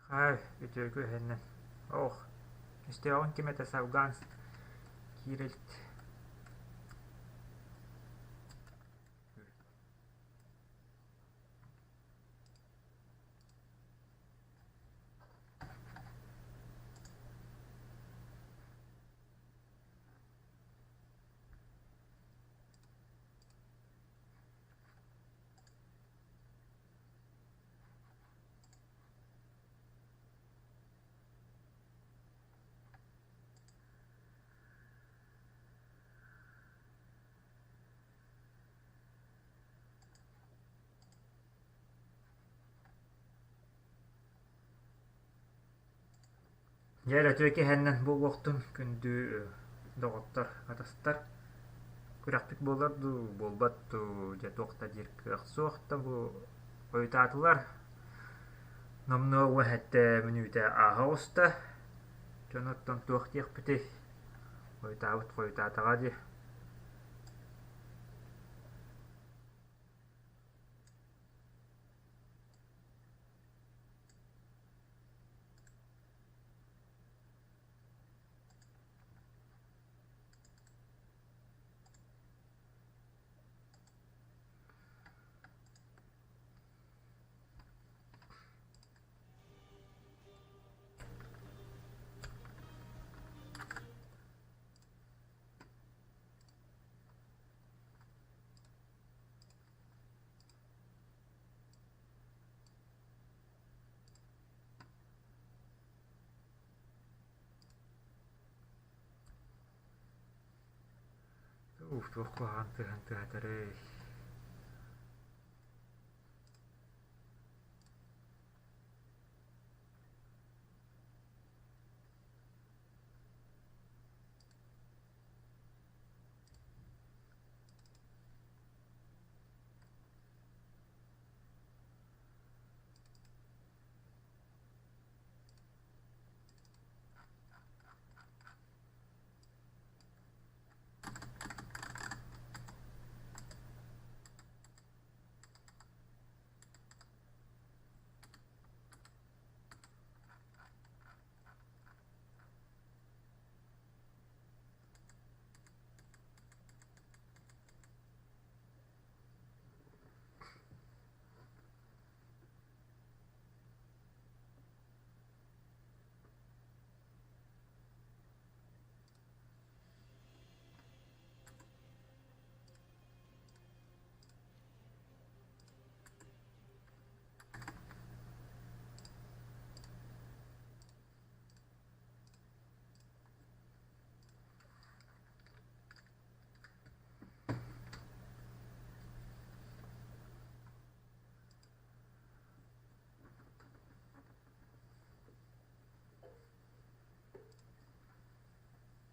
Хай, үтүө күһүнүн. Ох, өстөөҕүн ким этэ салгаан киирэлт. Дьэ эрэ үтүө киэһэннэн буолуохтун күндү доҕоттор, атастар. Күрэхпит буолар дуу, буолбат дуу, дьэ туох да диир кыах суох да бу хойутаатылар. Номнуо уоһэттэ мүнүүтэ ааһа оҕуста. Дьон оттон туох диэхпитий? Хойутаабыт хойутаатаҕа дии. Ух, туох куһаҕан тыаһын тыаһатарый?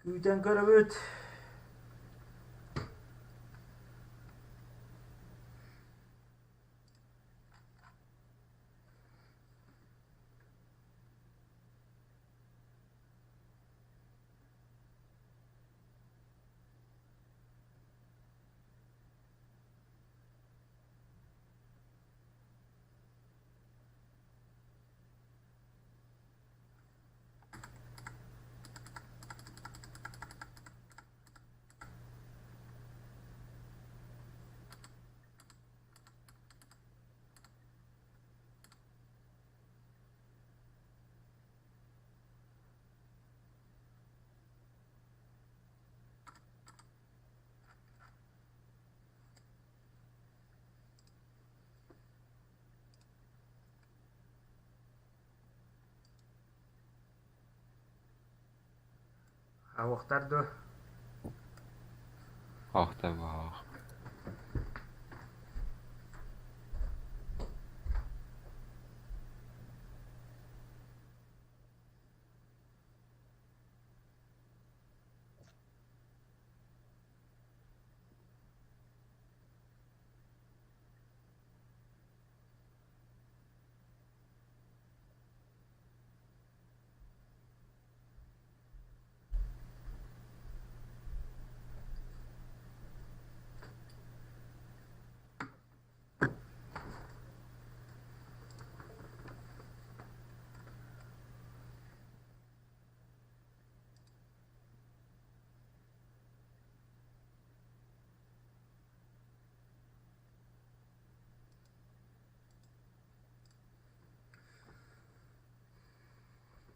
Күүтэн көрөбүт. Ауохтар дуо? Аахтабаах.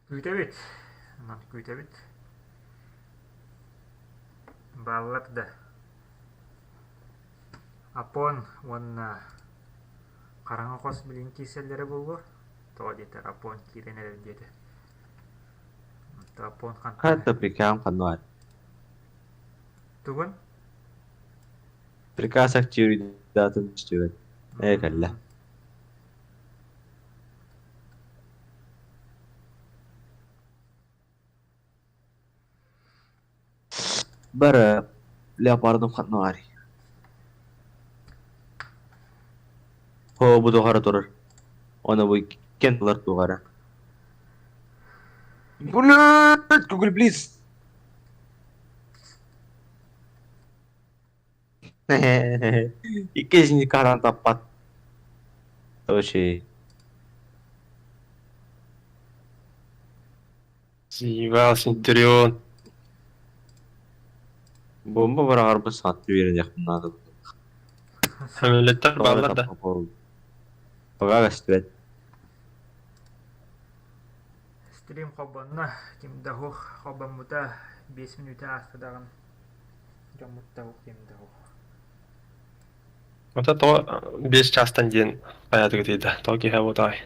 Күүтэбит, онон күүтэбит. Бааллар да Апон уонна хараҥа хос билигин киирсэллэрэ буолуо. Тоҕо диэтэр Апон киирэн эрэр диэтэ. Апон хантан Хата прикам ханна Тугун? Приказ активирдатын түстүбэт. Ээ кэллэ. Бары леопардым ханна Оо, бу тухары турар. Оны бу кен тылар тугара. Блядь, Google Блиц! Икки каран таппат. Вообще. Заебал, Центурион. Бомба быраҕарбын саҥаттыы үөрэниэхпин наада. Самолеттар бааллар да. Пока көстүбэт. Стрим холбонно, ким да суох холбоммута 5 мүнүүтэ ааста даҕаны. Дьоммут да суох, ким да суох. Ото тоҕо 5 чаастан диэн хайаатыгытый да, тоҕо киэһэ буотаҕай?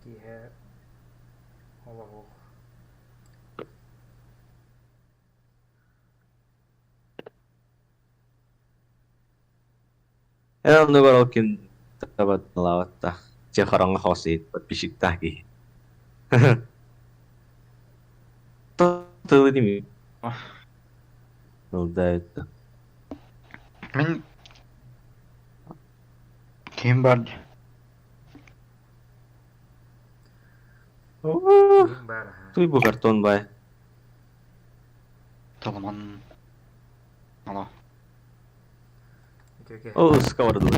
Киэһэ олоҕу. Эн оннугар ол ким табатылаабат Дьэ хараҥа хос подписчиктаах киһи. Тылы дими. Ылда Мин ким бар Ким баар аһа. Туй бу картон бай. Толомон Алло. Үтүөкэ. О, сковороду.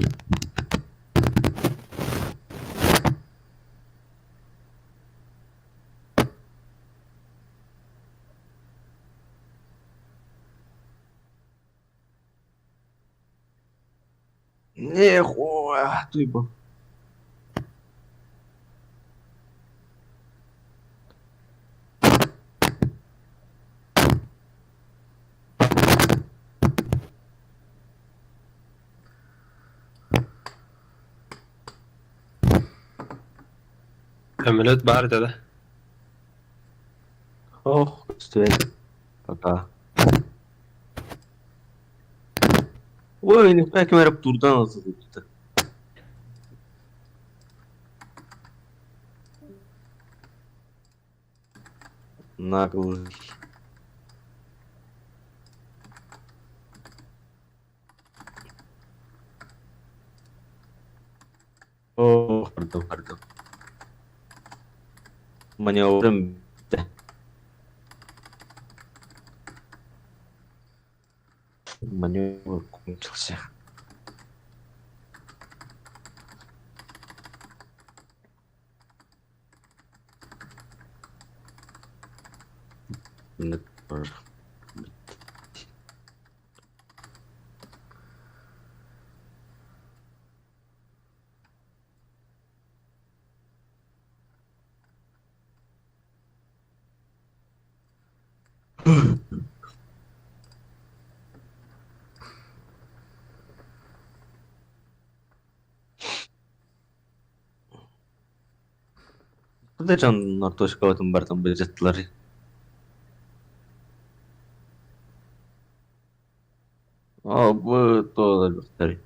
Нехуя, туй бу. Самолет баар этэ да. Ох, көстүбэт. Пока. Ой, нихуя ким эрэ турдан ылсыбыт. Наглый. О, пардон, пардон. Маневрым бүттэ. Маневр кончился. Куда дьон точкабытын барытын былдьаттылар? Оо, бу туох элбэхтэрий?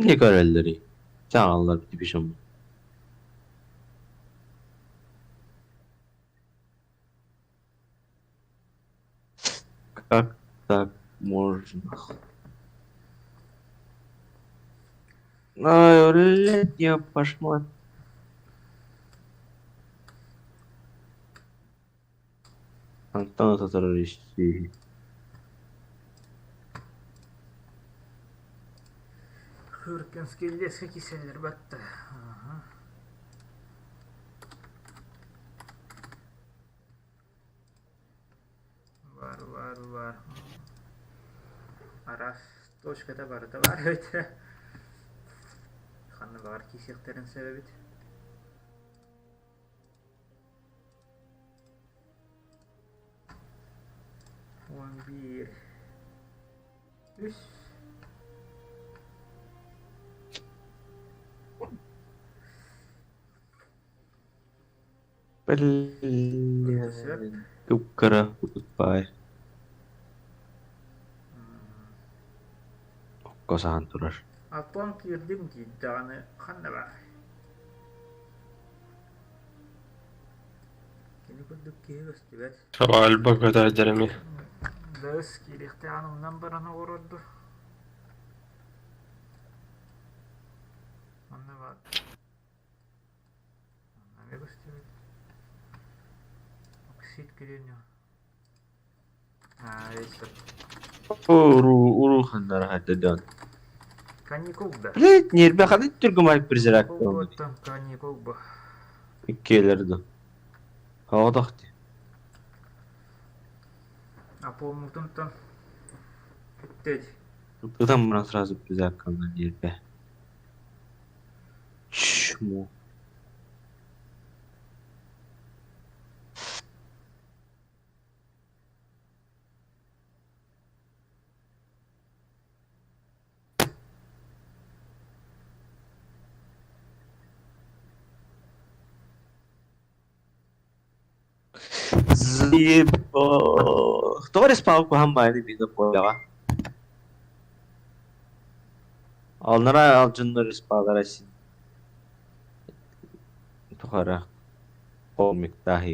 Не көрөллөрүй? Чаҕаллар бүтүбүшүм. Как так можно? Ай, блядь, я пошла. Антон Татарович. Хыркинский леска киселлэр батта. баар. Араас точката барыта баар эбит. Ханна баҕар киирсиэхтэрин сөп эбит. 11 3 Блин, кып-кыра баай. Окко саһан турар. Алтан киирдим диир даҕаны ханна баарый? Кини курдук киһи көстүбэт. Сабаальба көтөөдөрүмү. Лыс киириэхтээҕин умнан баран оҕорорду. Манна баар. Манна эмиэ көстүбэт. Оксид кириэньэ. Уруу уруу ханнара хайдадон. Каникул да. Блять, нербе ханын түргүмай призрак. Полготтан каникул бу. Иккиэлэр да. Хаҕатахти. А поммутунтан бүттэ Ытан муран сразу призрак нербе. Чмо. Заебал. Тоҕо респаун куһаҕан баайыны биирдэ буоллаҕа. Алнара алдьыннар респаалара син тухары комиктаах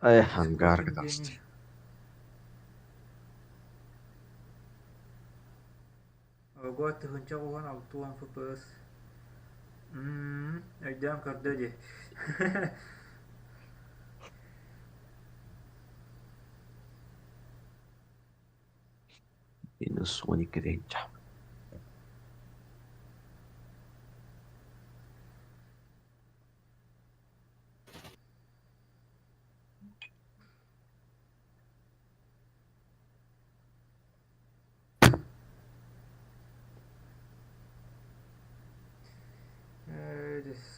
Эх, ангар гыдаст. Ого, 1060 FPS. Өйдөөн көрдө дии. Минус 12 тыһыынча.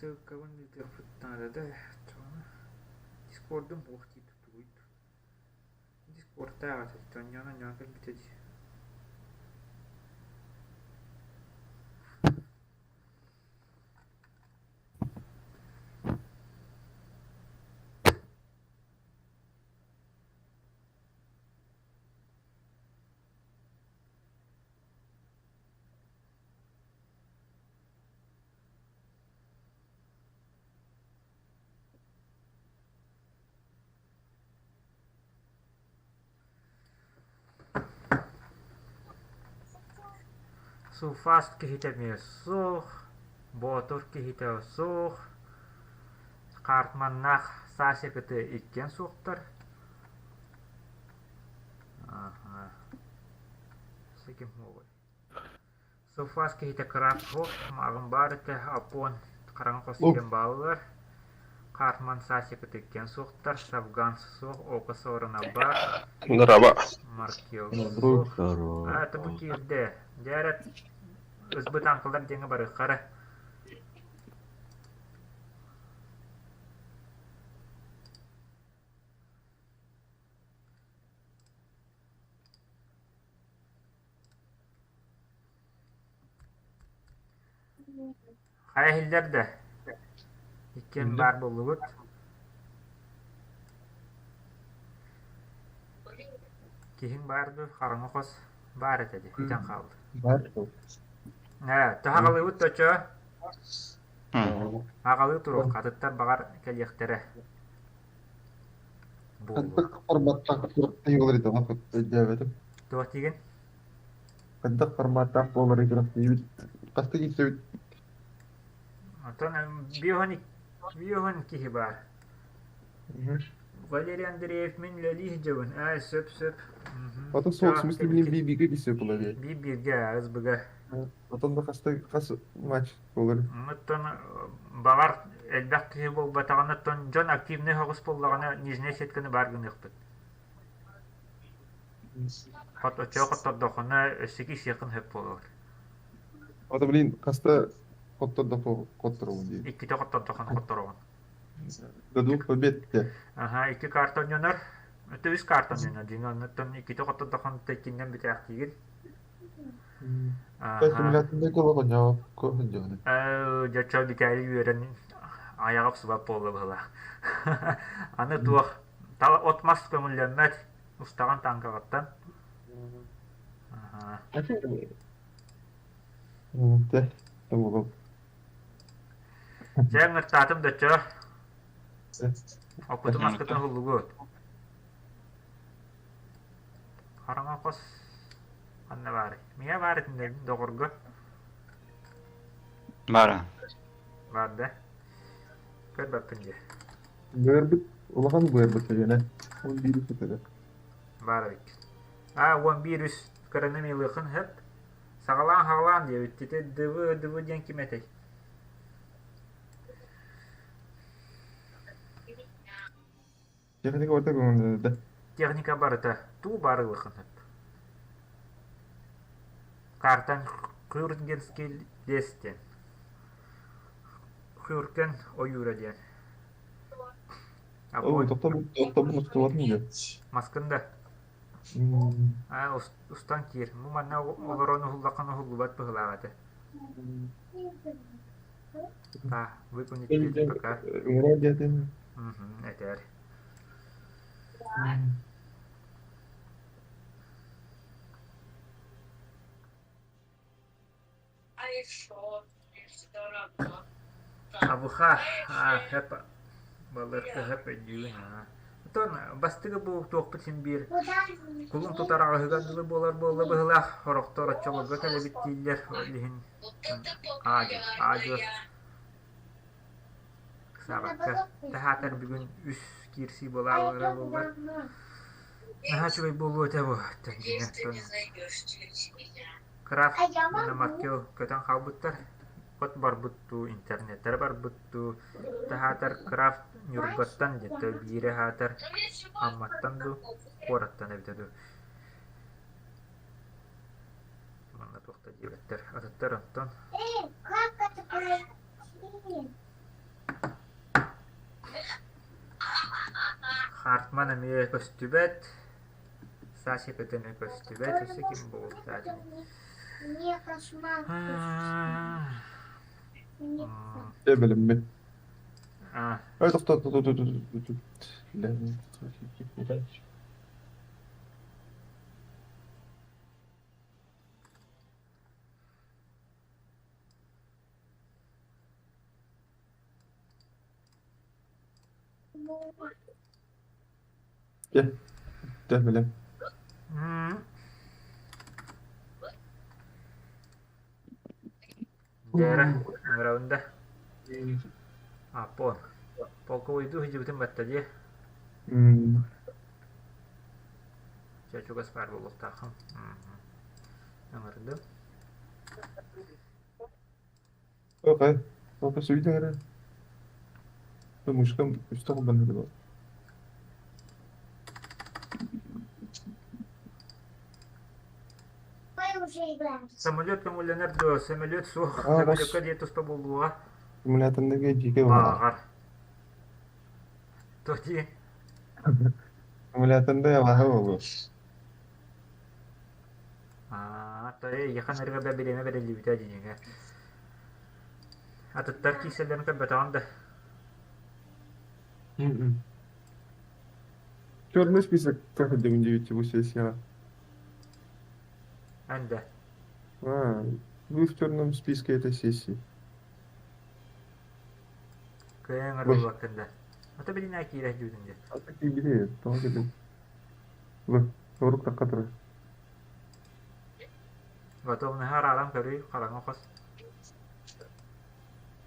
Ссылкабын ыытыахпыт наада да, Дискордум уох дии тугуй Дискордтаах этэ, онньоон-онньоон кэлбитэ дии. Суфаст киһитэ эмиэ суох, Боотур киһитэ суох, Хартманнаах Саша кытыы иккиэн суохтар. Ким Суфас киһитэ кыраап суох, мааҕын баар этэ, Апон хараҥа хос диэн бааллар. Хартман Саша кытыы иккиэн суохтар, Савганс суох, Око Сорона баар, Здорово. Маркел суох. А, это бу киирдэ. Дьэ эрэ ысбыт аҥкылар диэҥҥэ барыахха эрэ. Хайа иһиллэр да? Иккиэн баар буоллугут. Киһиҥ баар дуу, хараҥа хос баар этэ дии, бүтэн хаалла. Баар дуо? Ээ, төһө аҕалыыбыт дочо? Аҕалыы туруох, атыттар баҕар кэлиэхтэрэ. Буолуо. Хайдах форматтаах күрэхтэһии буолар ити өйдөөбөтүм. Туох диигин? Хайдах форматтаах буоларый күрэхтэһиибит? Хаста киирсэбит? Оттон биоһун киһи баар. Валерий Андреев мин үлэлии сылдьабын. Аа, сөп, сөп. Потом суох, в смысле, блин, би-бигэ кисе буолар. Би-бииргэ СБГ. Потом да хаста хас матч буолар. Оттон баҕар элбэх киһи буолбатаҕына, оттон дьон активнай соҕус буоллаҕына, нижняя сетканы баар гыныахпыт. Хот оччоҕо хоттордоххуна өссө киирсиэххин сөп буолар. Ото блин, хаста хоттордоххо хотторобун дии. Иккитэ хоттордоххуна хотторобун. До двух побед те. Аха, икки карта ойнонор. Это үс карта ойнонор дии. Оннуттан иккитэ хоттордоххуна иккиннэн бүтээхтиигин. Аха. Дьэ, чо бүтээри үөрэн айаҕа охсубат буолла быһыылаах. Аны туох, от-мас көҥүллэммэт, устаҕын тааҥкаҕыттан. Аха. Дьэ, ыҥыртаатым да чо. Оппутун маскытын уһуллугут. Хараҥа хос ханна баарый? Миэ баар итиннэ доҕорго. Баара. Баар да. Көрбөппүн дии. Быарбыт, улахан быарбыт сэгэнэ. 11 үс этэ. Баар эбит. А, 11 үс кыраны милыхын хөп. Саҕалаан-хаҕалаан диэбит. Ити дыбы дыбы диэн ким этэй? Техника барыта көҥүллэнэрдэ. Техника барыта туу барылыхын сөп. Картан Хюргенский лес диэн. Хюркен ойуура диэн. Ой, тохтобун устубатын диэн. Маскын да. Аа, устан киир. Бу манна олорон уһуллаххына уһуллубат быһыылаах этэ. А, выполнить пока. Ыҥырар диэтин. Этэр. Абыха, хэп балыркы хэп өйдүүгүн аа. Оттон бастыгы бу туохпут син биир кулун тутар аҕыһыгар дылы буолар буолла быһыылаах сорохтор оччолорго кэлэбит дииллэр ол иһин аа-дьуо ыксаабакка таһаатар бүгүн үс киирсии буолаалара буоллар наһаа үчүгэй буолуо этэ бу дьиҥэ Крафт уонна Маркел көтөн хаалбыттар от барбыт дуу интернеттэрэ барбыт дуу таһаатар Крафт Ньурбаттан диэтэ биирэ аһаатар Амматтан дуу куораттан эбитэ дуу Манна туох да диэбэттэр. Атыттар онтон Хартман эмиэ көстүбэт, Саша көтө эмиэ көстүбэт, өссө ким буолуохтаах Дьэ бэлэммин. Ой, тохтоо, Дьэ, дьэ бэлэм. Дьээрэ, ыҥырабын да. Аппон. Полковойдуу сылдьыбытым батта дии. Чэ, чугас баар буолуохтааххын. Ыҥырдым. Окей. Окей, сүүйдэ эрэ. Мышкам үстэ холбонно Самолет көҥүллэнэр дуо? Самолет суох. Самолекка диэн туспа буолуоҕа. Аккумуляторныга дьиикэй баар. Бааҕар. Туох дии? Аккумуляторда абааһы буолуо. Аа, эйиэхэ нырыга бириэмэ бэриллибитэ дьиҥэ. Атыттар киирсэллэрин көрбөтөҕүм да. Черный список проходим девять бу сессияҕа. Эн да. А, вы в черном списке этой сессии. Кыайан арыллыбаккын да. Ата билинэ киирэ дьүүдүн дии. А так киирбитэ, тоҕо кэлин. Вы, сорук тахха турар. Готовныһа арааран көрүй, хараҥа хос.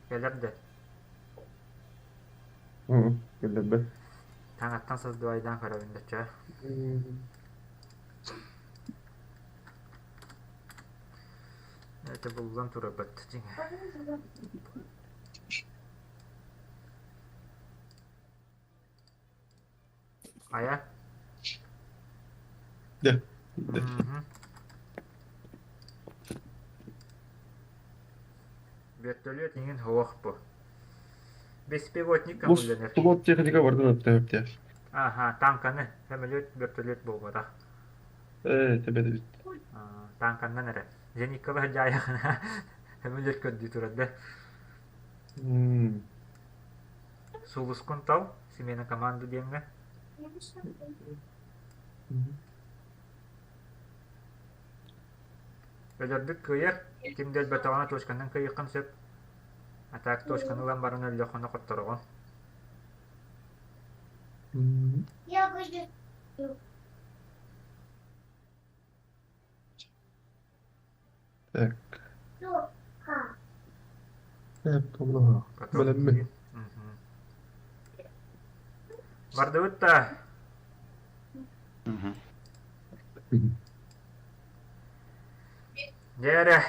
Кэлэр да. Кэллэрбэт. Таҥаттан сылдьыбайдаан көрөбүн да чэ. Это буллан турабыт дьиҥэ. Хайа? Дэ. Мгм. Вертолет иҥин суох бу. Беспилотник Бу көҥүллэнэр. Тулот техника бардын өптөһөптөр. Аха, танканы, самолет, вертолет буолбатах. Ээ, тэбэдибит. Танканнан эрэ. Зениккалар дьаайахына самолет көрдүү турар да. Сулускун тал, смена команды диэҥҥэ. Өлөрбүт кыайар, ким да өлбөтөҕүнэ точканан кыайыаххын сөп. А так точканы ылан баран өллөххүнэ хоттороҕун. Так. Бэлэммин. Бардыбыт да. Дьэ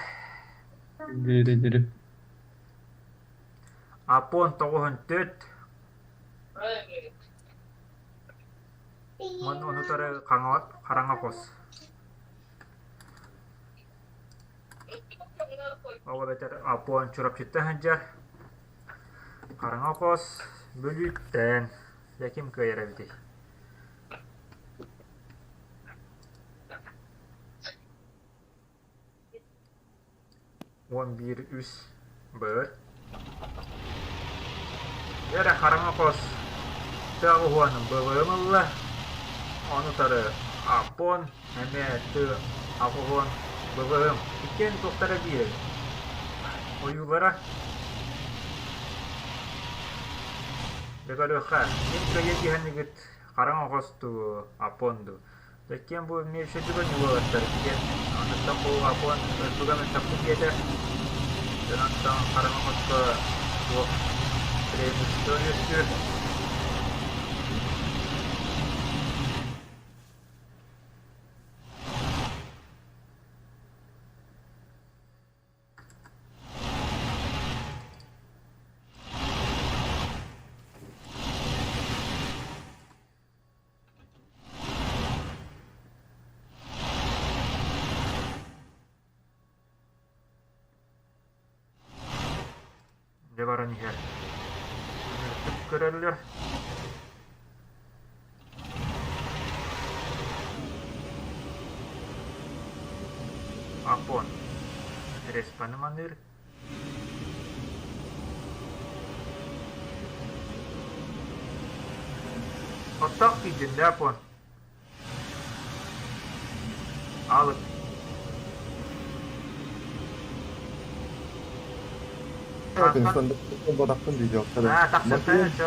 Дири дири. Апон тоҕуһун түт. Уонна ону утары хараҥа хос. Ол эбэтэр Апон Чурапчыттан сылдьар. Хараҥа хос Бүлүүттэн. Дьэ ким кыайар эбитий? 11 үс быр. Эрэ хараҥа хос тыа уһуон былырым ылла. Ону утары Аппон эмиэ тыа аҕуһуон былырым. Иккиэн туохтара биир эбит. Ойуулара Дьэ көрүөххэ, ким кыайа түһэнигэт хараҥа хос дуу, Аппон дуу. Иккиэн бу эмиэ үчүгэй ньуолаттар иккиэн онуттан бу Апон туга мөлтөхпүт диэтэ. Дьон хараҥа хоско туох преимущество үөскүүр. Дьэ баран иһэр. Көрөллөр. Апон. Респаны маныыр. Оттоох тиийдин да Апон? Аалык. Аа, тахсартан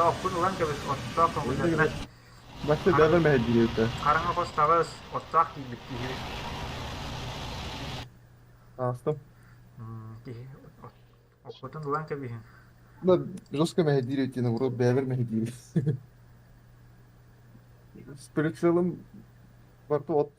оккун ылан кэбис, оттоох көҥүллэммэт. Бачча бэбэр мэһэйдиир Хараҥа хос таҕыс, оттоох тиийбит киһи. Аастым. Киһи Оппутун ылан кэбиһиҥ. Да, жестко мэһэйдиир эти, наоборот, бэйэбэр мэһэйдиир. С прицелом во рту от.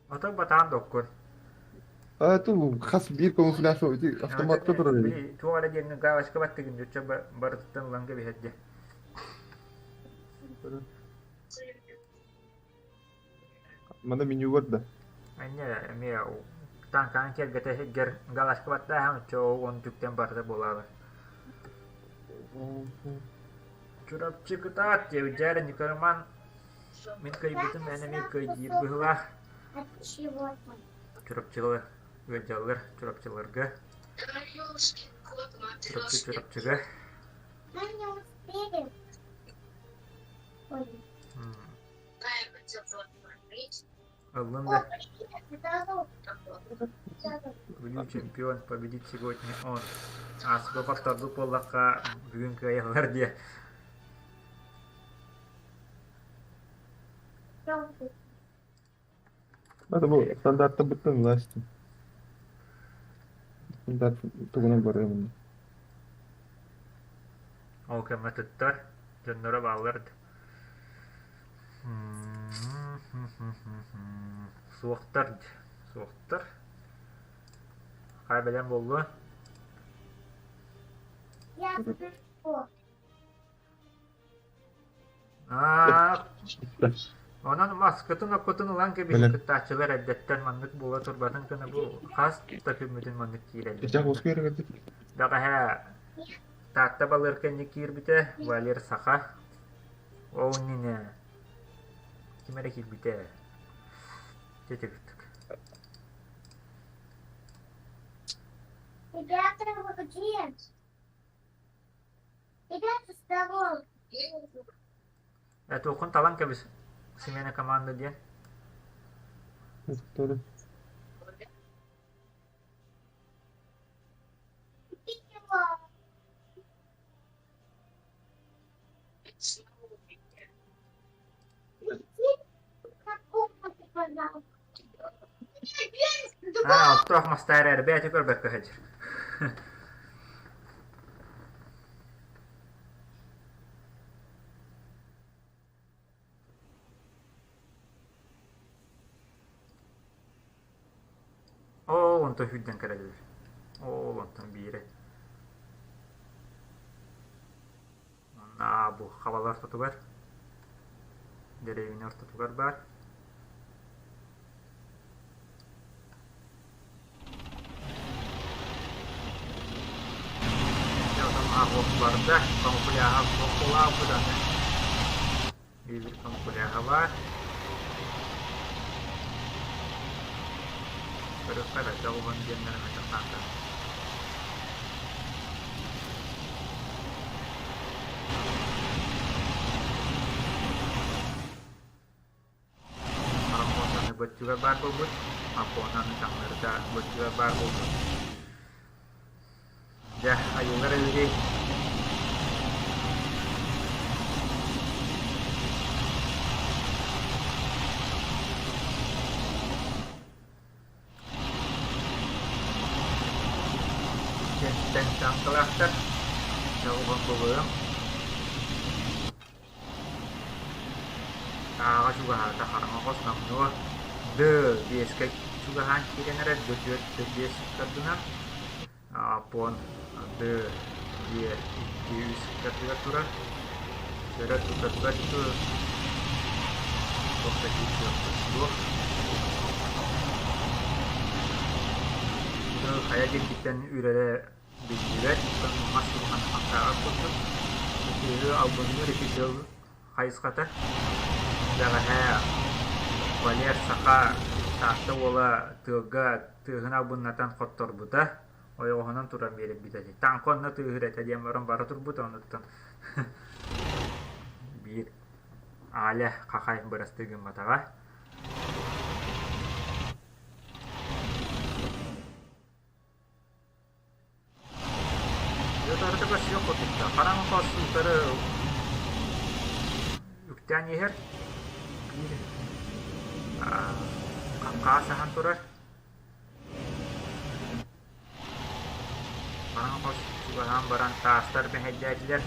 Ото батаан доккун. А это хас биир камуфляж ити автоматка турар эбит. Били туох эрэ диэҥҥэ галочка баттыгын дьучча барытыттан ылан кэбиһэр диэ. Мана меню да. Эмиэ эмиэ таҥкаан киэргэтэ сиргэр галочка баттааһын оччо он түктэн барыта буолаабар. Чурапчы кытаат диэбит дьээрэ Николман мин кыайбытым эн эмиэ кыайдиир быһыылаах. Чурапчылар ыалдьаллар Чурапчыларга. Чурапчы Чурапчыга. Ыллын да. Бүлүү чемпион победит сегодня он. Ааспыт хотторбут буоллахха бүгүн кыайаллар диэ. Это бу стандартта быттын власти. Стандарт тугунан барыамын. Ол кэмҥэ туттар, дьонноро бааллар да. Суохтар, суохтар. Хай бэлэм буоллуо. Аа, онон маскытын-оккутун ылан кэбиһин кыттааччылар эрдэттэн маннык буола турбатын гына бу хас да күммүтүн маннык киирэллэр. Бэҕэһээ Таатта балыыр кэннэ киирбитэ, Валер Саха. Ол иннинэ ким эрэ киирбитэ. Ити курдук. Ребята, вы где? Ребята, здорово! Туоххун талан кэбис, смена команда диэн. Аа, оттоох мастаар эрбээтэ көрбөккө сылдьар. Оо, онтон сүүрдэн кэлэллэр. Ол онтон биирэ. Уонна бу хабалар ортотугар, дэриэбинэ ортотугар баар. Дьэ, отон аҕыах барда, камуфляһа суох аны. Биир камуфляһа баар. Көрүөххэ эрэ, дьолбун диэннэр мөтөхтаахтар. Парамуонаны бөттүгэр баар буолбут, Аппонаны таҥнарыта бөттүгэр баар буолбут. Дьэ, айыллар эбитий? Иккиэнтэн таҥкалаахтар, дьолбун булуом. Ааҕа чугаһаата хараҥа хос номнуо Д биэскэ чугаһаан киирэн эрэр Д түөрт Д биэс ыккардынан Апон Д Е икки үс ыккардыгар турар көрөр тутарбат туох да киирсиэхпит суох хайа диэкиттэн үрэрэ биллибэт, мас улахан хахтааҕар курдук. Ытыһы албынныыр ити тыл хайысхата. Бэҕэһээ Валер саха Таатта уола тыалга тыаһын албыннатан хотторбута, ойоҕоһунан туран биэрбитэ. Таҥха онно тыаһыыр этэ диэн баран бара турбута, онуттан биир Аля хахай бырастыы гымматаҕа. Дьэ, көрсүөх курдуктар. Хараҥа хос утары үктээн иһэр. Биир хаас аһан турар. Хараҥа хос чугаһаан баран таастар мэһэйдээтилэр.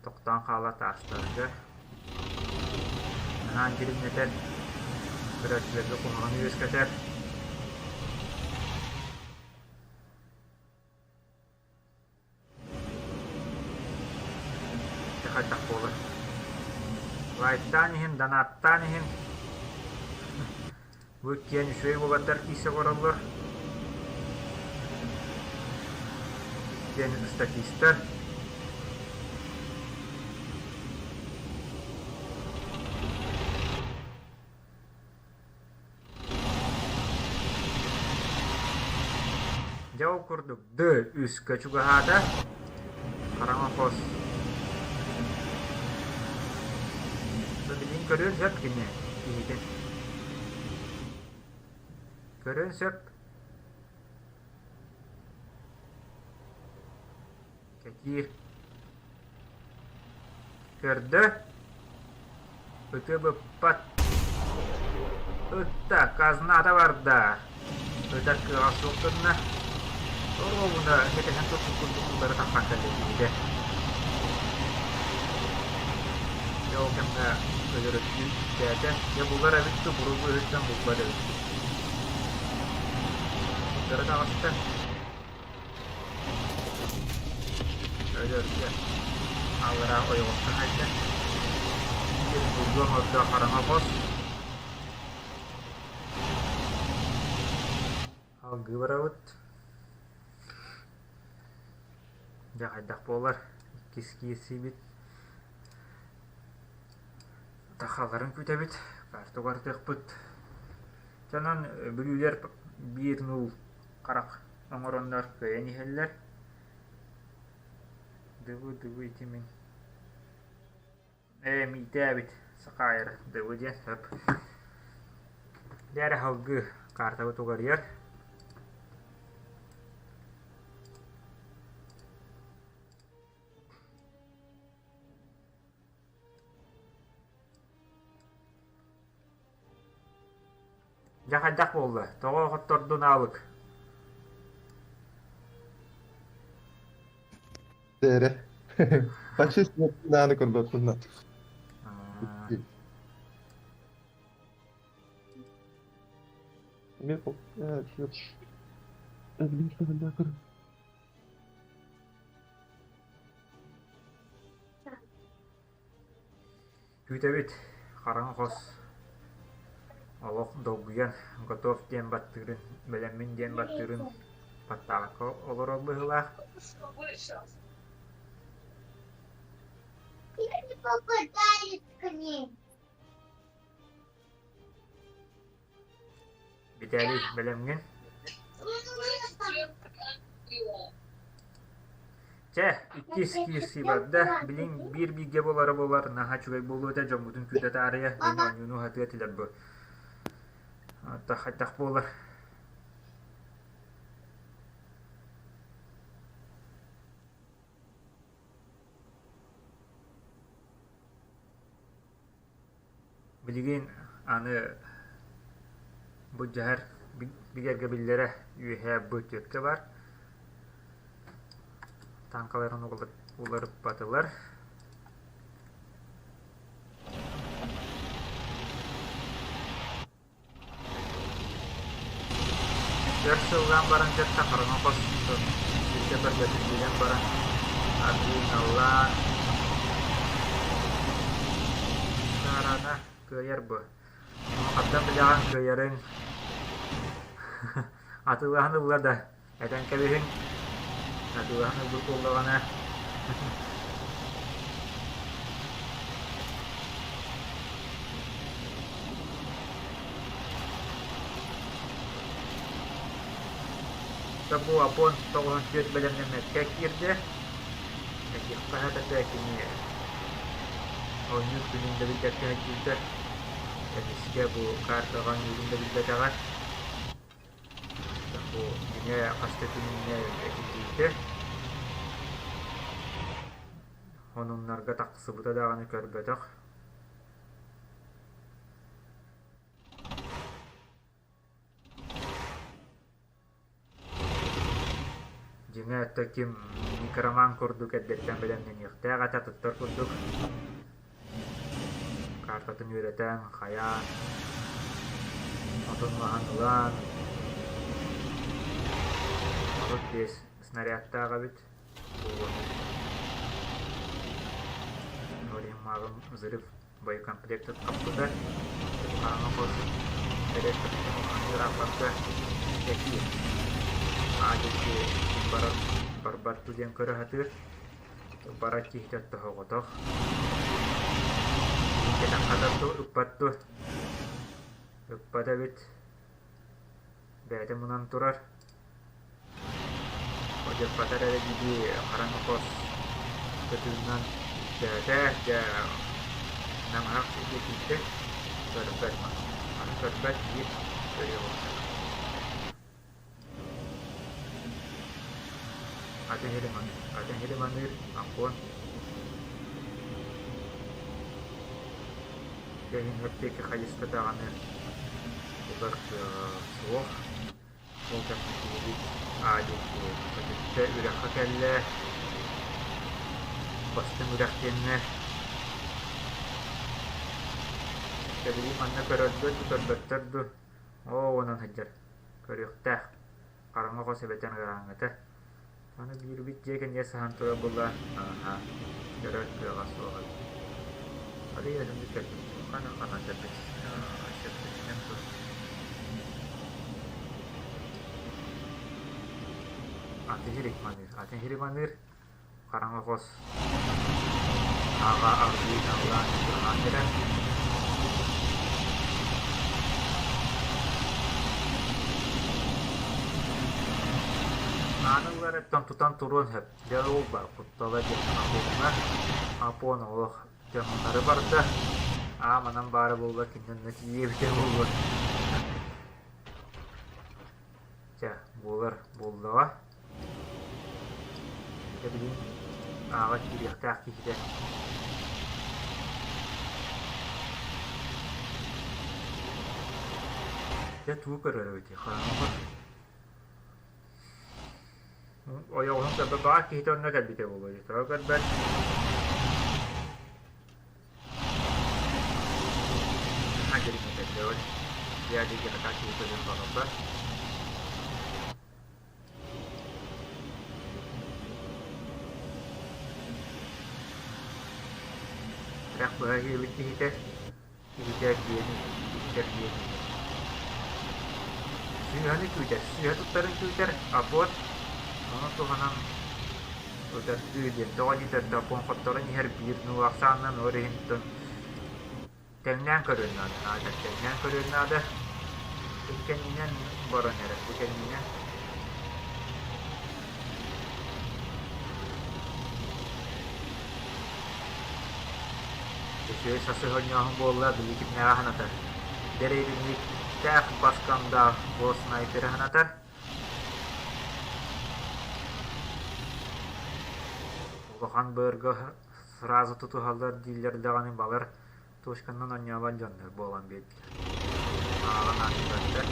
Тохтоон хаала таастарга. Наһаа дьиримнэтэр, көрөөччүлэргэ куһаҕаны үөскэтэр. Дьэ хайдах буолар? Лайктаан иһин, донаттаан иһин. Бу иккиэн үчүгэй уолаттар киирсэ олороллор. Иккиэн статистар. Дьэ ол курдук Д үскэ чугаһаата, хараҥа хос Билигин көрүөн сөп кини киһитин. Көрүөн сөп. Киир. Көрдө. Ыты быппат. Ытта, казната барда. Ытар кыаҕа суох гынна. Оруобуна кэтэһэн турбут курдук утары тахсан кэллэ киһитэ. Дьэ ол кэмҥэ өлөрөттүү үктээтэ. Дьэ булар эбит дуу, буруй быыһыттан булбат эбит дуу. Утары таҕыста. Өлөргө аллараа ойоҕостон айда. Биир бургуом ордо хараҥа хос. Алгыы барабыт. Дьэ хайдах буолар? Иккис киирсиибит. Тахаларын күүтэбит. Картугар тыахпыт. Онон бүлүүлэр биир нуул харах оҥороннор кыайан иһэллэр. Дыбы-дыбы ити мин ээ миитээбит Сахаайар дыбы диэн сөп. Дьэ эрэ салгыы картабыт угарыйар. Дьэ хайдах буолла? Тоҕо хоттордун аалык? Эрэ. Почти нааны көрбөппүн да. Күүтэбит, хараҥа хос олох долгуйан, готов диэн баттыырын, бэлэммин диэн баттыырын баттаабакка олорор быһыылаах. Не попадает к ней. Виталий, бэлэмҥин? Чэ, иккис киирсии барда. Билин биир бииргэ буолара буолар, наһаа үчүгэй буолуо этэ, дьоммутун күүтэ таарыйа, мин оонньууну уһатыа этилэр бу. Хайдах буолар? Билигин аны былдьаһар бигэргэбиллэрэ үөһээ бу түөккэ баар. Тааҥкаларын уларыппатылар. Өр сыллаан баран кытта хараҥа хос сиргэ көрбөтүн билэн баран аргыый-наллаан саарана кыайар бу. Хантан билэҕин кыайарыҥ атыылаһан ылла да этэн кэбиһиҥ атыылаһан ылбыт буоллаҕына Бу Апон 94 бэлэмнэммэккэ киирдэ. Этиэххэ этэ кини оонньуур күнүн да билбэккэ сылдьыбыта. Эмискэ бу картаҕа оонньуурун да билбэтэҕэ. Бу дьиҥэ хас да күҥҥэ этиллибитэ. Сонуннарга тахсыбыта даҕаны көрбөтөх. Дьиҥэ өттө ким некроман курдук эрдэттэн бэлэмнэниэхтээх этэ атыттар курдук картатын үөрэтэн, хайаан, отун-маһын ылан 35 снарядтаах эбит. Ол иһин мааҕын взрыв боекомплект хаппыта. Хараҥа хос ырааппакка этии аадьыкки барар барбат диэн көрө сатыыр. Барар киһитэ тоһоҕотох. Кэтэн хатар дуо, ыппат дуо? Ыппат эбит. Бэйэтэ мунан турар. Одьаппатар эрэ дии хараҥа хос кытыынан үктээтэ, дьэ намыһах сиргэ киирдэ, көрбөт, аны көрбөт биир көрүө буолбатах. Атын иһили маныыр, атын иһили маныыр, Аппон. Кэһин диэки хайыста даҕаны булар кыаҕа суох. Ол кэмҥэ киһибит Аа диэки көтүттэ үрэххэ кэллэ. Бастыҥ үрэх диэҥҥэ Кэбилии манна көрөргө дуу, көрбөттөр дуу, оо уонан сылдьар, көрүөхтээх, хараҥа хос эбэтэр ыарааҥҥыта. Аны биирбит дьиэ кэннигэр саһан турар буолла, ааһа, көрөр кыаҕа суох эбит. Арыый атыннык кэлбит, ханан ханан кэлбит, сөптөһүнэн тур. Аты иһирик маныыр, аты иһирик маныыр, хараҥа хос аҕа аргыый наллаан чугаһаан кэлэн Ааны ыларыттан тутан туруон сөп. Дьэ ол баар куттала диэн Апоҥҥа Апон олох дьоннары барда. Аа манан баара буоллар кининэн тиийэбитэ буолуо. Чэ, буолар буоллаҕа. Дьэ билигин ааҕа киириэхтээх киһитэ. Дьэ тугу көрөр эбитий хараҥа Ойоҕоһун көрбөт баҕар киһитэ онно кэлбитэ буолуо дии тоҕо көрбөт Үрэх быһа иһиэбит киһитэ, киһитэ эргийэн иһэр, киһитэ эргийэн иһэр. Сыыһаны күүтэр, сыыһа туттарын күүтэр, обод ону туһанан Ытардыы диэн тоҕо диэтэр да хотторон иһэр биир нуу ахсаанынан ор иһинтэн тэҥнээн көрүөн наада наада тэҥнээн көрүөн наада бу кэннинэн баран эрэр бу кэннинэн Үчүгэй сасыһынньооһун буолла били кимнээҕэ санатар дэриэбинньиктээх баскандаах бу снайперы санатар Улахан быарга сразу тутуһаллар дииллэр даҕаны балар точканан оонньообот дьоннор буолан биэрдилэр. Ааҕан аахсыбаттар.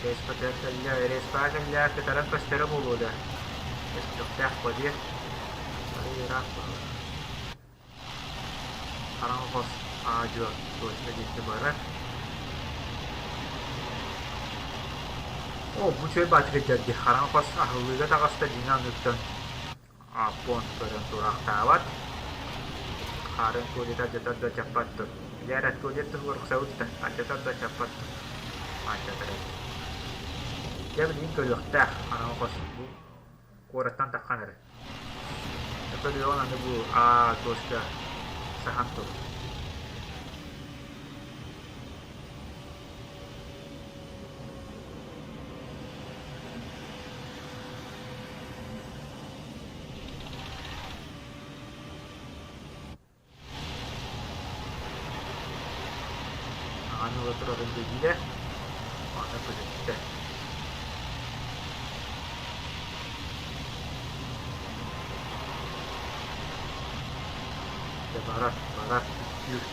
Респа кэллэ, респа кэллэ, кытаран көстөрө буолуо да. Көстүөхтээх буо Арый ыраах быһыылаах. Хараҥа хос аа-дьуо точка диэки барар. О, бу үчүгэй баатыгыр дии. Хараҥа хос аһыллыыга таҕыста дьиҥэ аныттан Аппон көрөн тураахтаабат. Хаарын туалет алдьатар да алдьаппат дуо? Билээр туалет туһугар ыксабыт да, алдьатар да алдьаппат дуо? Алдьатар эбит. Дьэ билигин көрүөхтээх хараҥа хос бу куораттан таххан эрэ. Көрүөҕүн аны бу А точка саһан тур. Аҕаны ыла турарын биллэ, аны көтүттэ. Дьэ барар, барар, үктүүр.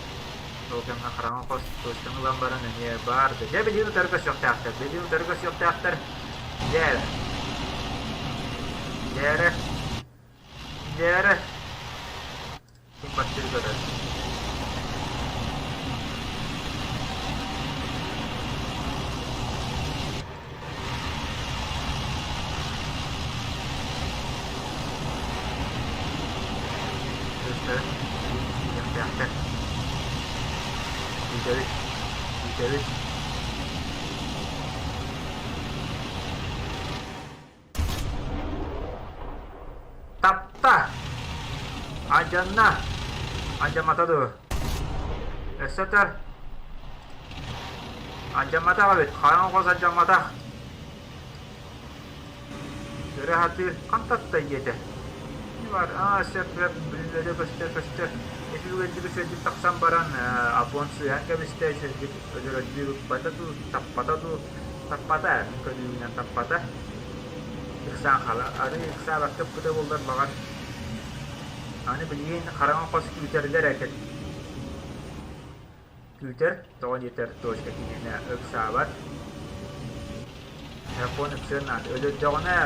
Ол кэмҥэ хараҥа хос точканы ылан баран эмиэ баар да. Дьэ билигин утары көрсүөхтээхтэр, билигин утары көрсүөхтээхтэр. Дьэ эрэ. Дьэ эрэ. Дьэ эрэ. Ким баттыы көрөр. Кыыстарын иитиэхтээхтэр. Күүтэбит, күүтэбит. Тапта! Алдьанна! Алдьаммата дуо? Өссө өтөр. Алдьамматах эбит, хараҥа хос алдьамматах. Көрө сатыыр, хантан да ийэтэ. Кини бар, аа сөп сөп, билиннэрэ көстөр көстөр. Ити үгэйдик үчүгэйдик тахсан баран, Апон сыыһан кэбистэ, үчүгэйдик өлөрөрдүү ыппата дуу, таппата дуу, таппата, мин көрүүбүнэн таппата. Ыксаан хаала, арыый ыксаабакка ыппыта буоллар баҕар. Аны билигин хараҥа хос күүтэллэр ээ Күүтэр, тоҕо диэтэр точка киниэнэ ыксаабат. Япон ыксыан наада. Өлөрдөҕүнэ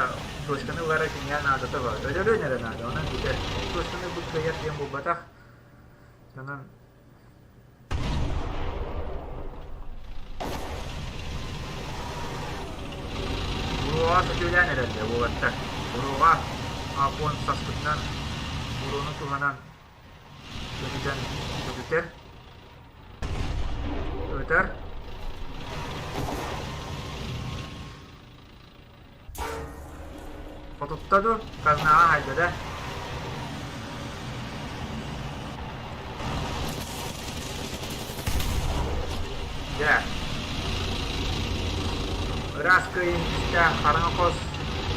точканы ылара киниэхэ наадата баар. Өлөрүөн эрэ наада, онон бүтэр. Ол точканы ылбыт кыайар диэн буолбатах. Онон Буруоҕа сөтүөлээн эрэллэр уолаттар. Буруоҕа Апон саспытынан буруону туһанан Көтүтэн көтүтэр, ытар. Хотутта дуу, казнаҕа хайда да. Дьэ, ыраас кыайын истээх хараҥа хос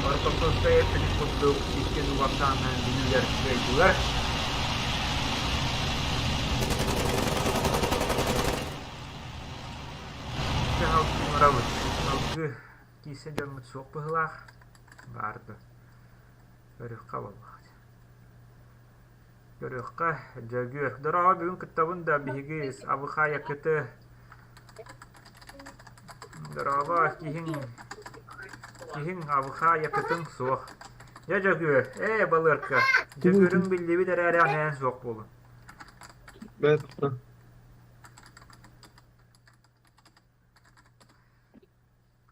Ортосовскай эппитин курдук икки дубахтаанынан бүлүүлэр кыайдылар. Дьаһал тимурабыт. Салгыы киирсэ дьоммут суох быһыылаах. Баар да. Көрүөххэ буоллаҕа. Көрүөххэ, Дьөгүөр. Дорообо бүгүн кыттабын да биһиги Абыхай Якыты Дорообо киһиҥ киһиҥ Абыхай Якытыҥ суох. Дьэ Дьөгүөр, ээ балыарка, Дьөгүөрүҥ биллибит эрээри анаан суох буолун.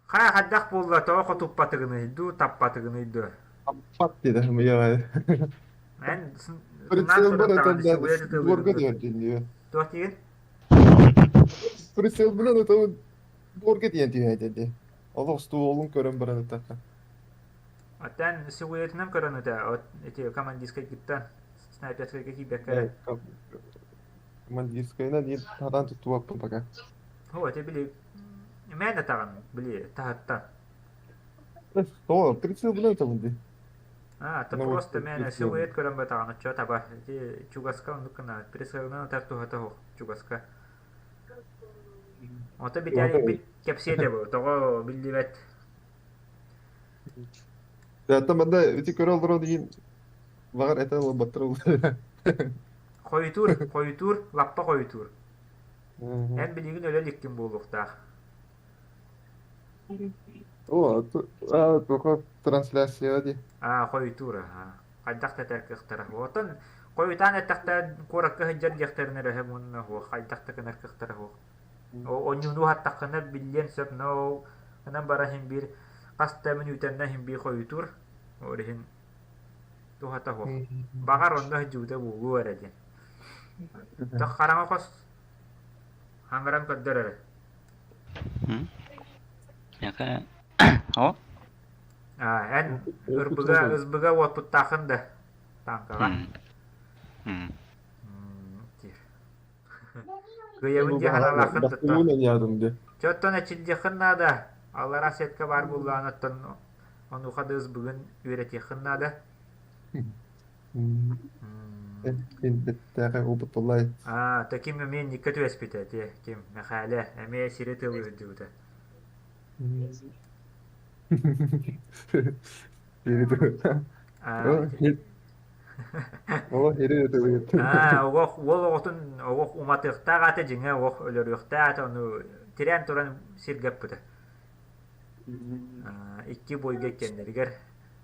Хайа хайдах буолла, тоҕо хотуппатыгыный дуу, таппатыгыный дуу? Аппат диэтэ мыйаҕай. Эн Прицел туран бар даҕаны этэн субуйа дуорга тытылыгын диэн диэн. Туох диигин? Прицел булан ытабын дуорга диэн түһээдэ дии. Олох стволун көрөн баран ытаха. Оттон силуэтынан көрөн ыта, от эти командирскайгыттан снайперскайга киирбэккэ эрэ. Командирскайынан диир сатаан туттубаппын пока. О, это били мээн атаҕын били таһыттан. Тоҕо прицел булан ытабын дии. А, это Ну, просто мээнэ прицел. силуэт көрөн батаҕын оччо таба. Ити чугаска оннук гына прицелынан ытар туһата суох чугаска. Ото битэрийбит кэпсиэтэ бу, тоҕо биллибэт. Оттон манна ити көрө олорон иһин баҕар этэ ылбаттар буолла. Хойутуур, хойутуур, лаппа хойутуур. Эн билигин өлө иликкин буолуохтаах. О, туха трансляция дии. Аа, хойутуур, аха. Хайдах да этэр кыахтара. Оттон хойутаан эттэхтэ куоракка сылдьар диэхтэрин эрэ үһү уонна суох, хайдах да гынар кыахтара суох. Онньууну уһаттаххына биллиэн сөп, но ол гынан баран иһин биир хас да мүнүүтэннэ иһин биир хойутуур. Ол иһин туһата суох. Баҕар онно сылдьыбыта буолуо эрэ диэн. Тох хараҥа хос хаҥыран көрдөр эрэ. Миэхэ о Аа, эн ырбыга ызбыга уоппуттааххын да тааҥкаҕа. Диир. Кыайабын диэн санаалааххын тутта. Чэ оттон эчиллиэххин наада. Аллараа сетка баар буоллаҕына оттон онуоха да ызбыгын үөрэтиэххин наада. Аа, то ким эмиэ инникке түбэспитэ ити ким Мэхээлэ эмиэ сири тылы сылдьыбыта. Аа, Аа, оҕох уол оҕотун оҕох уматыахтаах аата дьиҥэ оҕох өлөрүөхтээх аата ону тирээн туран сиргэ ыппыта. Аа, икки бойга иккиэннэригэр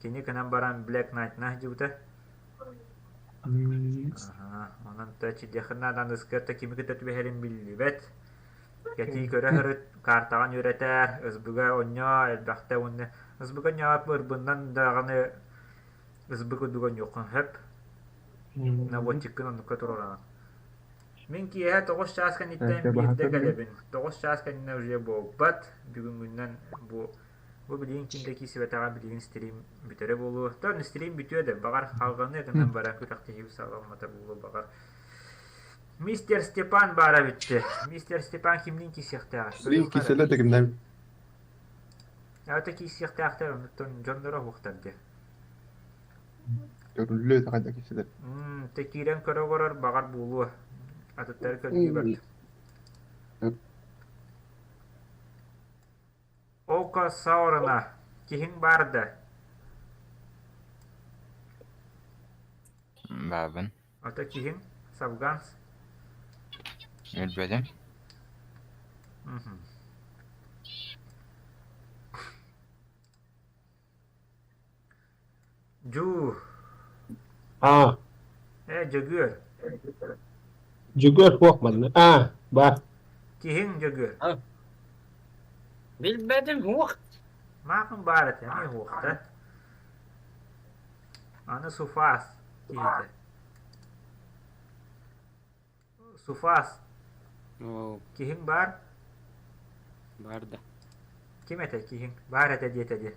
кини гынан баран Black Knight-на сылдьыбыта. Аһаа, онон то чидиэхин наада аныскыар кими кытта түбэһэрин биллибэт. Кэтии көрө сырыт, картаҕын үөрэтээр, СБ-га онньоо элбэхтэ уонна СБ-га онньообот ырбыннан даҕаны СБ курдук онньуоххун сөп. Наводчиккын оннукка туруораҕын. Мин киэһэ 9 чаас кэнниттэн биирдэ кэлэбин. 9 чаас кэннэ уже буолбат. Бүгүҥҥүнэн бу Бу билигин ким да киирсибэтэҕэ билигин стрим бүтэрэ буолуо. Тон стрим бүтүө да, баҕар халҕаныа гынан баран күрэхтэһии саҕаламмата буолуо баҕар. Мистер Степан баара бүттэ. Мистер Степан кимниин киирсиэхтээҕий? Стрим киирсэлэ да кимнээбит. Аата киирсиэхтээхтэр оннуттан дьонноро уһуктар дии. Көрүллүө этэ хайдах киирсэлэр. Тэ киирэн көрө олорор баҕар буолуо. Атыттары көрдүү барда. Око Саурана, киһиҥ баар да? Баабын. Ото киһиҥ Савганс? Өлбөтүм. Дьуу. Аа. Ээ, Дьөгүөр. Дьөгүөр суох манна. Аа, баар. Киһиҥ Дьөгүөр. Билбэтим суох. Маакын баар этэ, эмиэ суох да. Аны Суфаас киһитэ. Суфаас. Киһиҥ баар? Баар да. Ким этэ киһиҥ? Баар этэ диэтэ дии.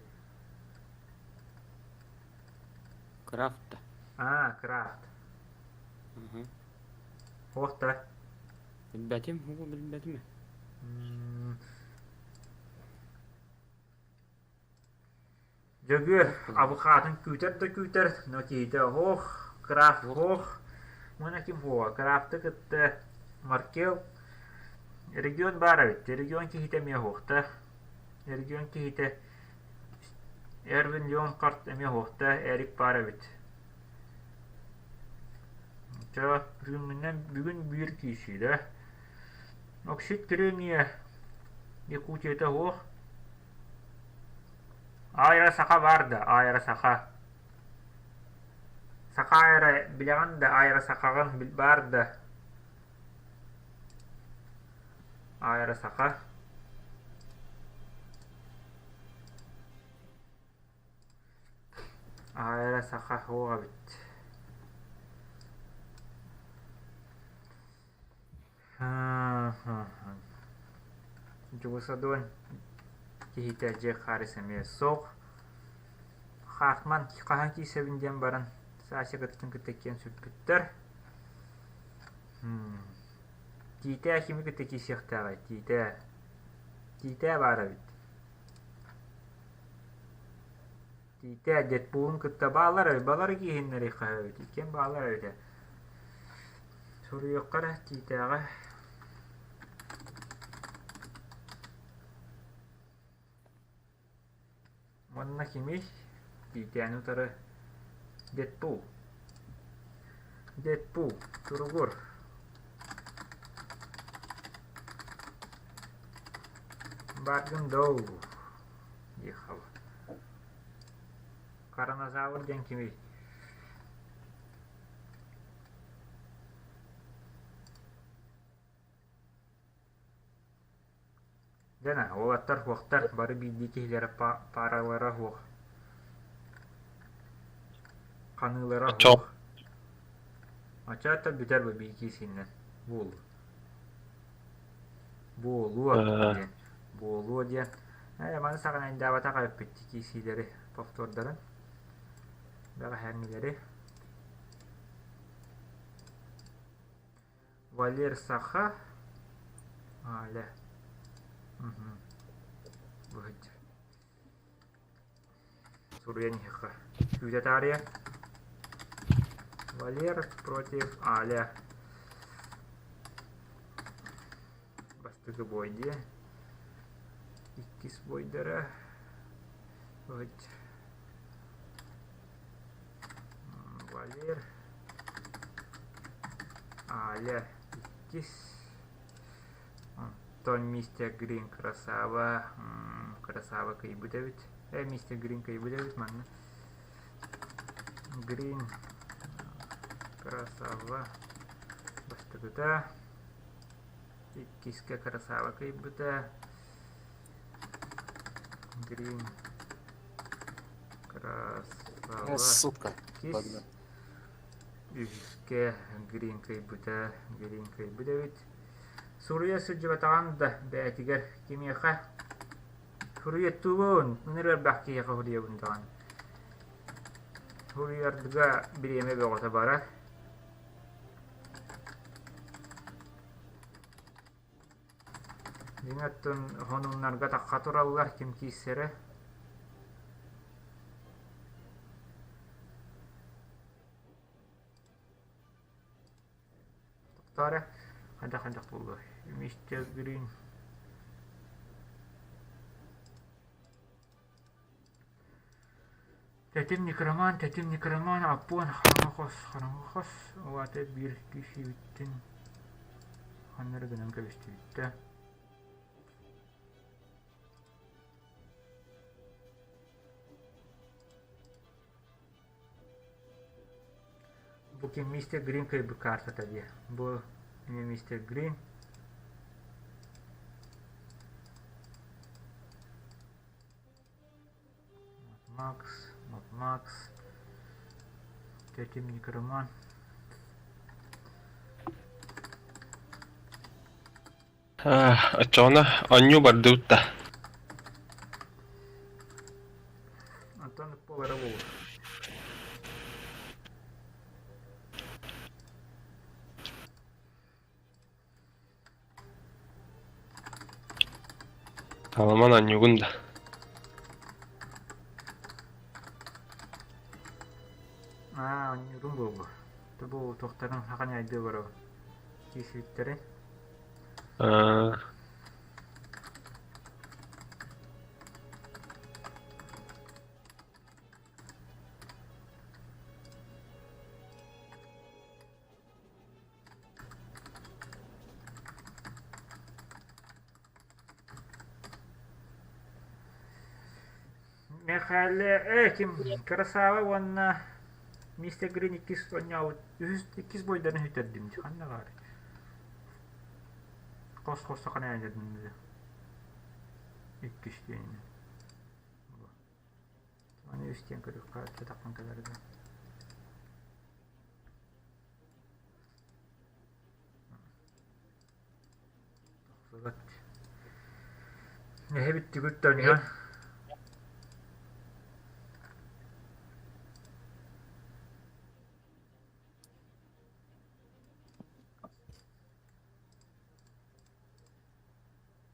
Крафт. Аа, Крафт. Суох да. Билбэтим, билбэтим. Дьөгүөр абыкаатын күүтэр да күүтэр, но киһитэ оһох, Крафт оһох, уонна ким оһоҕо Крафты кытта Маркел регион баар эбит, регион киһитэ эмиэ оһуохта, регион киһитэ Эрвин Леонхард эмиэ оһуохта, Эрик баар эбит. Чэ, бүгүҥҥүнэн бүгүн биир киирсиилэ. Оксид кремния Якутията оһуох. Аайра саха баар да, аайра саха. Саха аайра билэҕин да, аайра сахаҕын баар да. Аайра саха. Аайра саха суох эбит. Дьулусадуон киһитэ дьиэ хаарыс эмиэ суох. Хартман хаһан киирсэбин диэн баран Саша кыттын кытта киэн сүппүттэр. Тиитээ кими кытта киирсиэхтээҕий? Тиитээ. Тиитээ баар эбит. Тиитээ Дэдпулун кытта бааллар эбит. Балары кииһиннэриэххэ эбит. Иккиэн бааллар эбит ээ. Суруйуохха эрэ Тиитээҕэ. Уонна кимий? Тиитээни утары Дэдпул. Дэдпул, туругур. Бааргын доо. Ехал. Короназавр диэн кимий? Дьэ, уолаттар суохтар, бары биирдии киһилэрэ пааралара суох. Ханыылара суох. Оччоттон бүтэр бу биир киисиннэн буолуо. Буолуо диэн. Буолуо диэн. Ээ, маны саҕана индаабатах эбиппит киисиилэри повтордарын. Бэҕэһээҥҥилэри. Валер Саха. Аля. Угу. Быһыт. Суруйан иһиэххэ. Күүтэ таарыйа. Валер против Аля. Бастакы бой диэ. Иккис бойдара. Быһыт. Валер. Аля иккис. Онтон мистер Грин красава, красава кыйбыт эбит. Мистер Грин кыйбыт эбит манна. Грин красава бастакыта. Иккискэ красава кыйбыта. Грин красава. Сука. Иккис. Үһүскэ Грин кыйбыта, Грин кыйбыт эбит. Суруйа сылдьыбатаҕын да бэйэтигэр кимиэхэ суруйаттуубун, ыныр элбэх киһиэхэ суруйабын даҕаны. Суруйарга бириэмэ бөҕөтө барар. Дьиҥ оттон хонууннарга тахха тураллар ким киирсэрэ. Хайдах-хайдах буолуой? Мистер Грин. Тэтим некроман, тэтим некроман, Аппон, хараҥа хос, хараҥа хос. Ол аата биир киһибиттин ханна эрэ гынан кэбистибит да. Бу ким мистер Грин кыайбыт картата дии. Бу эмиэ мистер Грин. Макс, Макс, тетя Некроман. Оччоҕуна оонньуу бардыбыт да. Антон буолара буолуо. Таламан оонньуугун да. Аа, оонньуурум буолуо. Бу туохтарын хахан айдыы олоробун. Киисииттэрин. Аа. Михаил э ким Красава уонна Мистер Грин иккис оонньообут үһүс иккис бойдарын сүтэрдим дии ханна баар хос-хос саханы айаннардым иккис диэн Аны үс диэн көрүөххэ таххан кэлэр да Тахсыбат. Эһэ бүттүгүт да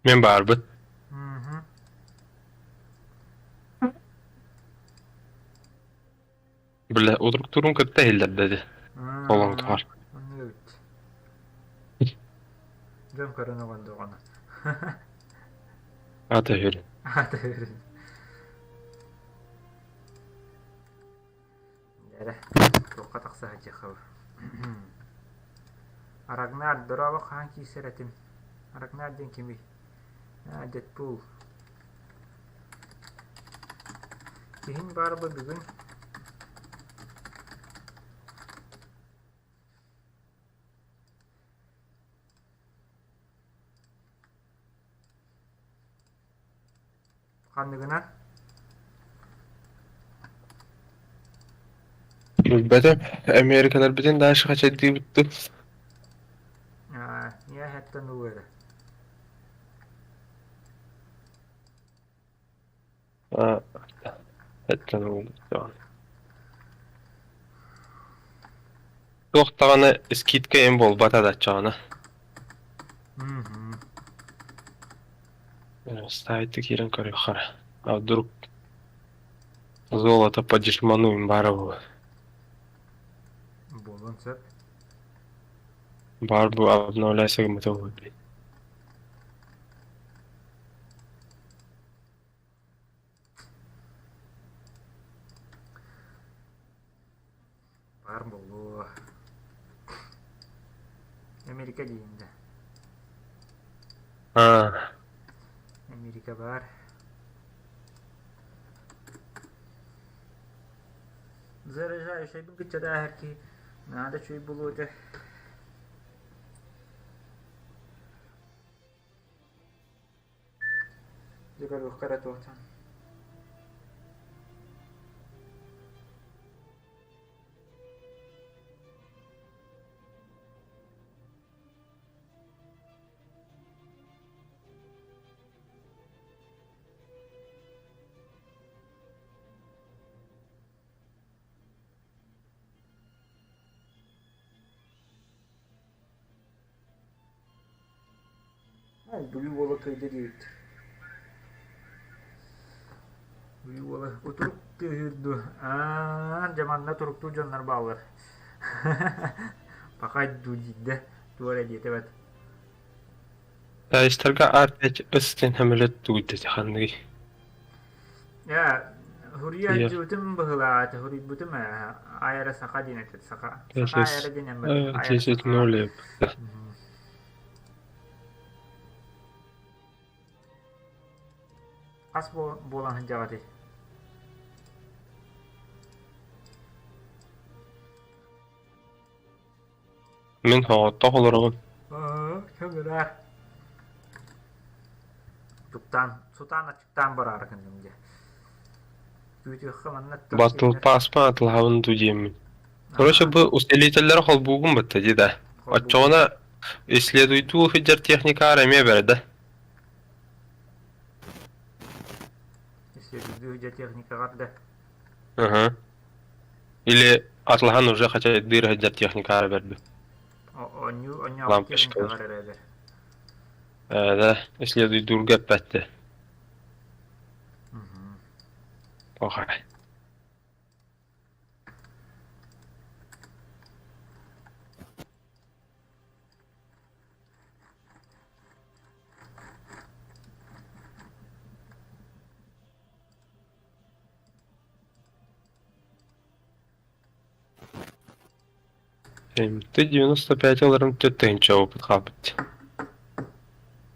Мин баарбын. Мгм. Бile утуруктуурун кытта иһиллэрдэ ди. Олоҥ туһар. Оннук эбит. Дьон көрөн оҕондоҕуна. Ата үһү. Ата үһү. Эрэ, туохха тахса сылдьыахха Рагнар, дорообо хаһан киирсэр этим? Рагнар диэн кимий? Аа, Дэдпул. Киһиҥ баар бу бүгүн Ханныгынан? Билбэтим. Америкаларбытын дальше хачайдыыбыттын. Аа, я хэттэн ылыара. Аа, хэттэн ылыа. Туох даҕаны скидка им буолбата да оччоҕуна. Мгм. Ставить киирэн көрүөххэ эрэ. А вдруг золото по дешману им баара буолуо. Буолуон сөп. Баар бу обновляйся гыммыта буолуо дии. Баар буолуо. Америка диин да. Аа. Америка баар. Заряжающайбын кыччатааһар киһи наада үчүгэй буолуо этэ. Дьэ көрүөххэ эрэ туохтан. Бүлүү уола кыайда диэбит. Бүлүү уола утурук тыаһыыр дуо? Аа, дьэ манна туруктуур дьоннор бааллар. Пахай дуу диирдэ, туох эрэ диэтэ эбээт. Таистарга А5 ыс диэн сөмөлүөт тугуйда ханныгый? Ээ, хуруйа дьыбытым быһыылаах этэ, хуруйбутум ээ, аэро саха диэн этэ, саха. Саха аэро диэн эммэтэх, аэро Десять саха. ноль. Хас буолан сылдьаҕытый? Мин соҕотох олоробун. Көҥүлээх. Туктаан, сутаан аччыктаан бараары гынным дьэ. Күүтүөххэ манна Батыл пааспа атылаһабын дуу диэммин. Короче, бу усилителлэри холбуугун бытта дии да. Оччоҕуна исследуйдуу сылдьар техникаар эмиэ бэрдэ. Исследуйдуу сылдьар техникаҕар да. Ага. Или атлаһан уже хотя дыр сылдьар техникаара бэрбит. Оонньуу оонньообут техникаҕар эрэ эбэр. Да, исследуйдуурга эппэттэ. Охай. МТ-95 ыларым 4 тыһыынча опыт хаалбыт.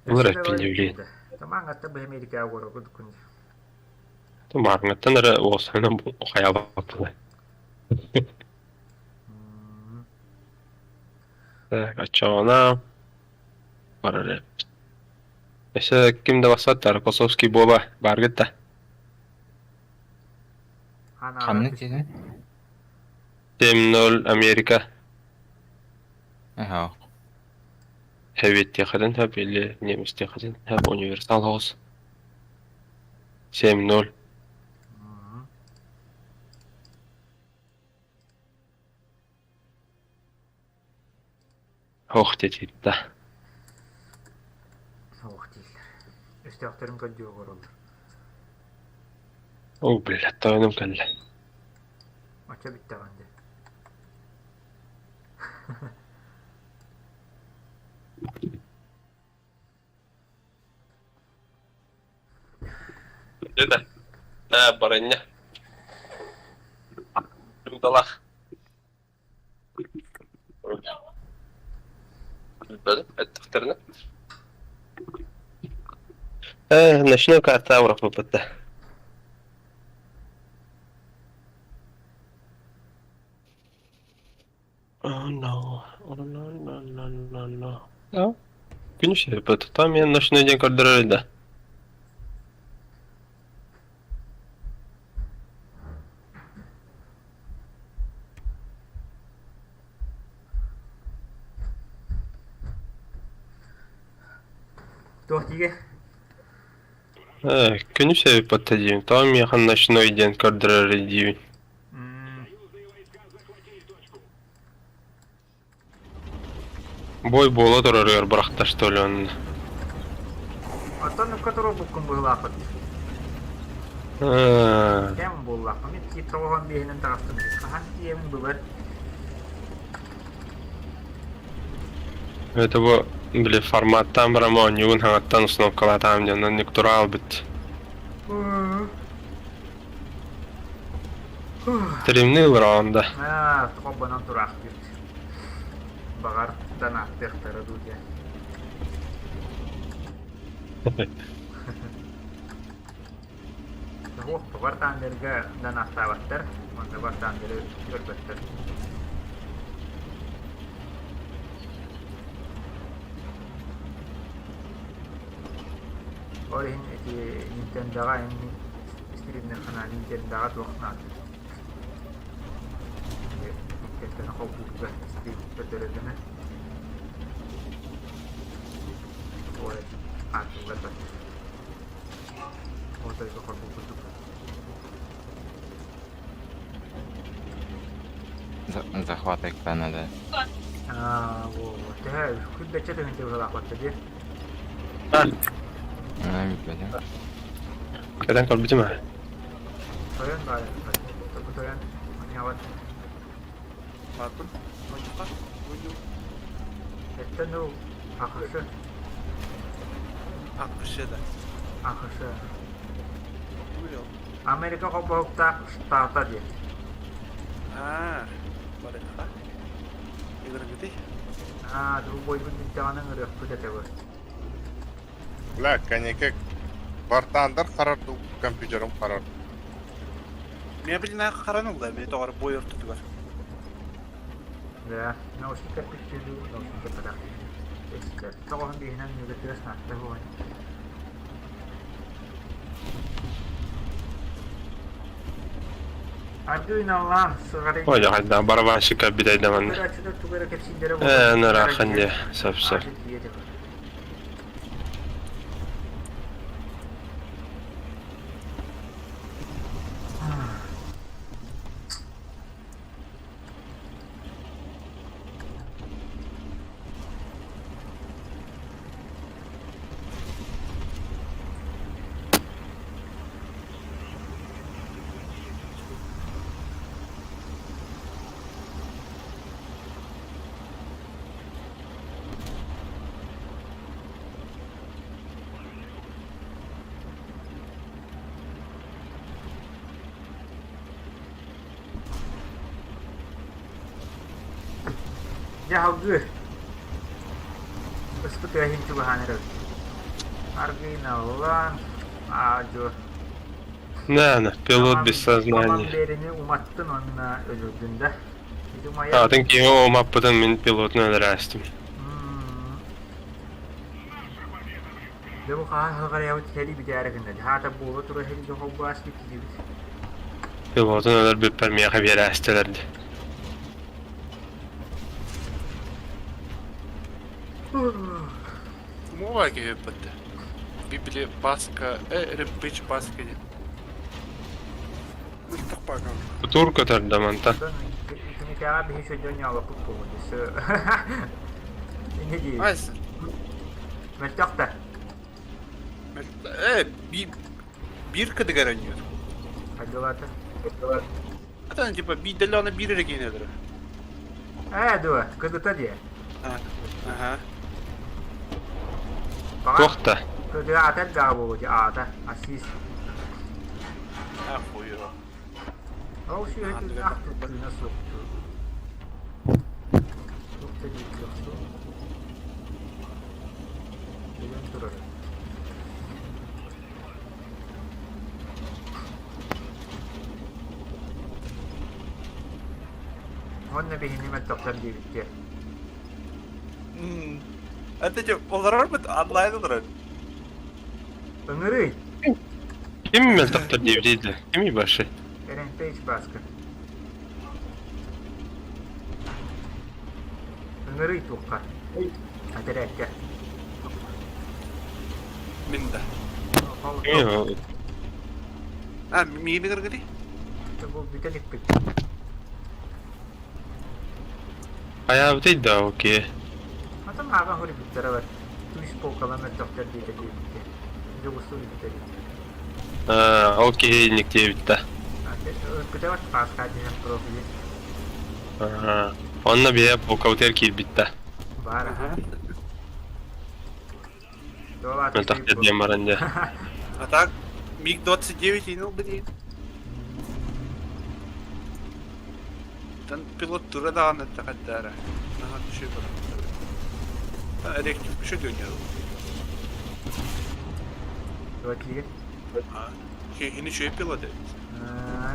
Ылар эппин Тамаҥҥаттан быһа Америкаҕа уорабыт күн. Тумаарҥаттан эрэ уолсанан хайаабаппын. Так, оччоҕуна барар эппит. Өссө ким да бассаттар, Косовский буола бааргыт да? Ханнык диэтиҥ? 7-0 Америка. Эһээ. Хэвиэттиэххитин сөп или немецтиэххитин сөп универсал соҕус. 7-0. Ох диэтиттэ. Ох дииллэр. Өстөөхтөрүн көрдүү олороллор. О, блядь, тойонум кэллэ. Оччо бүттэҕин дии. Да, да, баранньа. Дудалах. Эттэхтэринэ. Ночной карта ураппыппыт Oh no, oh no, no, no, no, no. Да. Күнүс Там мен ночной день көрдөрөр да. Туох дигэ? Күнүс эбиппатта диибин. Тоҕо миэхэ ночной диэн көрдөрөр диибин. Бой буола турарыгар бырахта что ли онно? Оттон укка туруорбуккун быһыылаахпыт. Кэм буоллахпын икки тоҕуһун биэһинэн таҕыстым. Хаһан тиийэбин былыр. Это бу били форматтаан баран оонньуубун хаҥаттан установкалаатаам диэн оннук тура хаалбыт. Тримни ылыраҕын да. Аа, холбонон тураахтыыр. Баҕар, данаахтыахтара дуу диэн. Суох, бартааннарга данаахтаабаттар, уонна бартааннары көрбөттөр. Ол иһин ити Nintendo-ҕа стримнэрхана Nintendo-ҕа туох наада Nintendo-ны холбуурга стрим көрдөрөллөнө Ой, аатыллар да. Отойго холбуу курдук. Захват экрана, да. Аа, во, төһө күрбэччэ төһүнчэ быһалаахпатта дии. Аа, билбэтим. Кэтэн көрбүтүм ээ. Тойон баайа, тойон, манньаабат. Баарбын. Мунньахха. Мунньу. Эттэн уу, ахышы. АКШ да. АКШ. Америка холбоһуктаах штата диэн. Аа, барыха. Ыгыргытый. Аа, бу бойбун бүттэҕинэ ыҥырыахпыт этэ бу. Бля, коньяке бартаандар харар дуу, компьютерым харар. Мебельная харан ылла, били тоҕор бой ортотугар. Да, наушник кэппиттүү наушник кэппэтэх. Тоҕоһун биһинэн нүгэ тыас наатта буолан. Ардыы наллаан сыҕарый. Ой, хайда барабанщик бидэйдэмэн. Көрөөччүлэр тугу эрэ кэпсииллэрэ Ээ, ырахан дии, сөп-сөп. Дьэ салгыы ыспыт иһин чугаһаан эрэбит. Аргыйналлаан аа-дьуо На, пилот без Аман сознания. бэрини уматтын уонна өлөрдүн да. Ити умайар Атын киһи умаппытын мин пилотун өлөрөөстүм. Дьэ бу хаһан сыҕарыйабыт сэрии бүтээри гынна. Хаата буола тура сэрии холбоос киһибит. Пилотун өлөрбүппэр миэхэ биэрээстилэр дии. Мова киһи бытты. Библи Паска, Рэмпейдж Паска диэн. Мөлтөх баҕа. Кутур көтөрдө мантан. Итиникэҕэ биһи сөдөн ньаалаппыт буолуо Инне диир. Айсы. Мөлтөх да. Биир кыдыгар өнньүөр. Хайдылаата. Атын типа биирдэллэҕинэ биир эрэ киһини өлөрөр. Ээ дуо, кыдыта диэ. Аха. Туох да. Кыдыга аата элбэҕэ буолуо дии аата. Ассист. А хуйо. Ол сүөһүтүн ах тыына суохтуу. Туох да диир кыах суох. Өлөн турар. Уонна биһини мөлтөхтөр диэбиттэр. Это че, олорорбут онлайн олорор. Ыҥырый! Ким мөлтөхтөр диэбитий да? Кимий башы? Rampage Баска. Ыҥырый туохха? Этэрээккэ. Мин да. Кими А, миигин ыҥыргытый? Бу бүтэ иликпит. Хайаабытый да, окей. Атын ааҕан хоруйбуттара бар. Туис полкалар мөлтөхтөр диэтэ диэбиттэр. Дьоҕустуу бүтэ Аа, ол киһи инник диэбит да. Ыркыта бар Пасха диэн профили. Аа, онно бэйэ полкабытыгар киирбит да. Баар. Мөлтөхтөр диэн баран дьэ. А так, МиГ-29 инил блин. Тан пилот тура даҕаны тэхэддээра. Наһаа түшүй бар. Реактив күшө дөнөр. Туа киир. Киһини үчүгэй пилот эбит.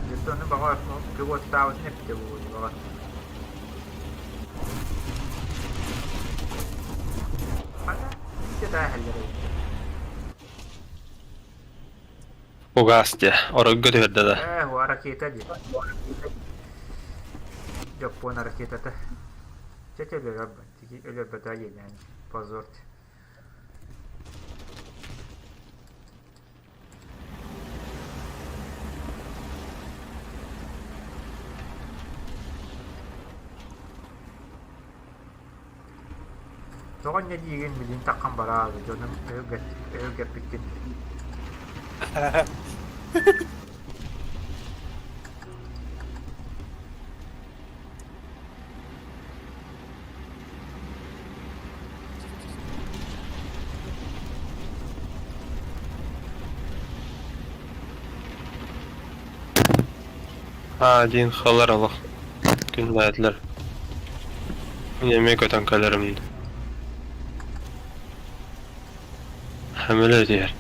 Дьэ ону баҕар пилоттаабытын эппитэ буолуо баҕар. Хата, ити тааһаллар эбит. Угаас диэ, оройго түһэрдэ да. Ээ, ракета дии. Дьоппуон ракетата. Чэ, өлөрөр өлөрбөтө иэнээн позор. Тоҕо инньэ диигин билигин таххан бараалы дьонум өһүргэппиккин Аа диэн халар олох күннээтилэр. Мин эмиэ көтөн кэлэрим. Хэмилэ этиһэр.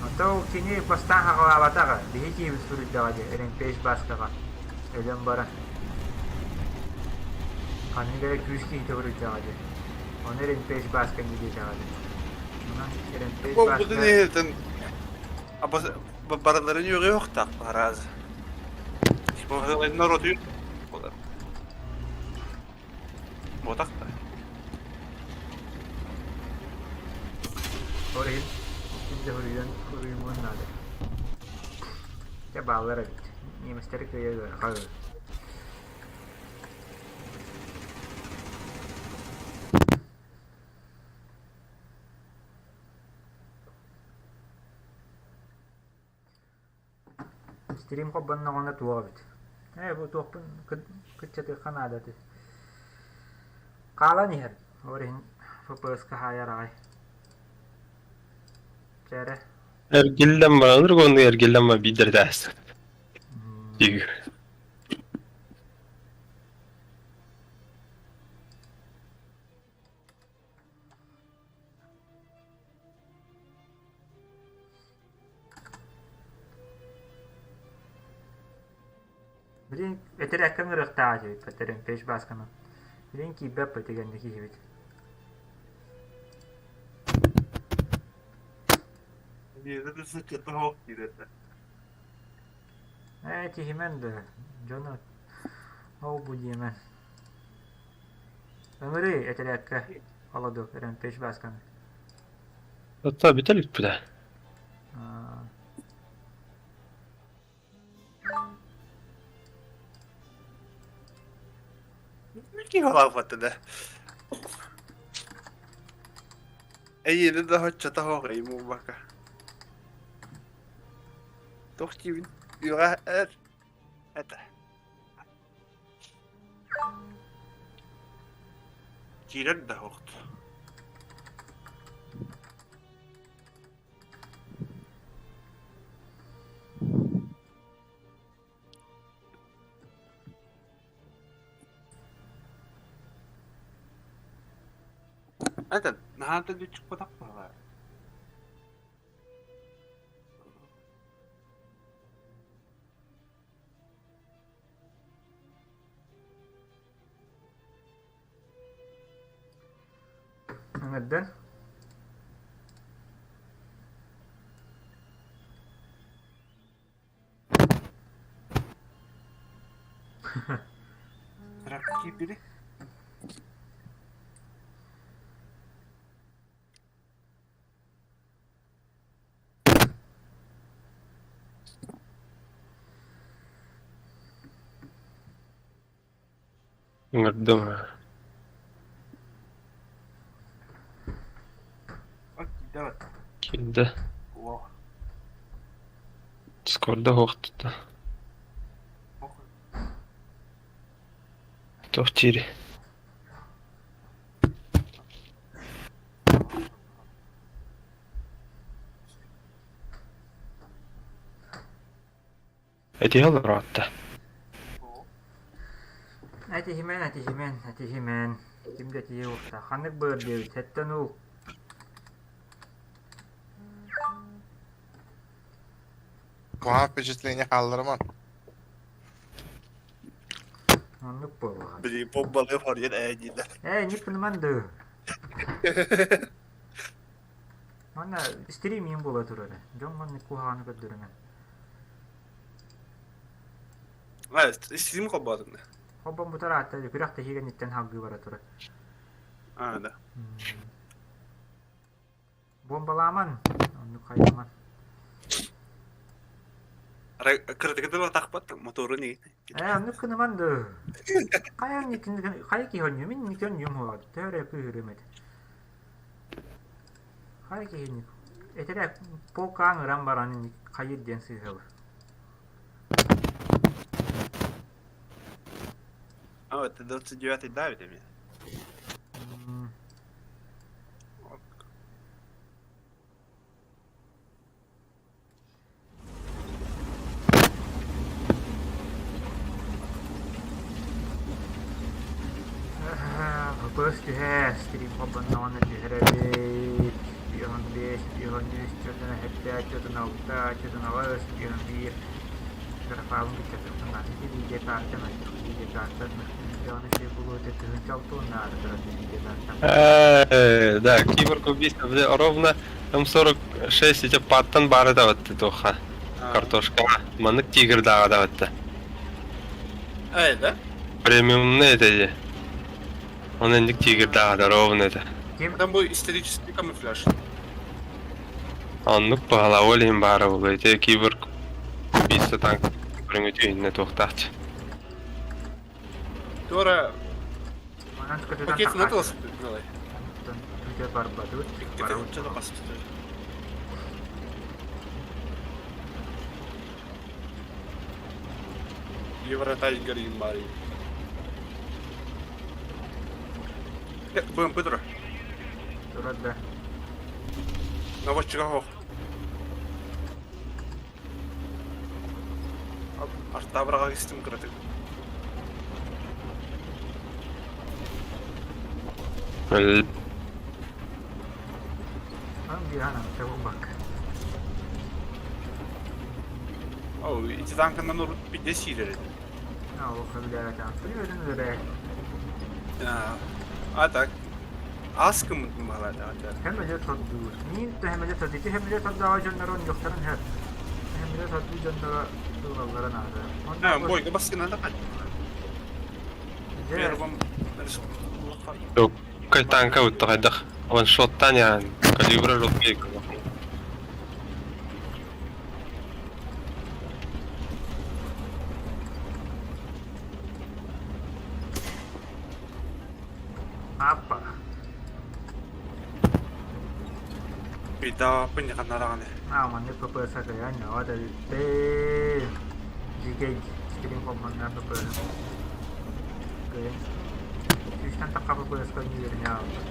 Ото ол кини бастаан хаҕылаабатаҕа, биһи киһибит суруйдаҕа дии, Рэмпейдж Бааскаҕа өлөн баран. Ханнык эрэ күүс киһитэ суруйдаҕа дии. Ону Рэмпейдж Бааска инньэ диэтэҕэ дии. Онон Рэмпейдж Буолбутун Бааска иһитин барыларын үөҕүөхтаах араас. Норуоту буолар. Буотах да. Ол иһин ким да суруйан суруйумуон наада. Дьэ бааллар эбит. Немецтэри кыайа ыарахан. Стрим холбонноҕуна туох эбит? Ээ, бу туохпун кыччатыахха наада этэ. Хаалан иһэр. Ол иһин ФПС-ка хаайар аҕай. Чэ эрэ. Эргиллэн баран ыргонну эргиллэн ба биирдэрдээс. Тигр. Билин этэрээккэ ыҥырыахтаах этибит Терентьевич Баасканы. Билин киирбэппит итигэнник киһибит. Ээ, тиһимэн да, дьону ол-бу диэмэн. Ыҥырыы этэрээккэ холодок Рэмпейдж Баасканы. Отто бүтэ иликпит ээ. Киһи да. Эйиэни да хоччото хоҕой муубака. Туох диибин? Үөҕэ эр это. Киирэр да охт. Это наһаа да чукпатах баҕа. Ыҥырдын. Киирдили. Ыҥырдым. Киирдэ. Дискорда суохтута. Туох диири? Этиһэ олороотто. Этиһимэн, этиһимэн, этиһимэн. Ким да этиһиэ уохтаах. Ханнык быар диэбит, сэттэн уул. Куһаҕан впечатление хаалларыман. Оннук буоллаҕа. Били бомбалыы хоруйан ээ дииллэр. Ээ, инник гыныман дуу. Манна стриминг буола турара. Дьон маннык куһаҕаны көрдөрүмэн. Стрим холбоотуҥ да? Холбоммутар аата күрэх тэһии кэнниттэн салгыы бара турар. А, да. Бомбалааман, оннук хайаман. Арай кыратыгы атахпат моторун Ээ, оннук гыныман дуу. Хайа хайа киһи онньу, мин инники онньуум буолаат. Төһө эрэ кыыһырыам этэ. Хайа киһи этэрэ полкаан ыран баран хайыр диэн сыыһабы. А, это 29-й давит меня. ППС түһэр, стрим холбонноҕуна түһэрэбит. 55, 53, 47, 46, 48, 51. Графабын кыччатыахпын наада. Ити видеокарта мөлтөх. Видеокарта мөлтөҕүнэ үчүгэй буолуо этэ. 1060 наада турар видеокарта. Да, киборг убийство, бля, ровно М46 ити паттан баары да туха. Картошка. Маннык тигрдааҕа да Э, да? Премиумный это же. Он инник тигрдааҕа да ровно это. Там бу исторический камуфляж. Оннук баһылаа ол иһин баара буолуо. Ити киборг убийство танк көрүҥүтү иннэ туохтаахчы. Туора Манан көтүтэн пакет таххааччы. натылас Бүтэ барбадыт. Евротайгер имбари. БМП тура. Турар да. Наводчига хох. Артабраға кестим кыратык. Ау, ити танканан урут бидде сиирэр этэ. А так. Ас кыммытын баһылаата. Хэмэлэ тордуур. Мин да хэмэлэ тордуур. Ити хэмэлэ тордооҕо дьоннорун дьохторун һэр. Хэмэлэ тордуу дьонноро ылаллара наада. А, бойга баскына да хат. Дьэ, Первым Кай танка бутта хайдах ваншоттан яан калибра жоппейк. аппа. Беда пыньханараҕаны. Аа, маннык ППС кыайан ньаҕа да бүттэ. Дьиикэй стрим холбонноох ППС. Кыайан сүүстэн тахха ППС-ка үөрэнэ аалбыт.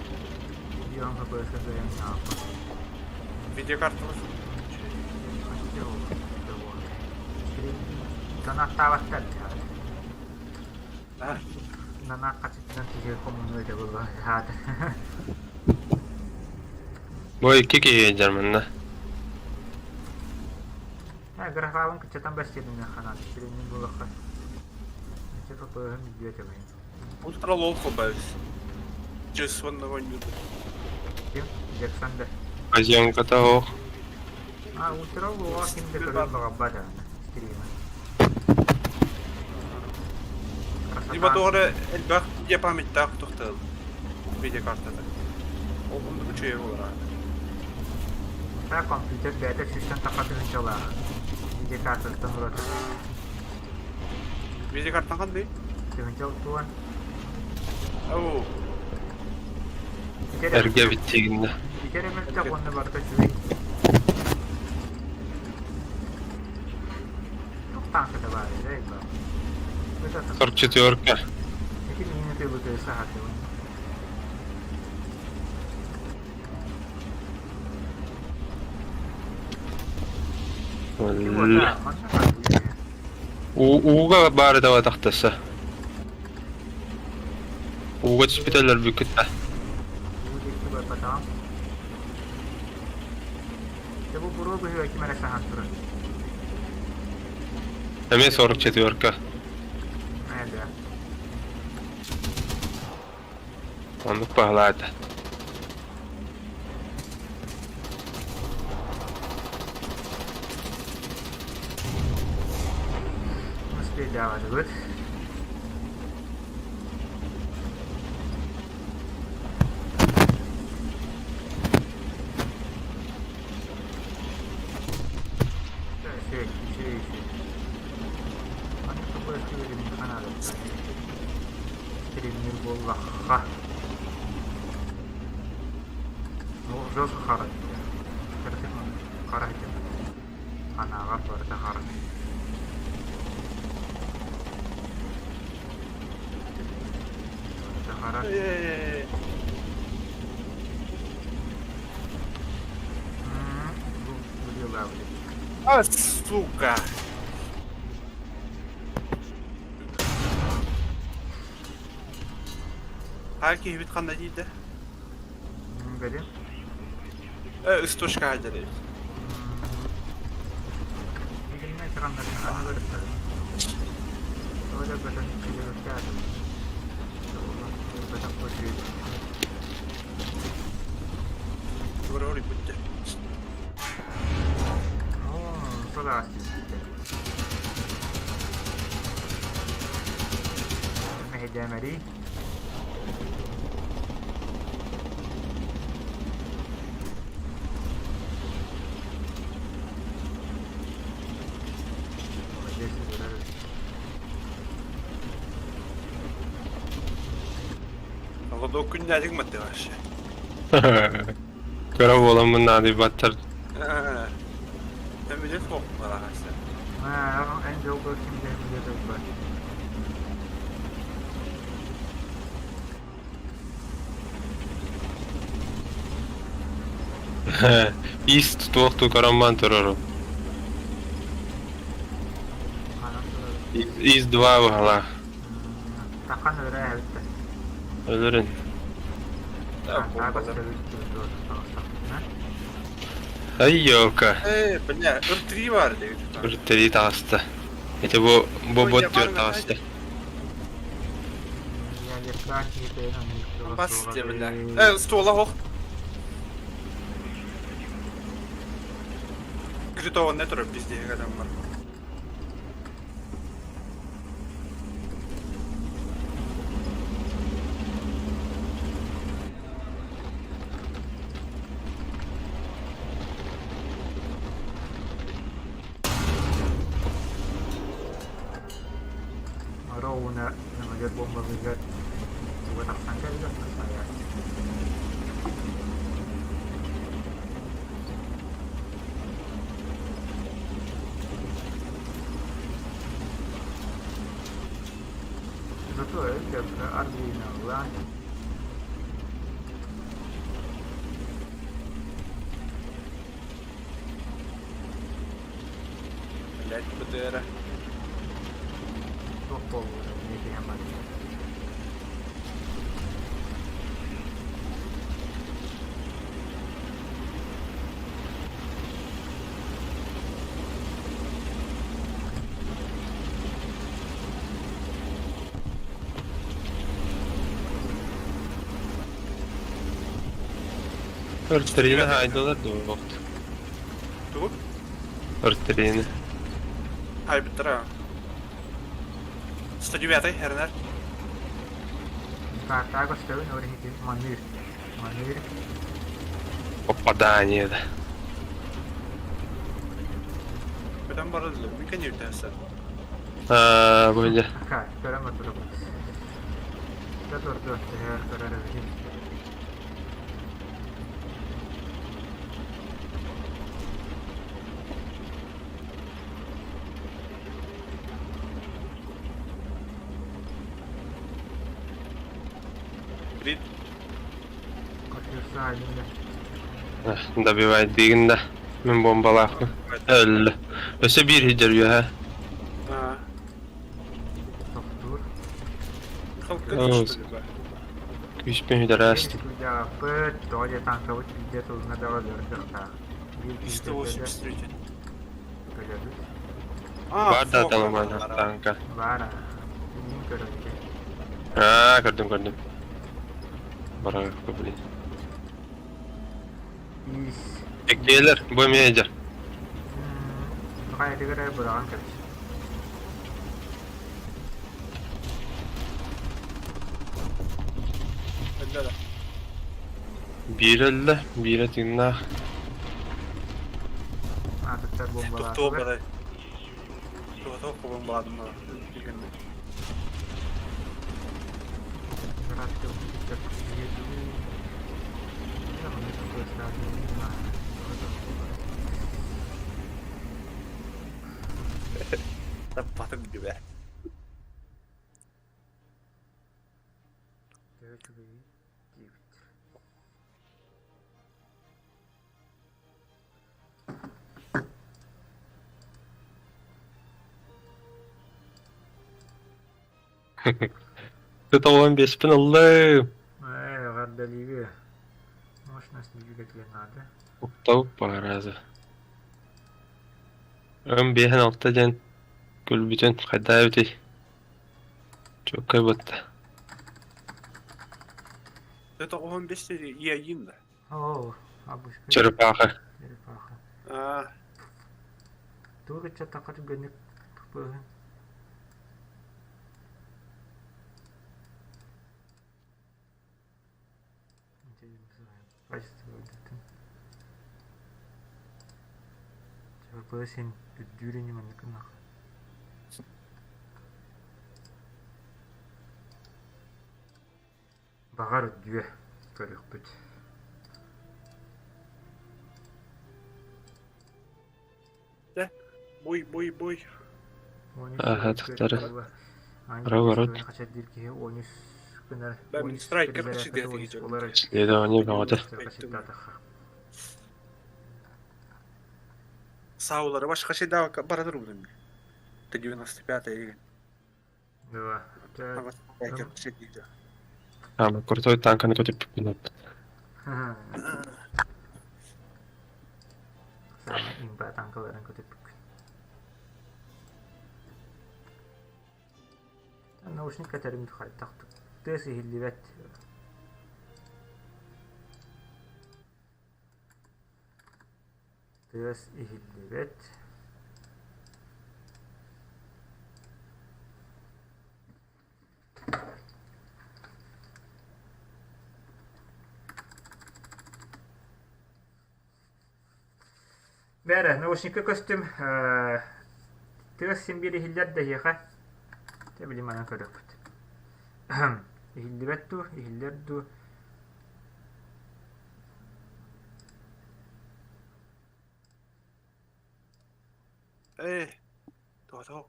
Бион ППС-ка кыайан аалбыт. Видеокарталар. Донаттаабаттар Нана хачытынан киһи хомунуо этэ буолла хаата. Бу икки киһи дьэр манна. Графабын кыччатан бэстиэтинэ ханаат сириннин буолуохха. Ити ПП-һын билбиэ этэ Ультра лоу хобайс. Джейсон ойнур. Ким? Джексон да. Азианката ох. А, ультра лоуға ким да көрүөн баҕарбат аны стрима. Либо тоҕо элбэх дьиэ памяттаах тохтол видеокартата. Ол оннук үчүгэй буолара. Та компьютер бэйэтэ сүүстэн тахха тыһыынчалаах. Видеокартаттан ураты. Видеокартан ханный? Тыһыынча туон. Оу. Эргэ биттигиннэ. Итер эмэлтэх уонна барыта үчүгэй. Туох тааҥката баар этэй баар. 44. Ити миини тыыбытыы саһардыбын. Ууга баары дава тахтаса. Ууга түспүтэллэр бүкүт да. Уу диэки барбатаҕым. Дьэ бу буруо быһыыга ким эрэ саһан турар. Эмиэ 44. Ээ да. Оннук баһылаата. Успейдаабатыбыт. Үчүгэй, үчүгэй, үчүгэй. Маннык туппуйа наада. Стримнир буоллахха. Жестко хара. Хара этим. Анаҕар барыта хара. Барыта хара. А, сука! Хаа киһибит ханна тиийдэ? Бэлим. Э, ыстушка хаалдьар эбит. Билимҥэ чаҕаннарын аны көрүстэр. Тоҕо да көтөн килиэбэккэ аатым. Бэтэх көрдүү. Тугу бүттэ. Оо, сылаас түспүтэ. Мэһэйдээмэрий. Молодец, өлөрөр. Оҕо күннээдик маттыга вообще. Кыра буоламмын наадыйбаттар. Эмилет хоққалаҕасы. Эн дьолго ким да эмилет ылбат. Ис туох тук роман турарым. Ис два баһалаах. Тахан өлөрө эбиттэр. Өлөрүн. Ай ёлка. Э, бля, ыр-3 бар дейт. Ыр-3 таҕыста. Ити бу бу бот түөрт таҕыста. Бас де бля. Э, стола хох. Критованный турар пиздеге адам бар. Роуна нөҥүлэр буомбалыыгар туга тахсан кэллэ хайааччы. Зато это Ардуино Блять, БТР. Туох буоллура эмиэ барда. Ыртырыйны хаайдылар дуо? Тугу? Ыртырыйны. Хайбыттара. 109 эрнер. Картаға көстөбүн өрүһүтү маныыр. Маныыр. Попадание да. Көтөн барылы. Мин кеньютәсә. Аа, бу дьэ. Ака, көрөн отурабын. Да турду, төһөр көрөр эбитин. Крит. Кофеса алинда. Добивай дигин да. Мин бомбалаахпын. Өллө. Өссө биир сидер үөһэ. Аа. Тохтуур. Халкы что ли ба? Күүспүн үдэрээст. Пыт, тоҕо танкабыт биирдэ тылына бөҕө өлөр кыахтаах. Биир киһи 308 встретил. өлөбүт. Бар да талыман танка. Баар билин көрөбүт. Аа, көрдүм көрдүм. Барагы блин. Ис. Эккиэлэр, бу эмиэ дьэр. Хайатыгар эрэ быраҕан кэбис. Өллө да. Биирэ өллө, биирэ тыыннаах. Атыттар Тохтоо бомбалаатылар. барай. Тохтоо бомбаладым. Таппатым gibi. Ты толон беспин ыллым. Диэн наада. Уктабыт баарааза. Өн биэһэн алта диэн күлбүтүн хайдаа эбитий? Чуоккай бытта. Тоҕуһун бес иэйиим да. Оо, абышка. Черепаха. Черепаха. Аа, Тугу ыччаттахха түргэнник быһын. Качество үрдүттэн. Чапы син үрдүүр ини маннык гыннахха. Баҕар үрдүө көрүөхпүт. Буй, буй, буй. Аха, тахтары. Ара Бә, страйкер кышыды Исследование бөҕөтө. Саулары башка şey daha барадыр bunun. 95 деген. Да. Страйкер кышыды. Ама крутой танканы көтүппүн. Саамай имба танкаларын көтүппүккүн. Наушник кэтэрим хайдах тыас иһиллибэт. Тыас иһиллибэт. Бээрэ, наушникка көстүм. Тыас син биир иһиллэр да эһиэхэ. Дьэ, били манан көрүөхпүт. Иһиллибэт дуу, иһиллэр дуу. Э, тоҕо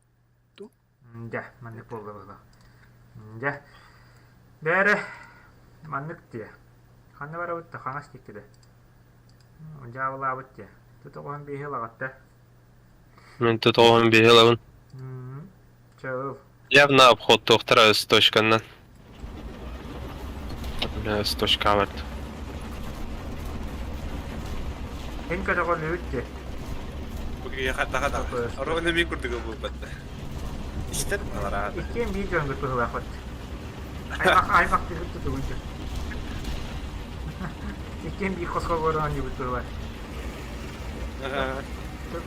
Дьэ, маннык буолла быһыылаах. Дьэ, бээрэ, маннык диэ. Ханна барабыт да хаҥас диэки да. Дьаабылаабыт диэ. Тутуҕуһан биэһи ылаҕатта. Мин тутуҕуһун биэһи ылабын. Чэ, ыл. Явно обход туохтара с точканан. С точка барт. Эн көтөҕөллүбүт диэ. Хаттаха да. Ровно ми курдуга буолбатта. Истер алара. Иккиэн биир дьоҥҥут быһыылаахпыт. Аймах аймах түһүк тутугуйду. Иккиэн биир хоско олорон оонньуубут быһыылаах.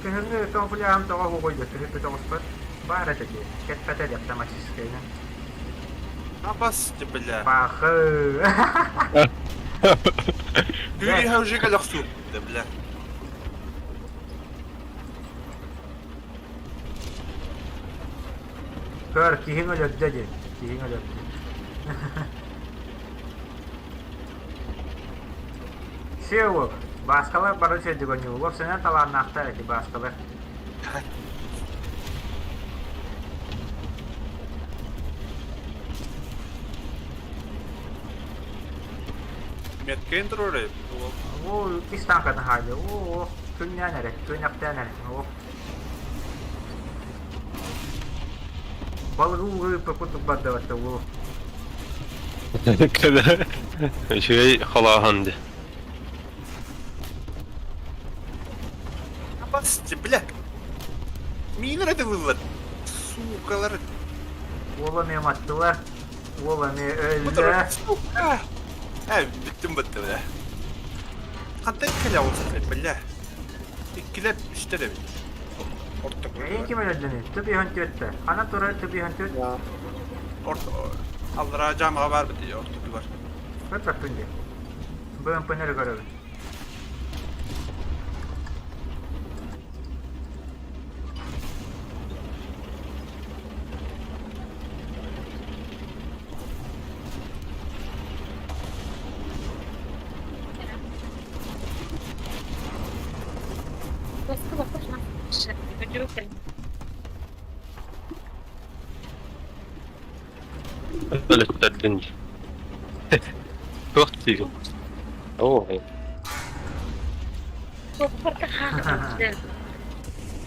Кыһыҥҥы камуфляжым тоҕо уоҕуйда түһүппүт оҕуспар баар этэ дии, кэппэтэ дии автоматическайынан. Абас, бля. Пахы. Юрий уже каляксу. Да бля. Көр, киһиҥ өлөрдө дии, киһиҥ өлөрдө. Сеул, Бааскалар бары сирдик оонньууллар, сэнэн талааннаахтар эти Бааскалар. Меткен турар. Оо, иккис танкатын хаалла. Оо, күннээн эрэ, күнэхтээн эрэ. Оо. Балыгы ууга ыыппыт курдук бардыбатта уу. Үчүгэй холооһон дии. Абас, бля. Миинер этилилер. Сукалар. Уола эмиэ маттылар. Уол эмиэ өллө. Сука. Э, бүттүм бытты, бля. Хантан кэлэ олсун, бля. Иккилер, үстер эбит. Орто. Эйин ким өлөрдүнүй? Түп түөттэ. Хана турар түп түөт. Орто. Аллара жамаға бар бит, орто бар. Көт дии. БМП-нер көрөбүн. Өлөттөрдүн дии. Туох диигин? Оо.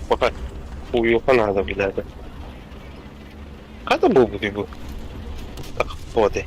Баха. Уйухан ада билээдэ. Хата буолбутуй бу? Тах, туоте.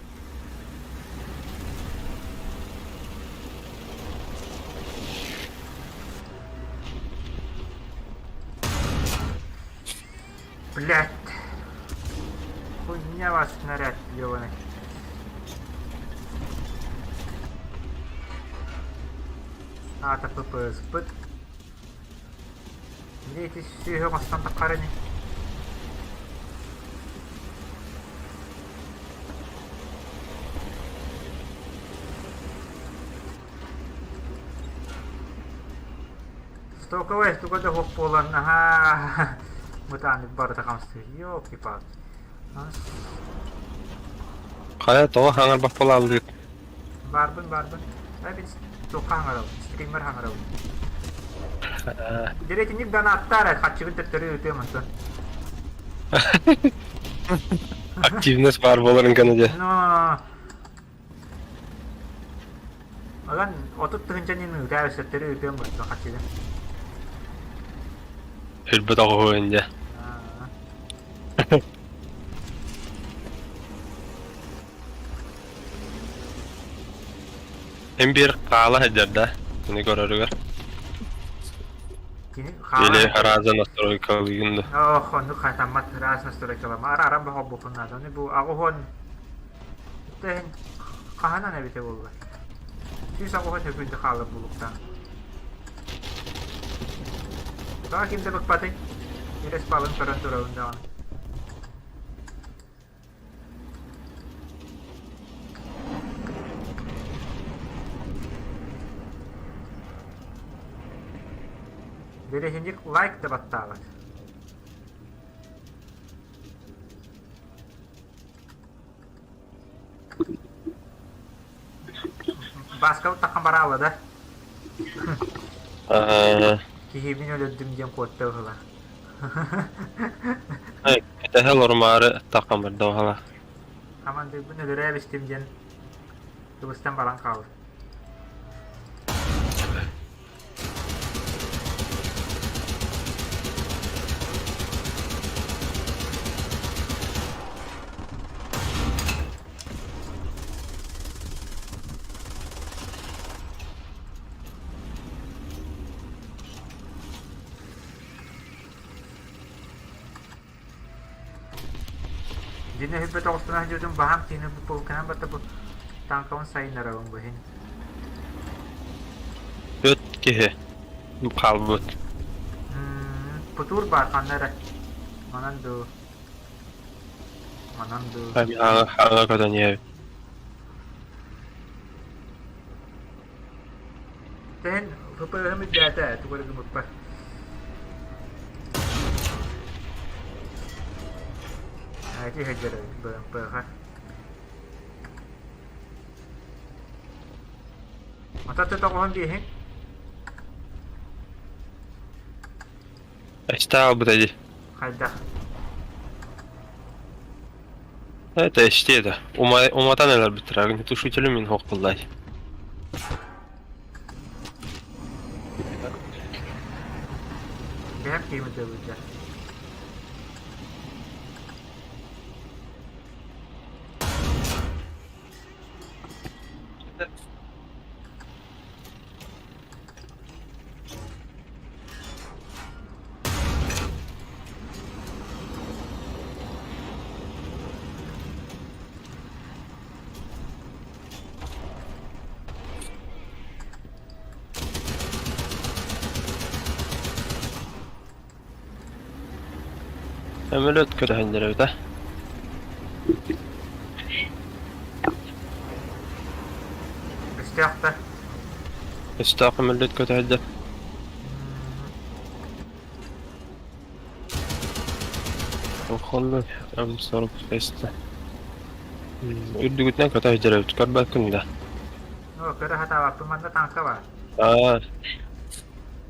Блядь. Хуйня вас снаряд, ёбаный. Аата ППС-пыт. Мне ити сүөһү оҥостон таххар ини. Стоковай туга да суох буолан наһаа бытааннык барыта хамсыыр. Ёлки-палки. Хайа тоҕо хаҥарбах буолааллыыр? Баарбын баарбын. Ай мин туохха хаҥарабын? Стриммер хаҥарабын. Дьэ итинник донаттаар хаччыгын төттөрү ыытыам онтон. Активность баар буоларын гына дьэ. Но Онон 30 тыһыынчанын ыытаа өссөттөрү ыытыам буолла хаччыгын. Өлбөт оҕоһуон дьэ. Эн биир хаала сылдьар да, кини көрөрүгэр. Кини Или хаала раза настройкалыыгын да. Ох, оннук хатаммат раз настройкалама. Ара-арам бохоббуппун наада. Ону бу аҕыһуон Тэһин хаһанан эбитэ буолла. 180 сөкүүндэ хаалар булуктаах. Тоҕо ким да быкпатый? Респалын көрөн турабын даҕаны. Дэриэһинньик лайк да баттаабат. Бааскабыт таххан бараала да? Киһибин өлөрдүм диэн куотта быһыылаах. Кэтэһэ олорумаары таххан барда баһала. Хамандыырбын өлөрө эбистим диэн кыбыстан баран хаалар. Дьиҥэ иһиппит оҕустана сылдьыбытым баһаам киһини бу полканан батта бу танкабын сайыннарабын бу иһин. Үт киһи хаалбыт. Путур баар ханна эрэ. Манан дуу. Манан дуу. Аҥа аҥа көтөн иһэбит. Тэһин ФПС-м үрдээтэ, тугу эрэ гыммыппар. Ити сылдьар БМП-ха. Ата тоҕуһун биэһин. Эстаа албыта дии. Хайдах? Это эстиэ да. Уматан ыларбыттар, огнетушителю мин хоқпуллай. Бэһэм киимит ылбыта. Өмөлөт көрөһөннөр эбит а. Өстөөх да. Өстөөх өмөлөт көтөһөллөр. Холлор М45 Үрдүгүтүнэн көтө сылдьар эбит, көрбөккүн да. Оо, көрө сатаабаппын, манна тааҥка баар. Аа,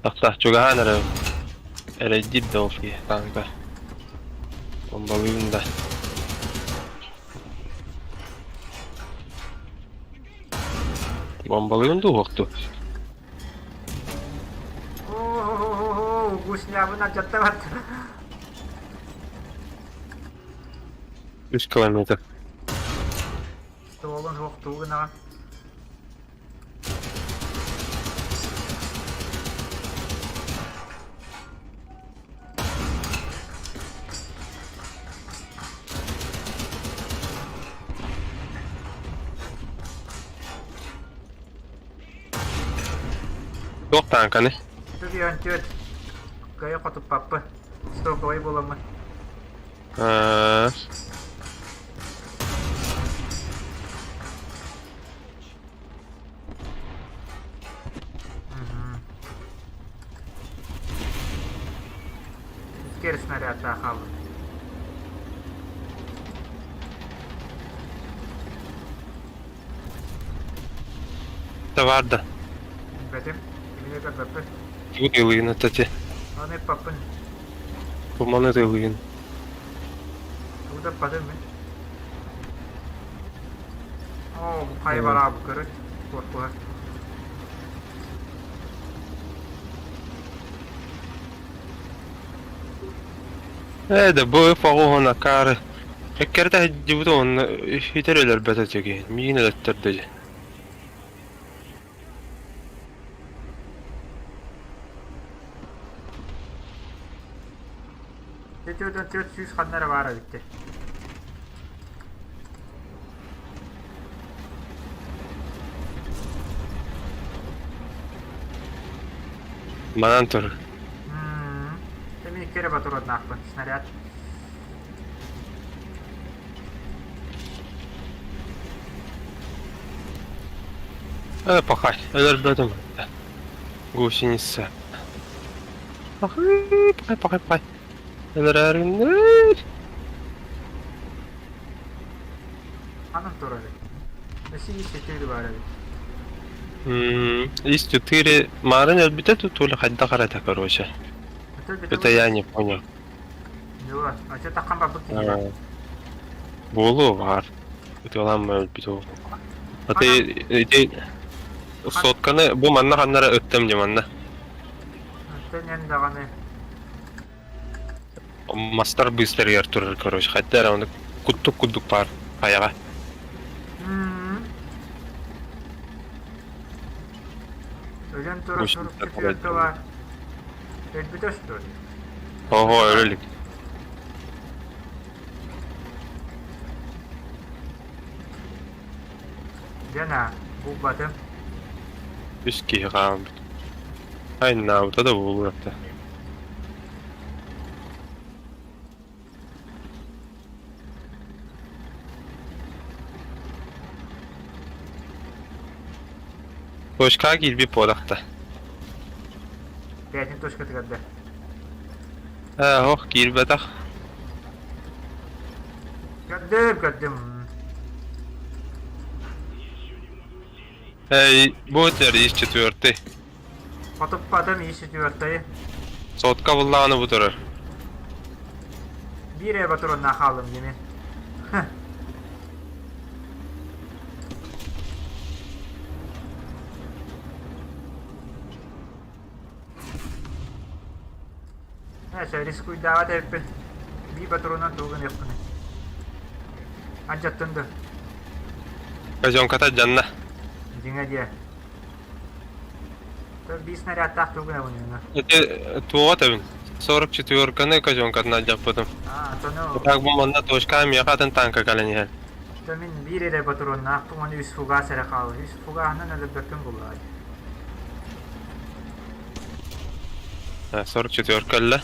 тахса, чугаһаан эрэ эрэйдиир да ол киһи тааҥка. Бомбалыыбын да. Бомбалыыбын дуу уһук дуу? Оо, гуснябын алдьаттабат. 3 километр. Суолун суохтуу гынаҕын. Туох тааҥканы? 44. Кыайа хотуппаппын. Стоковай буоламмын. Аа. Иккиэр снарядтаах хаалбыт. Да бар да. Билбэтим. Кимини көрбөппүн. Тугу тыалыгын аттати? Аны ыппаппын. Туманы тыалыгын. Тугу да ыппатым мин. Оо, бу хайа бараа бу көрүт. Корпуһа. Ээ да бу фоҕуһун акаары. Эккэрэтэ сылдьыбыт уонна итэр өлөрбөт этэ киһи. Миигин өлөттөрдө дьэ. 4 400 ханна эрэ баара эбит дии. Манан тур. Мин икки эрэ батуруоннаахпын. Снаряд. Э, пахай, өлөрбөтүм. Гусеница. Пахай, пахай, пахай, пахай. Өлөрөрүн. Ханан турар эбит? Өссө 4 баар эбит. Из 4 Марын өлбүтэ тутули хайдах эрэ короче. Это я не понял. Дуо, очо таххан барбыт киһи. Буолуо баар. Ытыалаан өлбүт ол. А ты ити сотканы бу манна ханнара ыттым дии манна. Оттон даҕаны Мастар быыстарыгар турар короче хайда эрэ ону куттук курдук баар хайаҕа. Өлөн турар сурук четверка баар. Өлбүтэ что ли? Ого, өлө илик. Дьэ булбатым. Үс киһи хаалбыт. Айнаабыта да буолуо этэ. Точкаҕа киирбит буолахта. Бэйэтин точкатыгар да. Ээ, ох, киирбэтэх. Көрдүм, көрдүм. Эй, бу өтөр ис четвертый. Хотуппатым ис четвертый. Сотка буллаҕына бу турар. Биир эба туруонна хааллым дими. Ээ, рискуйдаабат эбиппин. Биир патронунан тугу гыныахпыный? Алдьаттын да. Казенката дьанна. Дьиҥэ диэ. Биир снарядтаах тугу гынабын Ити туоҕа тэбин. 44-каны казенкатын алдьаппытым. Аа, тону... Так бу манна точка миэхэ атын танка кэлэн иһэр. То мин биир эрэ патроннаахпын уонна үс фугас эрэ хаалла. Үс фугаһынан өлөрбөппүн буллаҕай. 44 кэллэ.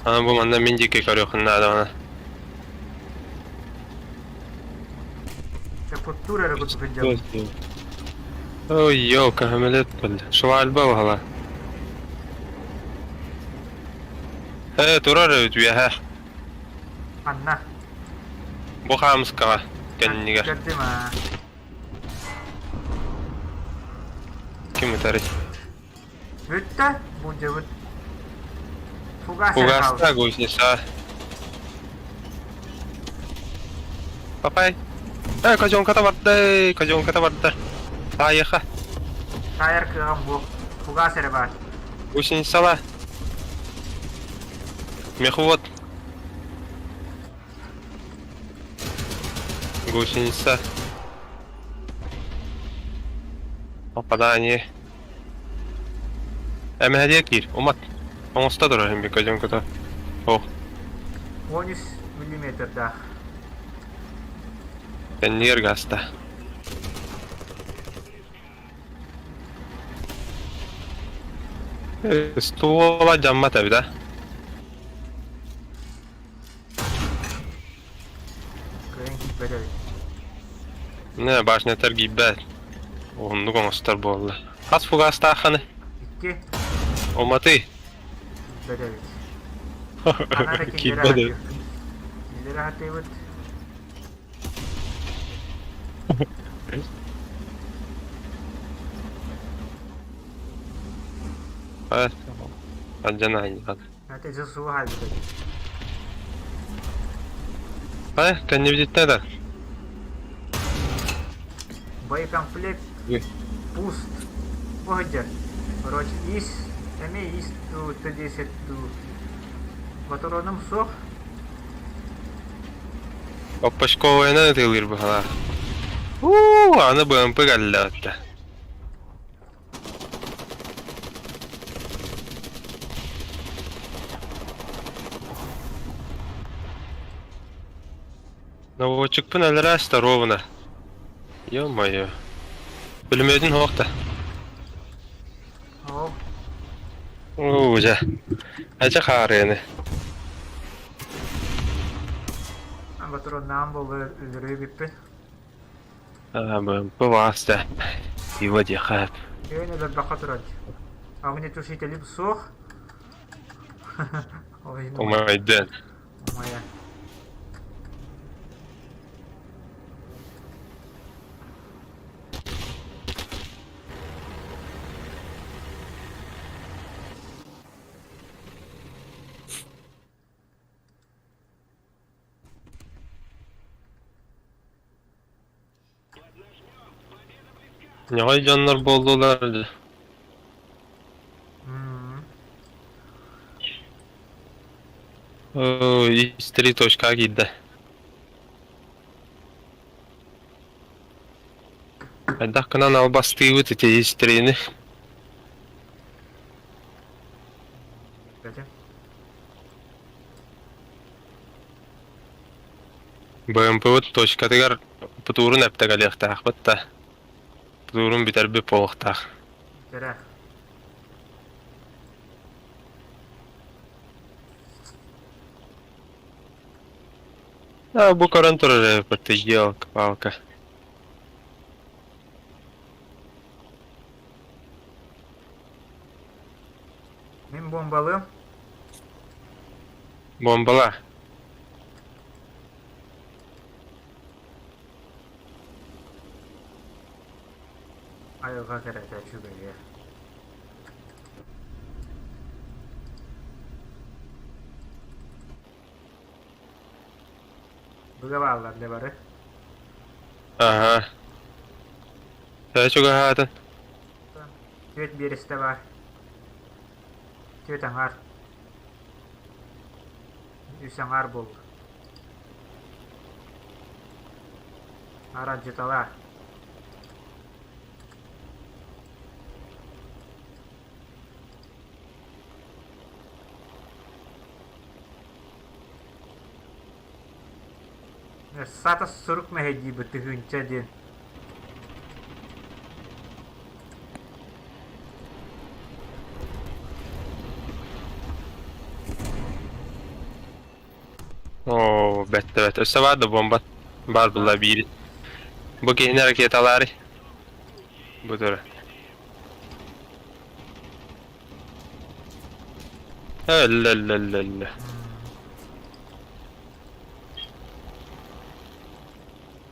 Аны бу манна мин диэки көрүөххүн наада Куттуур эрэ курдук сылдьабын. Ой, ёлка, көмөлөт кэллэ. Швальба баһала. Э, турар эбит үөһэ. Анна. Бу хаамыскаҕа кэннигэр. Көрдүм аа. Ким ытарый? Бүттэ, булдьабыт. Фугас Фугаста гусеница. Папай. Э, козенката барда, козенката барда. Таайыха. Таайар кыаҕым буох. Фугас эрэ баар. Гусеницала. Мехвод. Гусеница. Попадание. Эмэһэлиэ киир, умат. Оҥосто турар иһин көдьөҥ-көтө. Ох. 13 миллиметрдаах. Кэннигэр гаста. Ствола дьаммат эбит а. Кыайан киирбэт эбит. Не, башнятар киирбэт. Уһуннук оҥостор буолла. Хас фугастаахханы? Икки. Уматый. Киирбэт эбит. Ана да киллэрэ Киирбэт эбит. сатыыр. Киллэрэ сатыыбыт. Алдьан аанньаҕын. Это же суох эбит. Ай, кэннибититтэн да. Боекомплект пуст. Бу сылдьар. Короче, ис, эмиэ ис дуу, Т-10 дуу. Ботуруонум суох. Оппочковайынан ытыалыыр быһалаах. Уу, аны БМП кэллэ атта. Наводчикпын өлөрө ровно. Ё-моё. Пулеметин суох да. Оо, Уу, дьэ. Эчэ хаарыаны. ботуруоннаан буолла өлөрүө эбиппин. Аа, БМП баас да. Тива диэхэ. Күөн өлөрбөххө турар. Огнетушителим суох. Ой, ну, Умайдын. моя. Ньоҕой дьоннор буоллулар. Ой, из три точка киирдэ. Хайдах гынан албастыыбыт ити истрини? Бэтим. БМП-быт точкатыгар путуурун эптэгэлиэхтээхпит да. Путуурун бүтэрбит буолуохтаах. Кэрэ. А, бу көрөн турар эбиппит, елка-палка. Мин бомбалыым. Бомбала. Айылҕа кэрэтэ үчүгэйэ. Быга бааллар да бары. Аха. Төһө чугаһаатын? Түөрт биэрэстэ баар. Түөрт аҥаар. Үс аҥаар буолла. Арадьыталаа. Сата сурук мэһэйдиибит тыһыынча диэн. Оо, бэттэ бэт. Өссө баар да бомба? Баар буолла биир. Бу киһини ракеталаары. Бу тура. Өллө өллө өллө өллө.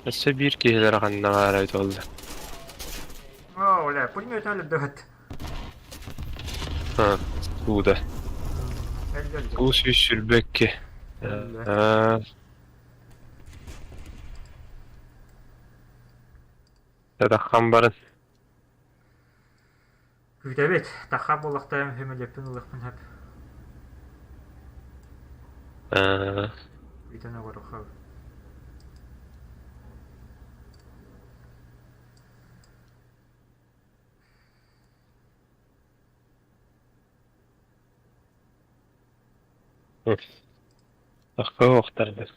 Өссө биир киһилэрэ ханна баара эбит буолла. Оо, бля, пулемет өлөрдөбөт. Ха, тууда. Өлдө өлдө. Уу 122. Өллө. Аа. Таххан баран. Күүтэбит. Тахха буоллахтайым сөмөлүөппүн ылыахпын сөп. Аа. Күүтэн олоруохха. Тахха охтарбыт.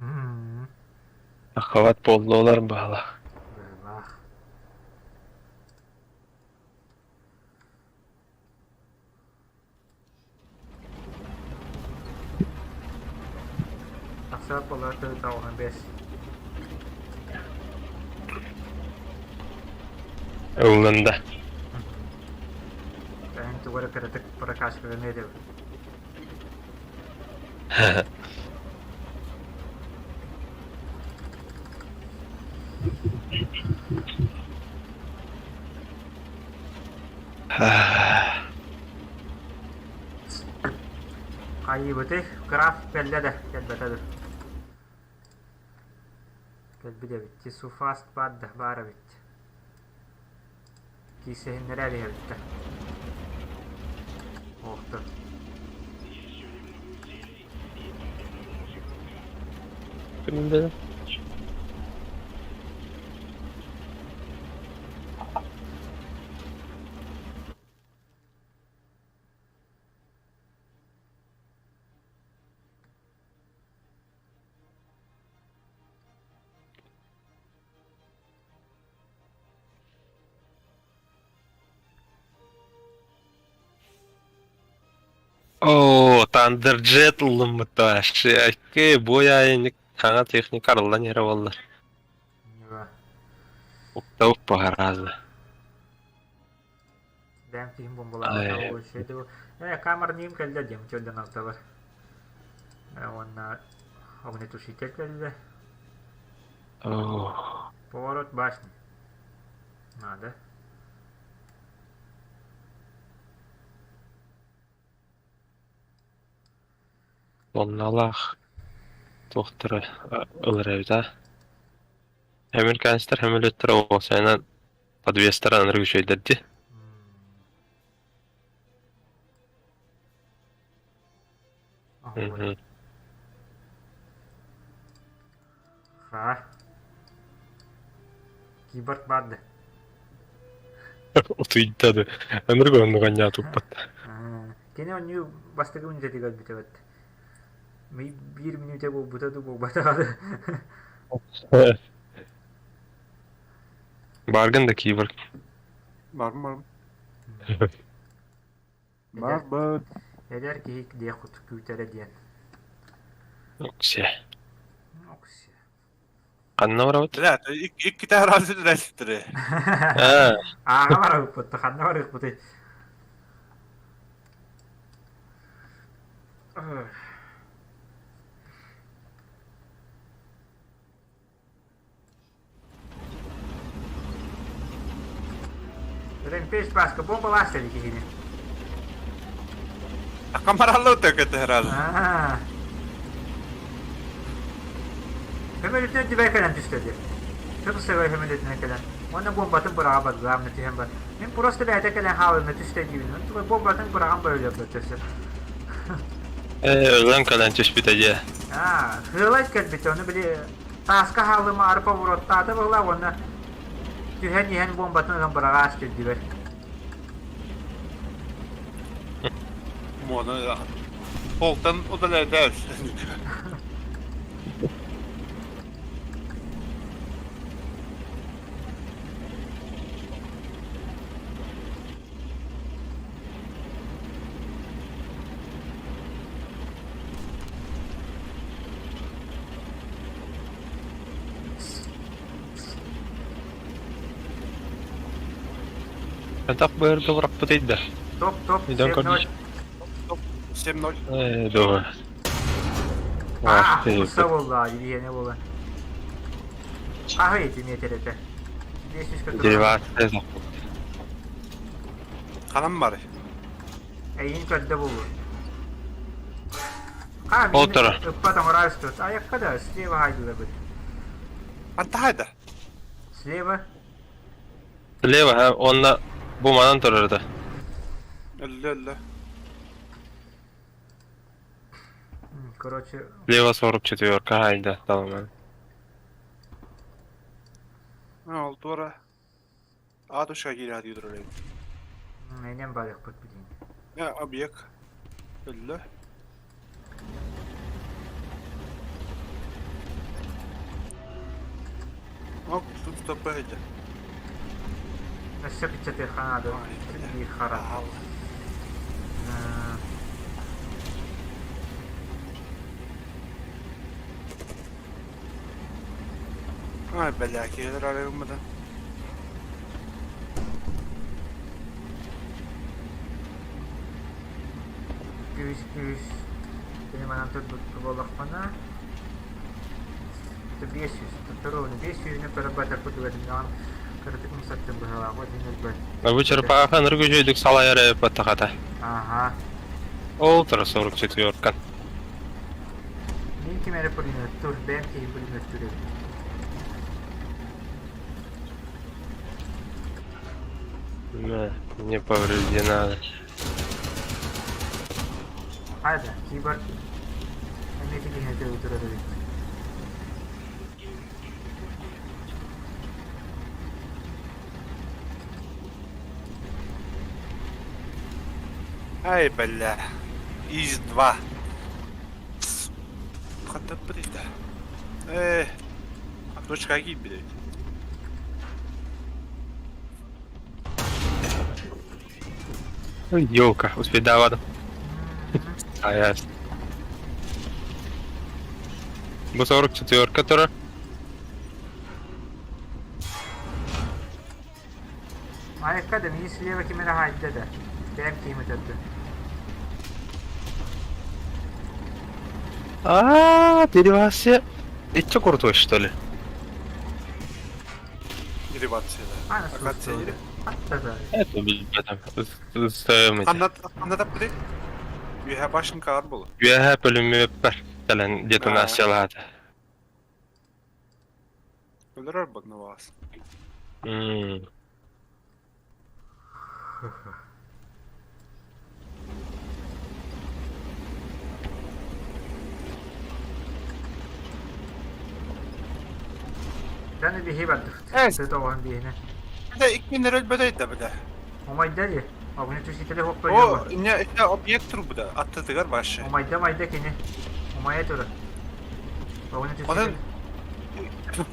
М. Аххабат буоллулар баһылаах. Быһыылаах. Тахсыбат буоллар 495. Ыллан да. Эн тугу эрэ кыратык прокачкаланыа этибит. Хайыыбытый? Крафт кэллэ да, кэлбэтэ да. Кэлбит эбит. Суфаст баар да, баар эбит. Киирсэһиннэрэ иһэбиттэр. Охтор. Оо, Thunderjet ыллыммыта. Шиакы буойаайынник хаҥа техника арыллан иһэрэ буоллар. Уктабыт погаразы. Дэм киһим бомбалаабыта ол Э, камерниим кэллэ диэм чөллөн алтабар. Уонна огнетушитель кэллэ. Поворот башни. Надо. Онналаах туохтара ылар эбит аа. Американецтар самолеттара уопсайынан подвестара ынырык үчүгэйдэр дии. Мгм. Ха. Киборг баар да. Утуйда да. Ынырык оннук анньаа туппат. Кини оонньуу бастакы мүнүүтэтигэр өлбүтэ Биир мүнүүтэ буолбута дуу буолбатаҕа да. Бааргын да киборг. Барым барым. Эдэр, Бар эдэр киһи диэх күүтэрэ диэн. Оксе. Оксе. Ханна барабыт? Бля, иккитэ араас үлэлэстири. Аа, Ааҕа барабыппыт, ханна барыахпытый? Рэмпейдж Пашка бомбалаах сели киһини. Камараллы төкөтө Аа. Көмөлүтүнэн дибай кэлэн түстэ диэн. Сөп-сөбө көмөлүтүнэн кэлэн. Уонна бомбатын быраҕа бардылаамна түһэн бар. Мин просто бэйэтэ кэлэн хаалынна түстэ диибин. Онтуга бомбатын быраҕан бөлөлөрбөт өссө. Э, өлөн кэлэн түспүтэ дии. Аа, сыалай кэлбит, ону били тааска хаалымаары повороттаата быһылаах уонна түһэн иһэн бомбатын ылан быраҕаас кэлдибэр. Муону полтан удаляйдаас. Атах быһырга бырахпытый да. Топ топ Иден 7-0. 7-0. Э, дуо. А, курса буолла, дириэне буолан. Аһы ити миэтэрэтэ. 500 Деривация Ханан бары. Эйин көрдө буолуо. Полтора. Ыппат оҥорор тут. Айакка да, слева хайдылабыт. Антахайда. Слева. Слева, ha, онно бу манан турар да. Өллө өллө. Короче. Слева 44 хайда, талыман. Ол туора. Аатушка киирэ дии турар эбит. Менен барыахпыт билин. Объект. Өллө. Ок, тут стоппа сылдьар. Өссө печатыахха наада. Ай, бля. Биир хара. Аал. Э, Ай, бля, киһилэр арыйыммыта. Күүс күүс. Кини манан турбут буоллахпына 500 туттар 500-нэ көрө кутугар кыратык умсаттым быһалаах один өлбөт. Бу черепаха ынырык үчүгэйдик салайар эбит Ага. Ол тура 44-кан. Мин ким эрэ пулеметтур, бэйэм киһи пулеметтур эбит. Не, не повреждена. Хайда, киборг. Эмиэ киһи турар эбит. Ай, бля. ИС-2. Хата брита. Э, а точка какие блядь? Елка, успедавадым. А ясно. Бу 44 турар. Айыкка да мини слева ким эрэ хаайда да. Бэйэм киһим өтөрдө. А, деривация. Это крутой, что ли? Деривация, да. Ана Акация или? Да. Это блин, стоимость. Анна блин. Үһэ башенка ар болу. Үөһэ пулеметтар. Кэлэн детонациялаата. Өлөрөр бадны вас. М. Даны биһи бардык. Э. Сөт оҕон биһине. Да иккиннер өлбөдөй да бля. Омайда ди. Огню түсителе хоппа О, не, это объект трубда. Аттытыгар башы. Омайда майда кини. Омая турар. Огню Онон түсителе.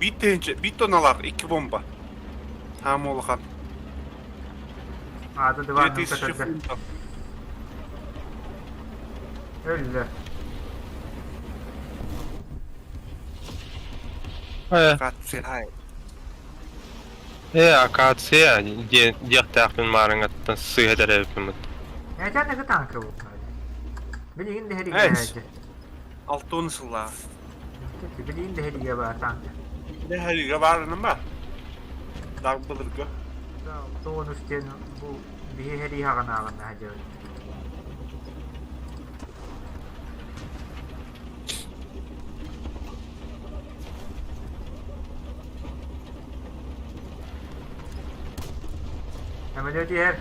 бит тенче, бит тоналар икки бомба. Хам улахан. Ада два 2000 фунтов. Өллө. Э, Акация. Ай. э, акация, диэхтээхпин маарыҥаттан сыыһа тэрэбиппин. Этэн эгэ танка бу. Билигин де Эс. хериге. Алтын сыла. Билигин де хериге бар танка. Не харига барыным ба? Даг былыргы. Тоон үстен бу биһи хери хаганаагын хажы. Самолет иһэр.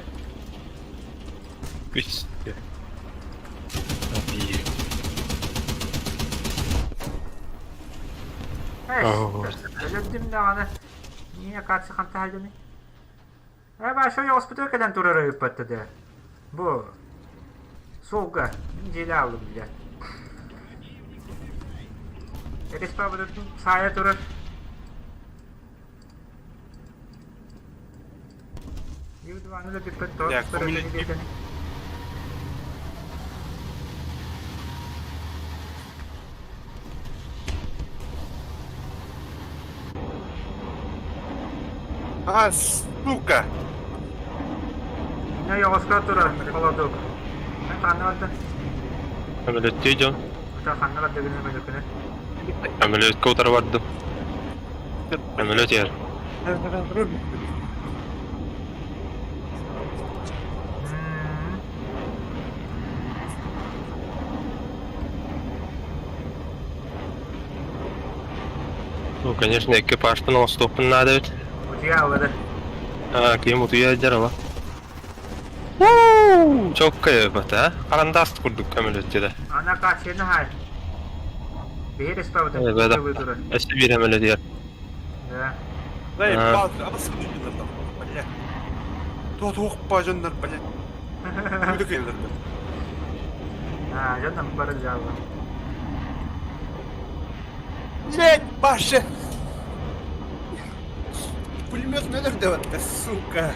Үс. Өлөрдүм даҕаны. Миэ акация ханта хаҗаны. Э, башой госпиталь кэлэн турар ыыппатта да. Бу. Суолга. Дьиэлэ алым бile. Респабыдын саайа турар. Юдваны да бүппэт Я, коммуни- А, сука! Не yoğuzka турар холодок. Мен ханна барда. Самолеттүү дьон. Та ханна барда гына мөлөкүнө. Самолетка утары бардым. Самолет иһэр. Ну, конечно, экипажтан оҥостуохпун наада эбит. Утуйа алады. А, киһим утуйа сылдьар ала. Чокка эбит, а? Харандаас курдук көмөлөттү да. Ана качыны хай. Биһи респабыдын. Э, бэдэ. турар. Өссө биир самолет иһэр. Да. Эй, А. бал, абыс күннер бля. Туох туох бажаннар, бля. Күндү келдер. А, жаным бары жалды. Блядь, башы. Пулемет өлөрдөбөттө, сука.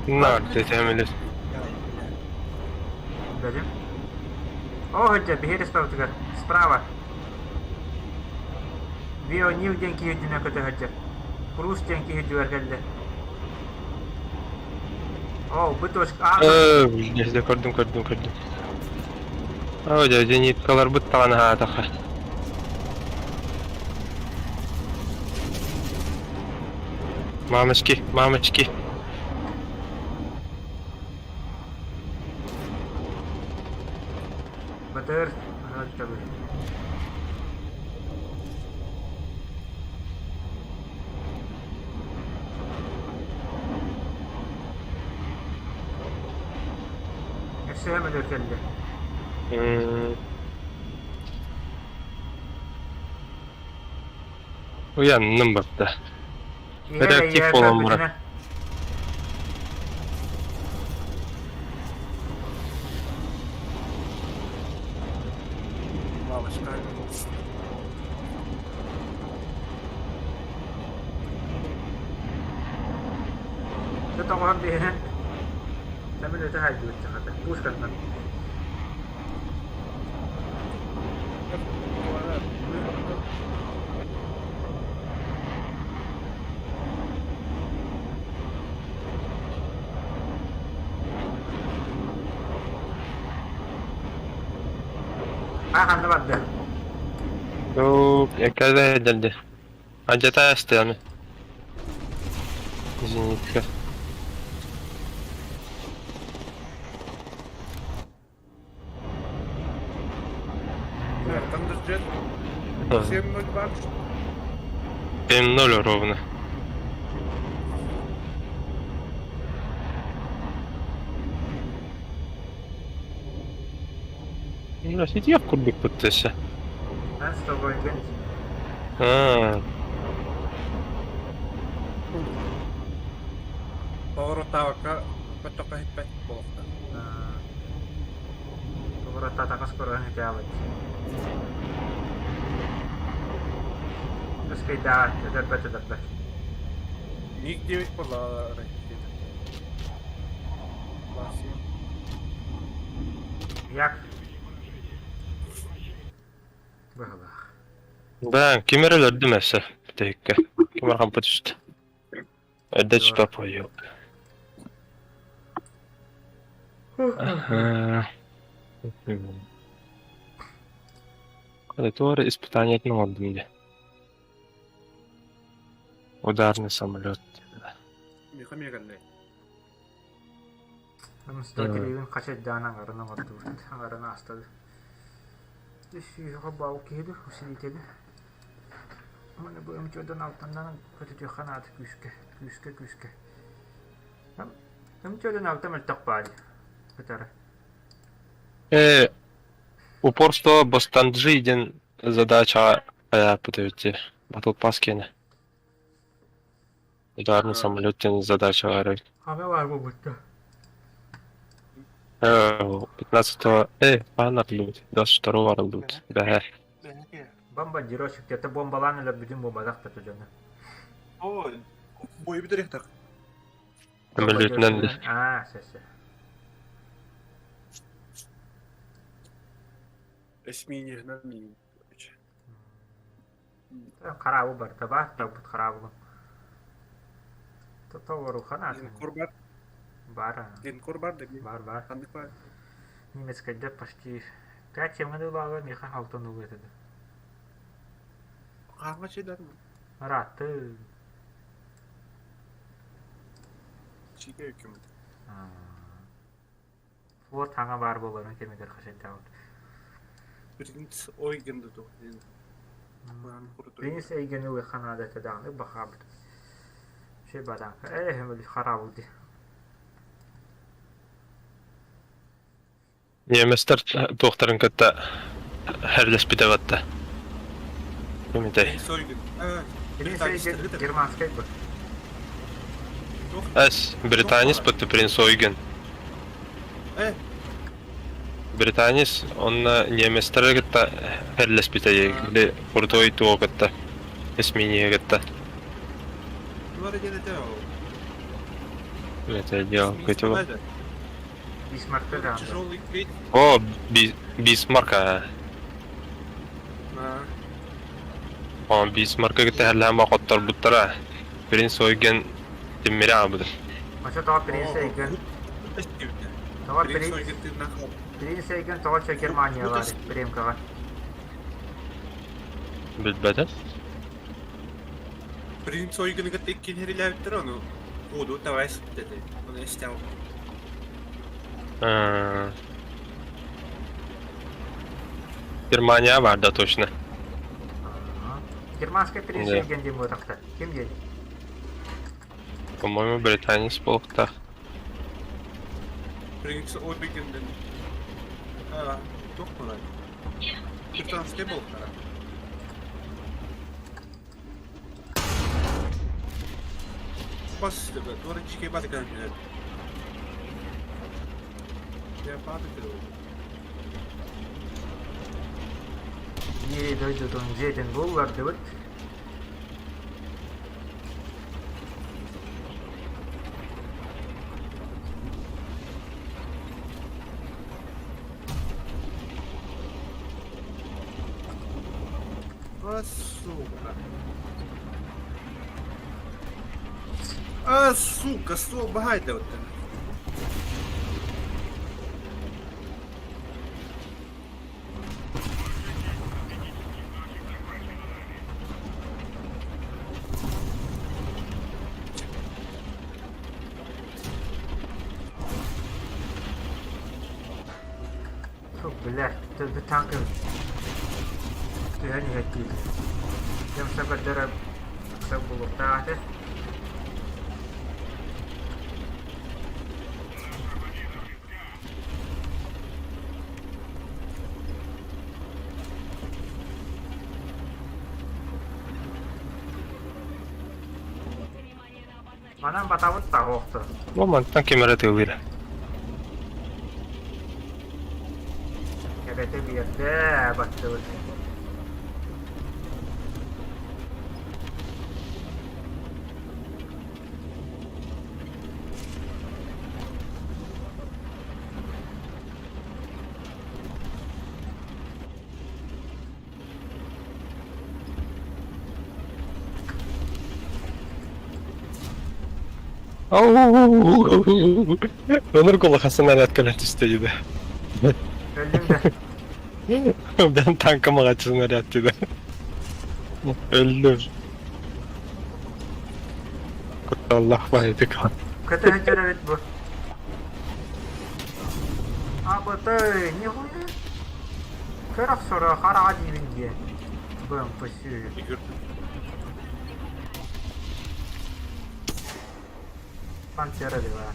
На, тетемелес. Бэлим. О, дьэ, биһиги респаутугар. Справа. Вионил диэн киһи үрдүнэн көтө сылдьар. Круз диэн киһи үрдүгэр кэллэ. О, бу точка... А, Э, көрдүм, көрдүм, көрдүм. Оо, дьэ, зениткаларбыт таҕан аһаатаха. Мамочки, мамочки. Батыр, аһааттабыт. Өссө өлөр кэллэ. Уйанным барда. Реактив буолан барар. Мамочка. Тоҕоһон биһинэн Самолеты хайдыбыт хата. Пушканнан. А ханна барда? Оо, эккэ эдэрди. Адьата астыаны. Зенитка. Thunderjet 7-0 бар. 7-0 ровно. Ну, сидев курдук пытался. Мен с тобой гонить. А, Поворотавака көтөкө хиппет буолуохта. Поворотатакас көрөн хитябыт. Өскөйдаа, өдөрбөт өдөрбөт. Миг 9 буолла Як? Быһалаах. Да, ким эрэ өлөрдүм өссө бүтэһиккэ. Ким эрэ хампы түстэ. Эрдэ түспэ пойу. Туора испытаниетын оҥордум дии. Ударный самолет. Миха меганный. Мстителибин хачайдаан аҥарын оҥордубут, аҥарын аастады. Үс баал киһи усилители. Маны бу МЧО-дан алтаннан көтүтүөххэ наада күүскэ, күүскэ, күүскэ. МЧО-дан алта мөлтөх баар кытары. Э, упорство Бостанджи диэн задачаҕа хайааппыт эбит Батл Pass киэнэ. Ударный самолет диэн задачаҕа эрэ. Ага бар буолбутта. 15-го, хаһан арыллыбыт? 22-го арыллыбыт. Бэһэ. Бомбардировщик где-то бомбалаан өлөрбүтүн буолбатах да дьоно. Ой, бойу бүтэрихтэх. Самолетунан да. Аа, сөсө. Эсминеһинэн миин. Хараабы барда баар, талбыт хараабылым. Толорухан аатын. Линкор бар. Бар. Линкор бар да. Бар, бар. Ханнык бар. Немецкайда почти 5 емганы ылаага миэхэ алтан ылыы этэ. Хаҥа чейдар Ыраатты. Чиге үкүмүт. Флот хаҥа баар буоларын кэмигэр хачайдаабыт. Принц Ойген да Принц Эйген ылыахха наада этэ даҕаны бахаабыт. Шей бадаҥка ээ хараабыл дии. Немецтэр туохтарын кытта хэрлэспитэ батта. Кимитэй? Принц Ойген. Принц Эйген германскай бу. Эс, британец бытты принц Ойген. Э. Британец онно немецтары кытта хэрлэспитэ или крутой туо кытта эсминиэ кытта. Туора диэн этэ ол. Это дело хотела. Бисмаркта даҕаны. Тяжелый крейт. О, Бисмарк, а. О, Бисмарка кытта хотторбуттара. Принц Ойген тимири аабыт. Очо тоҕо Принц Эйген. Тоҕо Принц Эйген тоҕо чө Германия бар Премкаҕа. Билбэтим. Принц Ойгены кытта иккиэн хэрилээбиттэр ону ходу давай сыттады. Ону истэҕим. Германия бар да точно. Германскай принц Эйген диэн буотахта. Ким диэн? По-моему, британец буолуохтаах. Принц Ойгенден туох буолар? Британскай буолуохтара. Бас туора дьикэй баты көрүнүлэр. Биир дойдутун дьиэтин буллардыбыт. А, сука. А, сука, ствол багайте от тебе. Фу, бля, төбө танка түһэн иһэттиир. Дьомсо көрдөрөр ыкса булуохтаах этэ. Манан батабыт да оһохто. Бу мантан ким эрэ тыылыыр. Эбэтэ биэрдэ баттыбыт. Өнөр кулахасын әрәт кэлэн түстэ диде. Өллүҥ да. Ben танкама качсын әрәт диде. Өлдүм. Аллах баайдык. Көтө сылдьар эбит бу. Абытай, нихуя. Көр охсоро хараҕа диибин диэн. БМП сү. Пантера дела.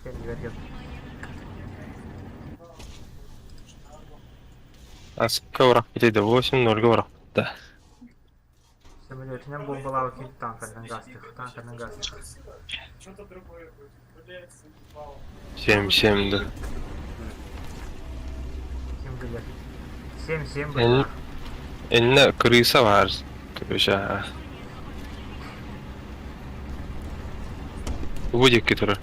Кэннигэр Аска урах битейде 8-0 урах да. Самолетинен бомбалаабыт киһи танканан гастых, танканан гастых. 7-7 да. Ким билэр. 7-7 быһыылаах. Иннэ крыса бар. Короче. Бу диэки турар.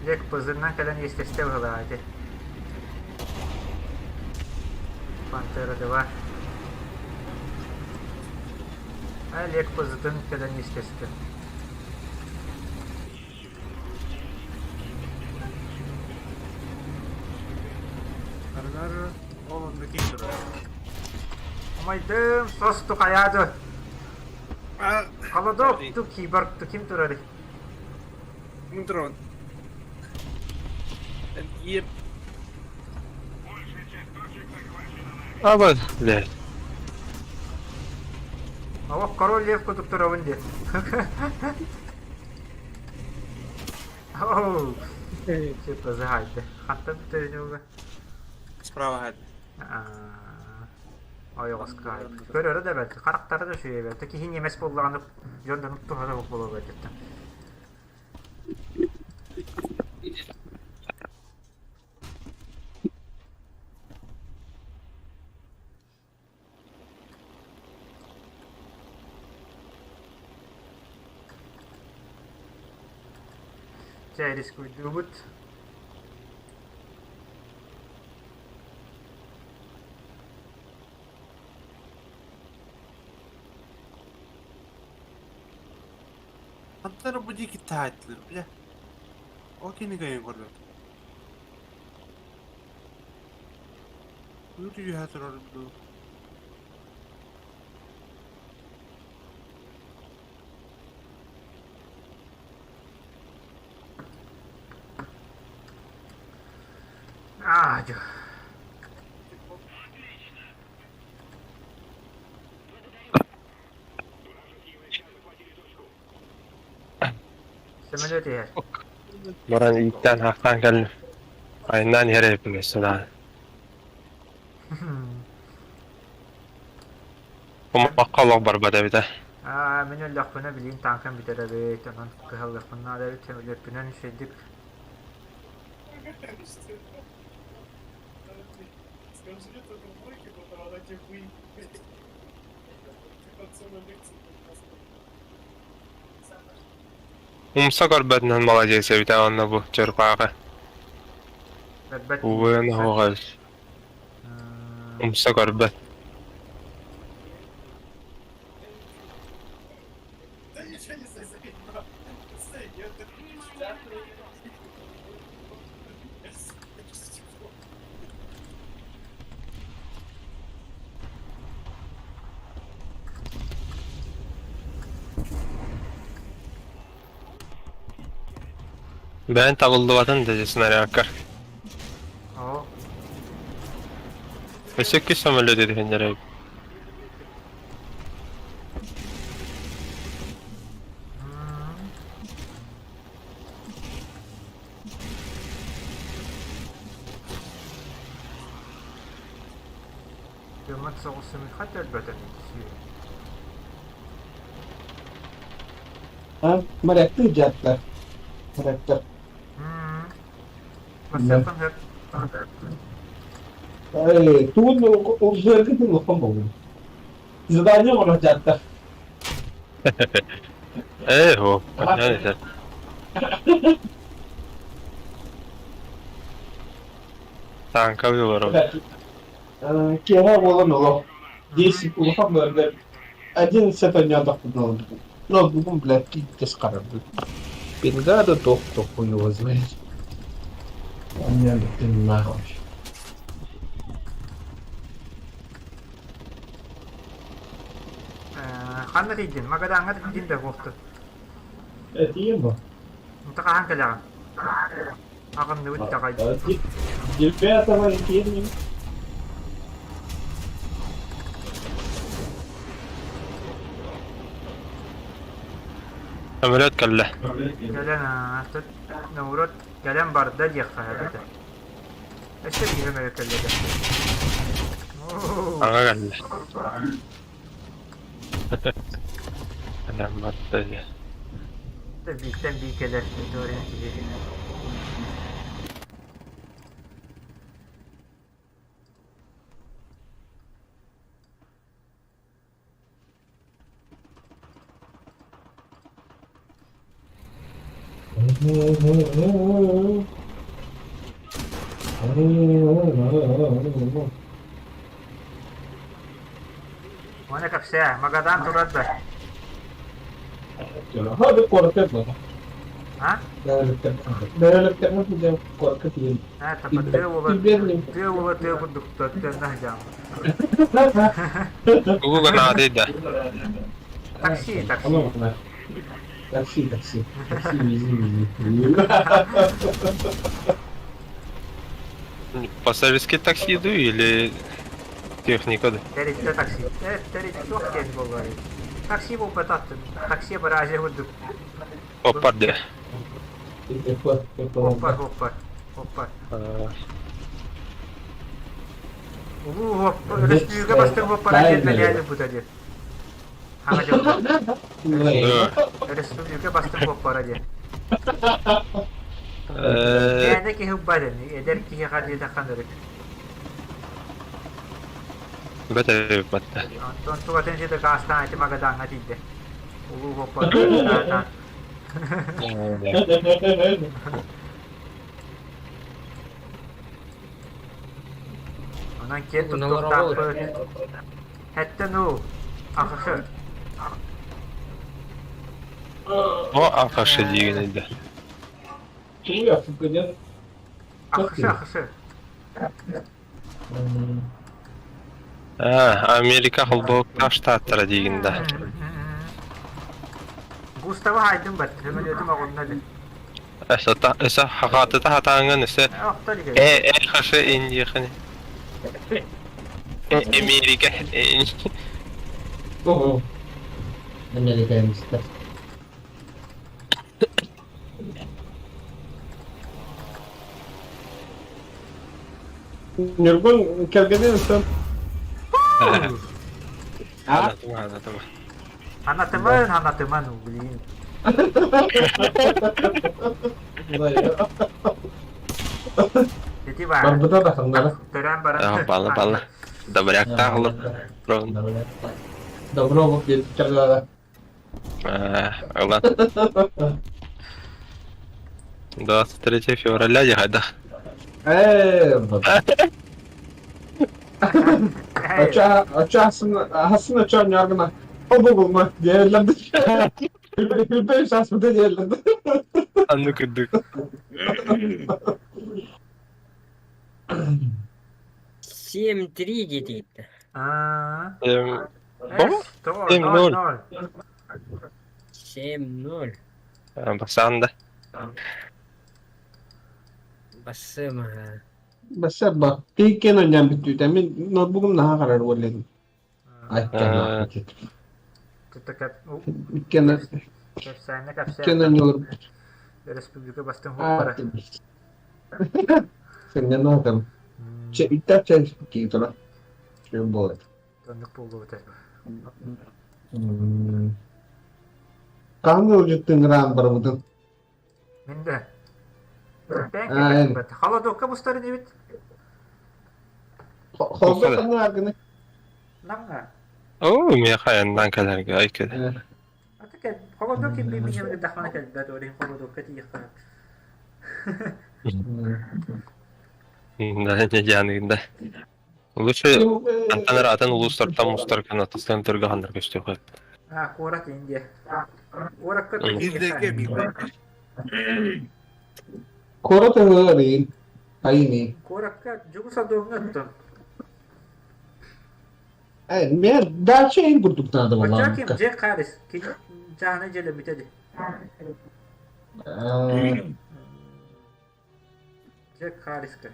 Лек пызырынан кэлэн иэстэстэ быһыылаах ити. Пантера 2. А Лек пызытын кэлэн иэстэстэ. Арыгар ол онно ким турар? Умайдым, состу хайаады. Холодок ту киборг ту ким турар? Дрон. Еп. Аба, блядь. Олох король лев курдук турабын диэн. Оу, типа заһайда. Хантан бүтэрин Справа Ойоҕоско көрөрө да бэрт, харахтара да үчүгэй бэрт. Киһи ньиэмэс буоллаҕына дьон дьону туһата буолуо бэрдиттэн. Чэ, рискуйдуубут. Хантан бу диэки таайтылар, бля. Ол кини кайын көрбөт. Үүт үөһэ турар дуу. Аа, дьэ. Сөмөлүөт иһэр. Баран ииттээн хаахтаан кэллим. Айаннаан иһэр эбиппин өссө даҕаны. Кумахха олох барбат эбит ээ. Аа, мин өллөхпүнэ билигин тааҥкам бүтэр эбит, онон кыһаллыахпын наада эбит, сөмөлүөппүнэн үчүгэйдик Умса көрбөтүнэн маладьыас эбит ээ уонна бу чырпааҕы. Көрбөт Убайын оһоҕо умса көрбөт. Бэйэн табыллыбатын да снарядкар. Оо, Өссө иккис самолет иһиннэрэ. Дьоммут соҕус хат өлбөтөн А, моряктыы дьааттар. Моряктар. Бассыаппын сөп. Эй, тугун улзуэргытын улахан буоллун. Задание оҥорор дьааттар. Ээ, о, это. Танковый ворот. Киэһэ буолан олох. 10 улахан бөргө 11 понятно Ноутбукум, блядь, пиздец харабы. Пингада тох то хуй его знает. У меня ты нахуй. Ханна тиийдин? Магадаҥҥа тиийдин да буолтун. Этиим бу. Онто хаһан кэлэҕин? Аҕынныбыт даҕай. Девятого тиийдим. Самолет кэллэ. Кэлэн тут Наурот кэлэн барда диэххэ эбэтэ. Өссө биир өмөрө кэллэ да. Аҥа кэллэ. Кэлэн барда дии. Бииртэн биир кэлэр Дорин киһи. Уонна кэпсээ, Магадан турар да? Hadi korkak А? Бөрөлөктөргө сылдьан куоракка тиийэн Э, тапа тыа уола тыа уола тыа курдук тыаннах дьаам. Тугу гынаатый да? Такси, такси. Такси, такси. Такси, вези, вези. Пассажирский такси иду или техника да? Тэрилтэ такси. Э, тэрилтэ туох диэн буолуой? Такси буолбатах такси бараажа курдук. Оппар дии. Оппар, оппар, оппар. Улуу өрөспүүбүлүкэ бастыҥ оппара диэн бэлиэтээбит диэн. Хаҥа дьылга. Өрөспүүбүлүкэ бастыҥ оппара диэн. Мээнэ киһи ылбат ини, эдэр киһиэхэ диэтэххэ ынырык. Бэт батта. Онтон тугатын ситэ гаастаан ити Магадаҥҥа тиийдэ. Улуу оппар гаастаан. Онон киэн туттуохтаахпыт. Хэттэн уу, АХШ. О, АХШ диигин да. АХШ, АХШ. А, Америка холбоһуктаах штаттара диигин да. Густавы хайдым бат, сөмөлүөтүм оҕунна дии. Өсө хахаатыта хатааҥҥын өсө э э хаше индиэхини. Э Америка. Ого. Американецтар. Ньургун кэргэнин ыстан. Анатыма, анатыма. Анатыман, анатыман, блин. Ити баар. Барбыта да ханнара. Төрөөн баран. Балла, балла. Добряктаах олор. Добро бу диэбиттэр Ылан. 23 февраля дьаһайдах. Ээ, Оча, оча асын оча ньаргына. Обугулма диэллэрди. Хүлбэй саспыта диэллэрди. Анны кырдык. 7-3 диэтигиттэ. Аа. Эм, Тоҕо? 7-0. 7-0. Басаан да. Бассыма. Бассаба. Тииккен онньаан бүттүүтэ. Мин ноутбугум наһаа харар буоллин. Айттан Иккен Кэпсээнэ иккен кэпсээн. онньолор. Республика бастыҥ хуоппара. Сэннэн атым. Че үттэ чэ киитора. Чө болот. Оннук буолуо Хаһан ыалдьыттыҥыраан барбытын? Мин да. Бэйэҥ кэлбэт. Холодокка бустар инибит. Холодок ханна аргыны? Намҥа. Оо, миэхэ айаннаан кэлэргэ ай кэлэр. Аты кэл, холодок ким билбин дахмана кэлбэт, орин холодокка тиийэххэ. Да, не дьааныгын да. Лучше антан атын улуустартан мустар канатыстан төргө көстүөхэ. А, куорат Индия. Куоракка Индияга билбэт. Куорат ыһыарыын, айыны. Куоракка дьугус адуоҥҥа оттон. Э, мен дача ин курдук надо Оччо ким была. Джек Харрис, кини чааһынай дьиэлэммитэ дии. Джек Харриска.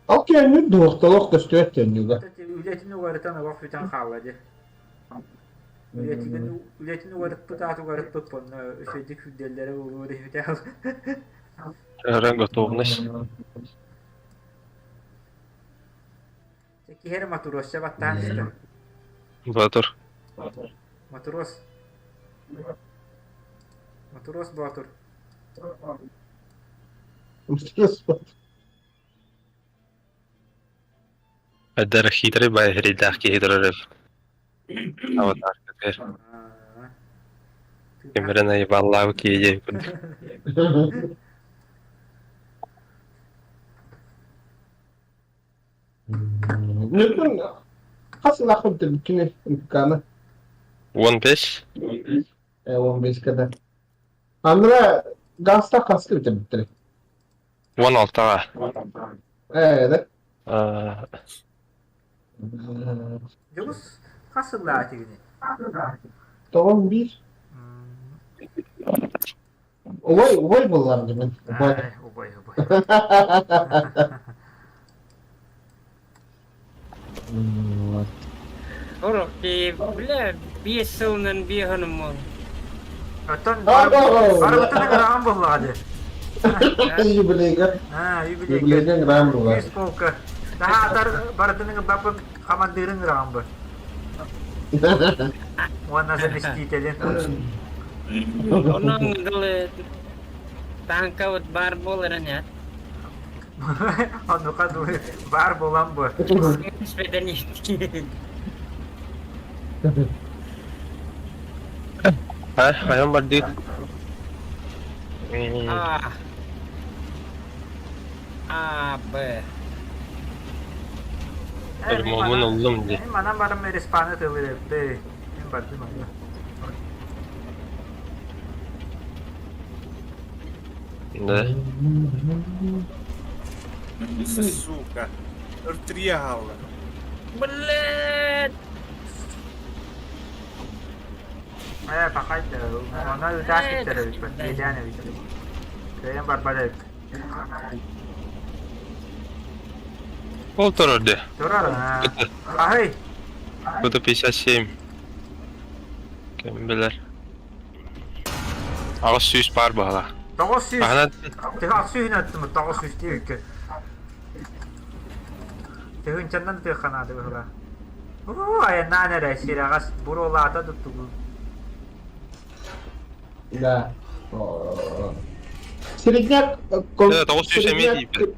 Ол кэннин дуохталох көстүөт төннүгэ. Үлэтин угарытан олох бүтэн хаалла дии. Үлэтин үлэтин угарыппыт аат угарыппыт онно үчүгэйдик сүүрдэллэрэ буолуо диэбитэ. Ара готовность. Киһи эрэ матросча баттаан истэ. Батыр. Матрос. Матрос Боотур. Эдэр хитрый байрыйдаах киһи турар аватаркатыгар. Кимирэн айбаллаабы киһи диэбит курдук. Ньургун хас ылаахпын бүтүнү МК-ны? 15. 15 да. Андра гаста хаска бүтүбүттэр. 16-ға. Ээ, да. Дьулус хас сыллаах этигиний? Тоҕом биир. Убай, убай буоллар димин. Убай. Убай, убай. Орох дии, бля, биэс сылынан биэһэним буол. Оттон барыбытын ыҥыраҕын буоллаҕа дии. Юбилейга. Аа, юбилейга. Юбилейга ыҥыраҕын буолла. Үс полка. Таһаатар барытын ыҥырбаппын, хамандыырын ыҥыраҕын бу. Уонна заместителин. Онон дылы танкабыт баар буолар ини. Оннука дуу баар буолан бу. Испэдэн. А, хайан бардыы? А. А, Б. Альбомун ыллым дии. Мин манан барым респаны тылыр эбби. Мин бардым онно. Да. Сука. Р3 хаалла. Блядь! Ээ, пахай онно ытаас киттэр эбиппин, иэдээн эбит. Кыайан барбат эбит. Ол турар дии. Турар, аа. Хаһый? Буду 57. Ким билэр. 800 паар баһала. 900. Аһынан Тыһы 800 аттым, 900 диэбиккэ. Тыһыынчаннан тыахха наада быһыылаах. Уу, айаннаан эрэ, сирэҕэс, буруолаата да тугу. Да. Середняк, 900 эмиэ тиийбэт.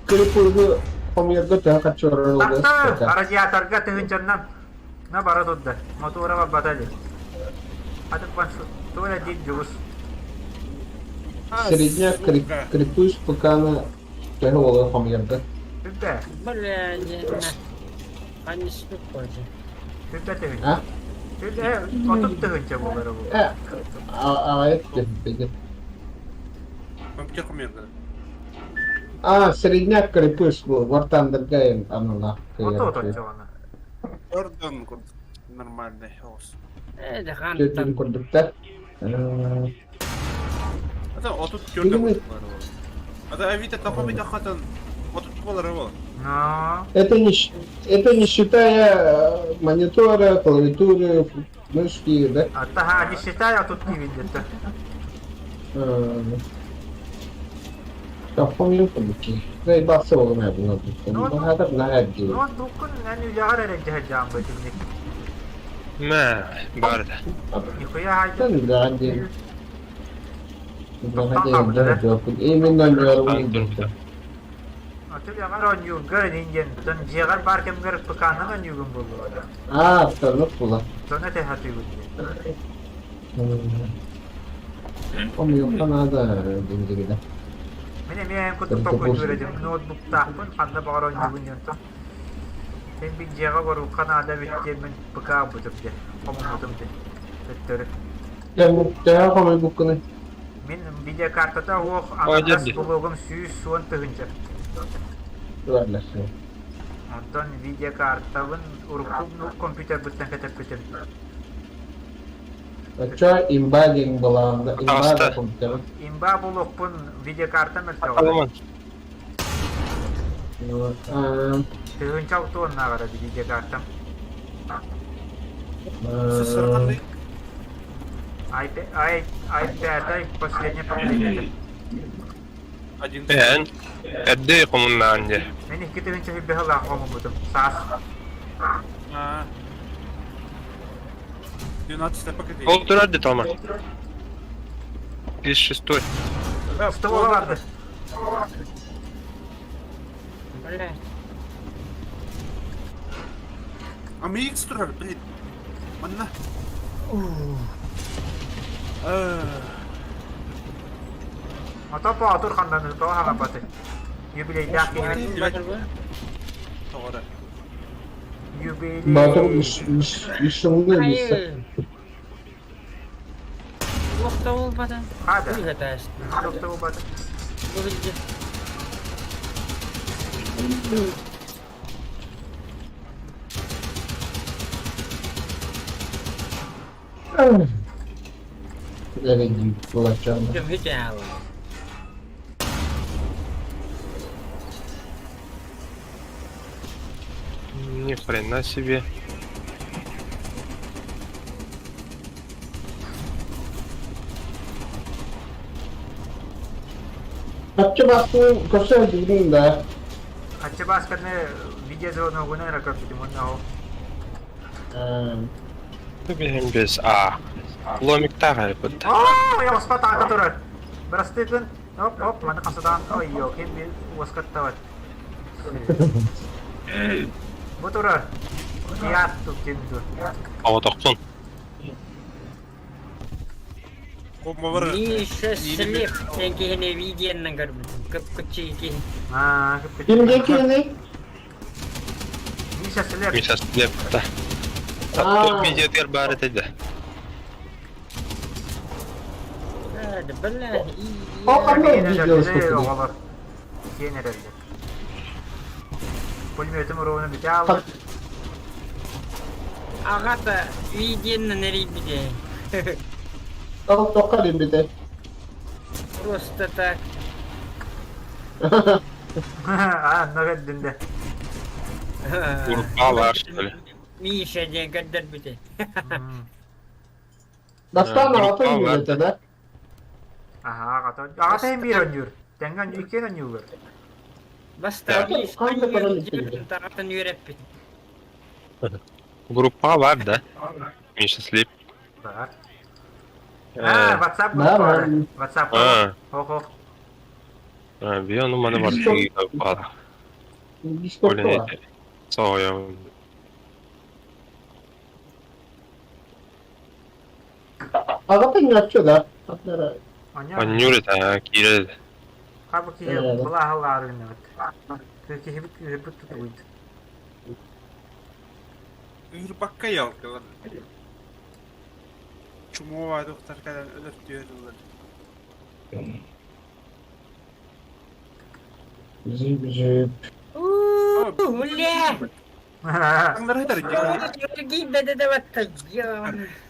Кырыппыгы хомуйарга төһө харчы Тахса, радиаторга тыһыынчаннан на бара турда. Мотуора барбата дии. Атын туга да диир дьулус. Середняк крепыш ПК-ны төһө буолар хомуйарга? Сүрдэ. Бля, Анньыспыт позже. Сүрдэ тыһыынча. Сүрдэ 30 тыһыынча буолара бу. Э, аҕайыт түһүппүтүм. Компьютер хомуйарга. А, середняк крепыш бу, Вартандерга аналаах. Ото оточчоҕуна. Ордон курдук нормальный оҕус. Э, да Төрдүн хантан. курдуктар. Ата 34 курдук бар ол. Ата Авито тоқо бит хатын 30 болар ол. Но. Это не считая монитора, клавиатуры, мышки, да? Ата не считая, а тут не видно. Помню, курдуки. Заебался ол мэ Баһаатар наһаа эргийэр. Ноутбуккун эн үлэҕэр эрэ дьаһайдаан бытынник. Мэ, бар да. Нихуя хайда. Үлэҕэр диэн. Үлэҕэр диэн дьоһун. Именно ньуорун Аты үлэҕэр оонньуургар инин диэн, тон дьиэҕэр баар кэмгэр ПК-нан оонньуугун буолуо да. Аа, тонук була. Тону этэ хатыыбын диэн. Хомуйуохха наада диндигинэ. Мин эмиэ эн курдук толкуйдуур этим. Ноутбуктаахпын, ханна баҕар оонньуубун диэн тон. Син бин дьиэҕэ олоруохха наада эбит диэммин ПК ылбытым диэн, хомуммутум диэн. Төттөрү. Төһө хомуйбуккунуй? Мин видеокартата уох аҥардас блогум 110 000. Онтон видеокартабын урукку компьютербыттан кэтэппитим. Оччо имба диэн былаанда имба да компьютер. Имба булуохпун видеокарта мөлтөҕө. Тыһыынча алтуоннааҕар видеокартам. iPad последнее поколение. Эн эрдэ хомуннаан дьэ. Мен 2005 сыллаах хомуммутум. Саас. 12 поколение. Ол турар дии Тома. 36-й. Ствола барды. Блядь. А MX турар, блин. Манна. Ото Боотур ханнаны тоҕо хаҥаппатый? Юбилейдаах киһи. Тоҕо Юбилей. Боотур мишшуҥҥа мисса. Туох да буолбата. Хада. Быыһатаас. Туох да буолбата. Бу билдьи. Эрэйдии булаччаан. Көмүс аалы. Ни хрена себе. Хаччы бааскын көрсө сылдьыбытыҥ да? Хаччы баасканы видеозвоногунан эрэ көрбүтүм уонна ол. Биһим без А. Ломиктаах эрэ Оо, я оспат аата турар. Бырастыытын. Оп, оп, маны хасыдаан. Ой, йоо, ким бил уоскаттабат. Бу турар. Яат ким ду. Оҕотохпун. Куммабар Миша Слеп диэн киһини видеонан көрбүтүм. Кып-кыччыы киһи. Аа, кып-кыччыы. Ким диэн киһиний? Миша Слеп. Миша Слеп, да. Аа. Видеотыгар баар этэ да. Да, бля. Ол ханна видео устубут? Оҕолор сиэн эрэллэр. Пулеметым уруогуна бүтэ хаалбыт. Аҕата видеонан эрийбитэ. Ол тоққа эрийбитэ? Просто так. Аа, онно көрдүм да. Урукка что ли? Миша диэн көрдөрбүтэ. Бастаан аҕата үөрэтэ да? Аһа, аҕата. Аҕата иһин биир оонньуур. Тэҥҥэ иккиэн оонньууллар. Бастаан таҕатын үөрэппит. Группа бар да? Миша Слип. Бар. А, WhatsApp группа. WhatsApp. Хо-хо. Би ону маны бар баар. Соойом. Аҕата үҥэччи да? Анньуур этэ, киирэр. Хабы киһи былааһалаары гынныбыт. Киһибит кыыһырбыт тутугуйд. Ыырбакка ялкалар. Чумуова доктор кэлэн өлөртүөр ылар. Жип-жип. Бля!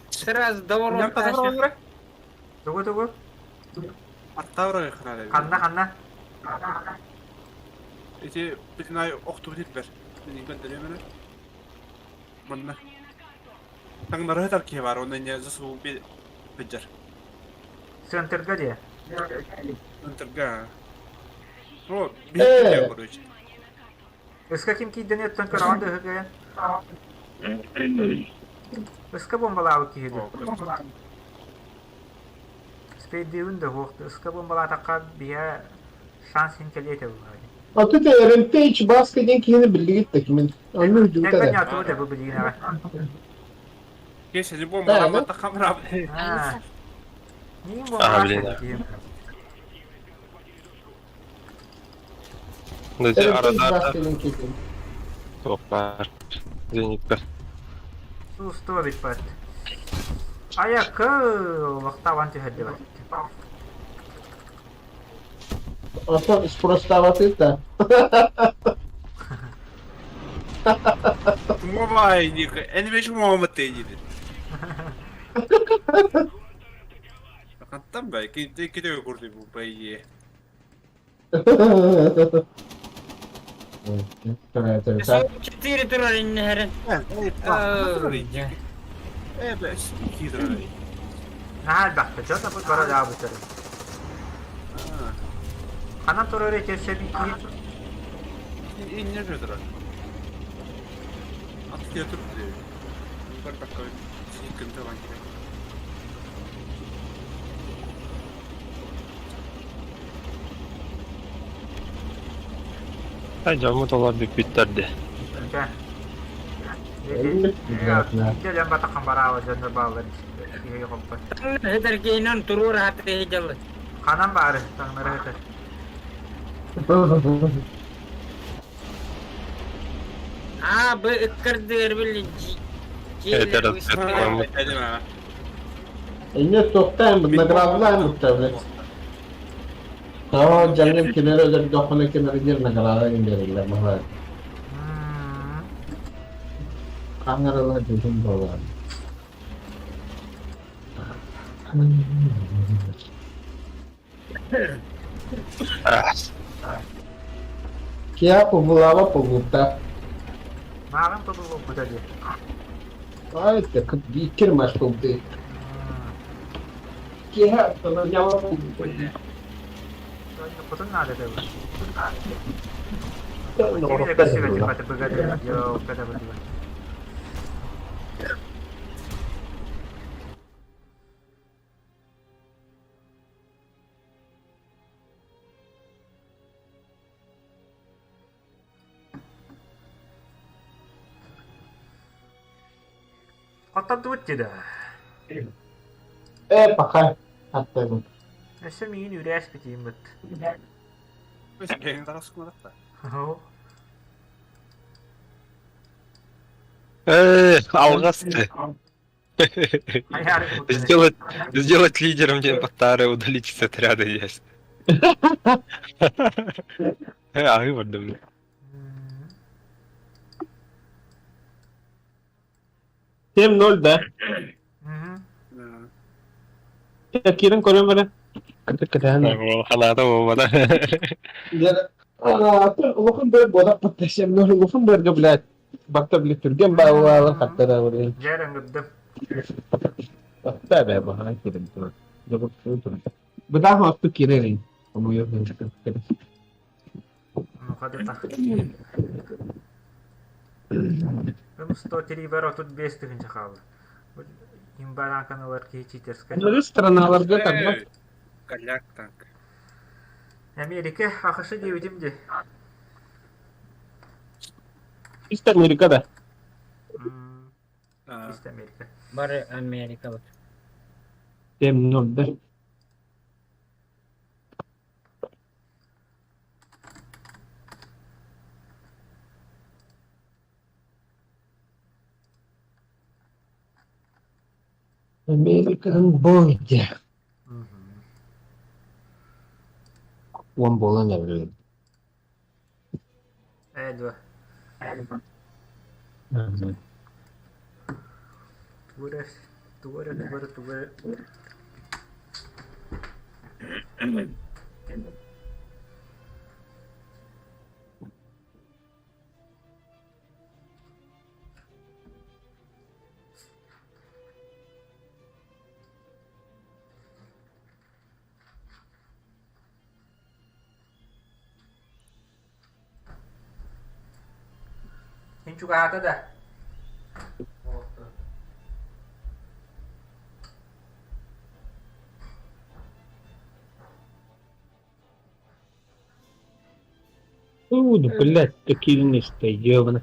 Сразу доворот. Тугу тугу? Аттавра Ханна ханна? Ити битинай охтубут итбер. Мин көндөрөмөнө. Манна. Таҥнары ытар киһи бар, онно инне засу беджер. Центрга дии. Центрга. О, биир короче. Ыска ким киирдэн өттөн көрөҕүн да ыһыгыйан. Ыска бомбалаабыт киһи дуу. Спейдиибин да суох ыска бомбалаатахха биһэ шанс иһин кэлиэ этэ буоллаҕа дии. А тут Rampage Баска диэн киһини биллигит да кимин? Онну үрдүбүт Тэҥҥэ эрэ. ньаатыбыт бу билигин аҕай. Кешели бомбалаабатахха быраабы. Миин А, блин. бомбалаах киһим. Дьэ, Rampage арадарда Баска диэн киһи. туох баар. Зенитка. Суустуо бүппэт. Айакы олохтаабан түһэрдибэт. Оттон спростаабатыт да. Мобай ника. Эн муомат диир. Хантан бай, ките ките курду бу бай. Четыре турар иннэһэрин. Э, бэс, кидр. Наһаа элбэхтэ. Дьон бу бара даабыттар. Ханан турар эти сөбү киһи? Инне жөдөрөр. Ат кетип Бар такой сиккенте ван керек. Ай, дьоммут олор бүппүттэр дии. Дьэ. Дьэ батахан бараава дьоннор бааллар киһи хоппот. Этэргейнэн туруор хаты дьаллы. Ханан баары таҥнары ыты. А, бу ыккардыыр били Этэр Инне туохтаан наградалаан бутта Тоо дьаҥын кинилэр өлөрдөххүнэ кимэригэр награда иҥэриллэр баҕар. Хаҥаралар дьүһүн буолар. Киа побулаба побута. Мааҕын побулбута дии. Ай, так иккир маш побуты. Киа тононяла побута. Хотун наада да Кими да көрсүбэтим баты быгады ёлка да быдыга. Хоттордубут дии да. Э, пока. Аттабын. Өссө миигин үрээспитиим быт. Кэҥин тараскыларта. Э, алҕас Сделать, сделать лидером день Паттары, удалить из отряда есть. Аһыы бардым. 7-0 да. Кирин көрөн бара. Халаата буолбата. Улахан бэр буолар 7-0 улахан бэргэ блядь. Батта блядь түргэн баалаалар хаттара блядь. Дьэр ыҥырдым. Батта бэ баһан кирин турар. Быдаах орту кирерин. Омуйор Мухадыта. Бу 103 бар 35 тыһыынча хаалла. Имбарааканы ылар киһи читерскай. Аныгы страналарга тарбат. Голяк танк. Америка АХШ диэбитим дии. Чисто Америка да. Чисто Америка. Бары Америка вот. 7-0 да. American boy дии. Уон буолан эбит. Ээ дуо. Тугу эрэ, тугу эрэ, тугу эрэ, тугу эрэ. Мин чугаһаата да? Ну, блядь, такие места, ёбана.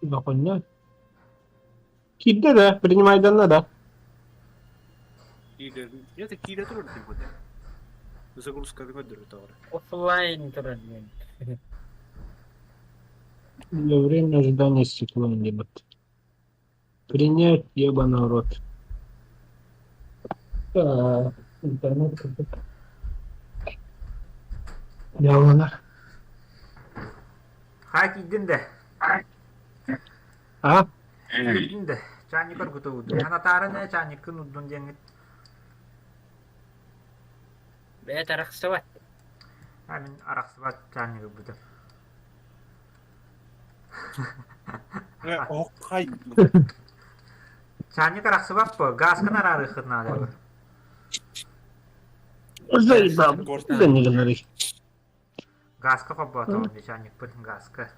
Баконньо. Киирдэ да, принимайданна да. Киирэ, это киирэ турар дии бу. Загрузканы көрдөрөр тоҕо. Оффлайн турар диэн. Для время ожидания стекло небо. Принять ебаный рот. Да, интернет курдук. Дьааланар. Хаа киирдин да? А? Киирдин да? Чаанньыкар кутубут. Анатаарын ээ чаанньыккын урдун диэҥҥит. Бэйэ арахсыбат. А мин арахсыбат чаанньыгы ылбытым. Оһоххай. Чаанньык арахсыбат по, газкын араарыаххыт наада. Заебал. Да не говори. Газка холбоотоҕум дии чаанньыкпын газка.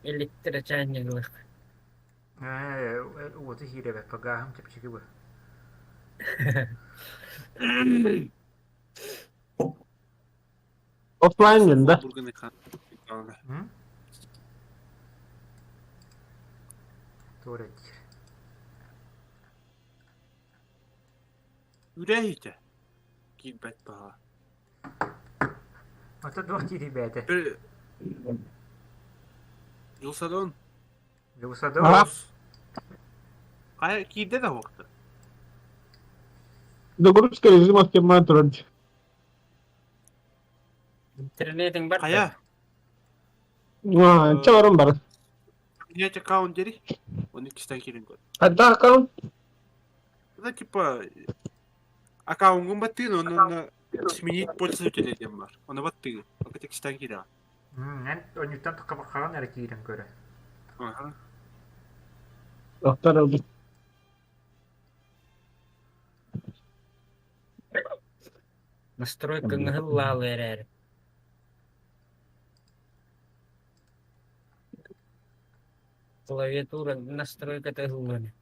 Электрочайник Ээ, уоту киирэбэппэ, гааһым чэпчэки бу. Оффлайн да? Туора диир. Үрэ иһитэ. Киирбэт баҕа. Ото туох диирий бэйэтэ? Юлсадон. Юлсадон. Хайа киирдэ да уохта. Загрузка режима автомат турар. Интернетиң бар Хайа. Ча баран бар. Принять аккаунт дери. Он иккистен киирин көр. Хадда аккаунт? Это типа аккаунтун баттыын онно сменить пользователя диэн бар. Ону баттыын. Ока текстан киирэ. Эн онньуттан хабаххаҕын эрэ киирэн көрө. Аха. Доктор ылбыт. Настройка ҥыһыллаалы эрээри. Клавиатура настройката ыһыллан.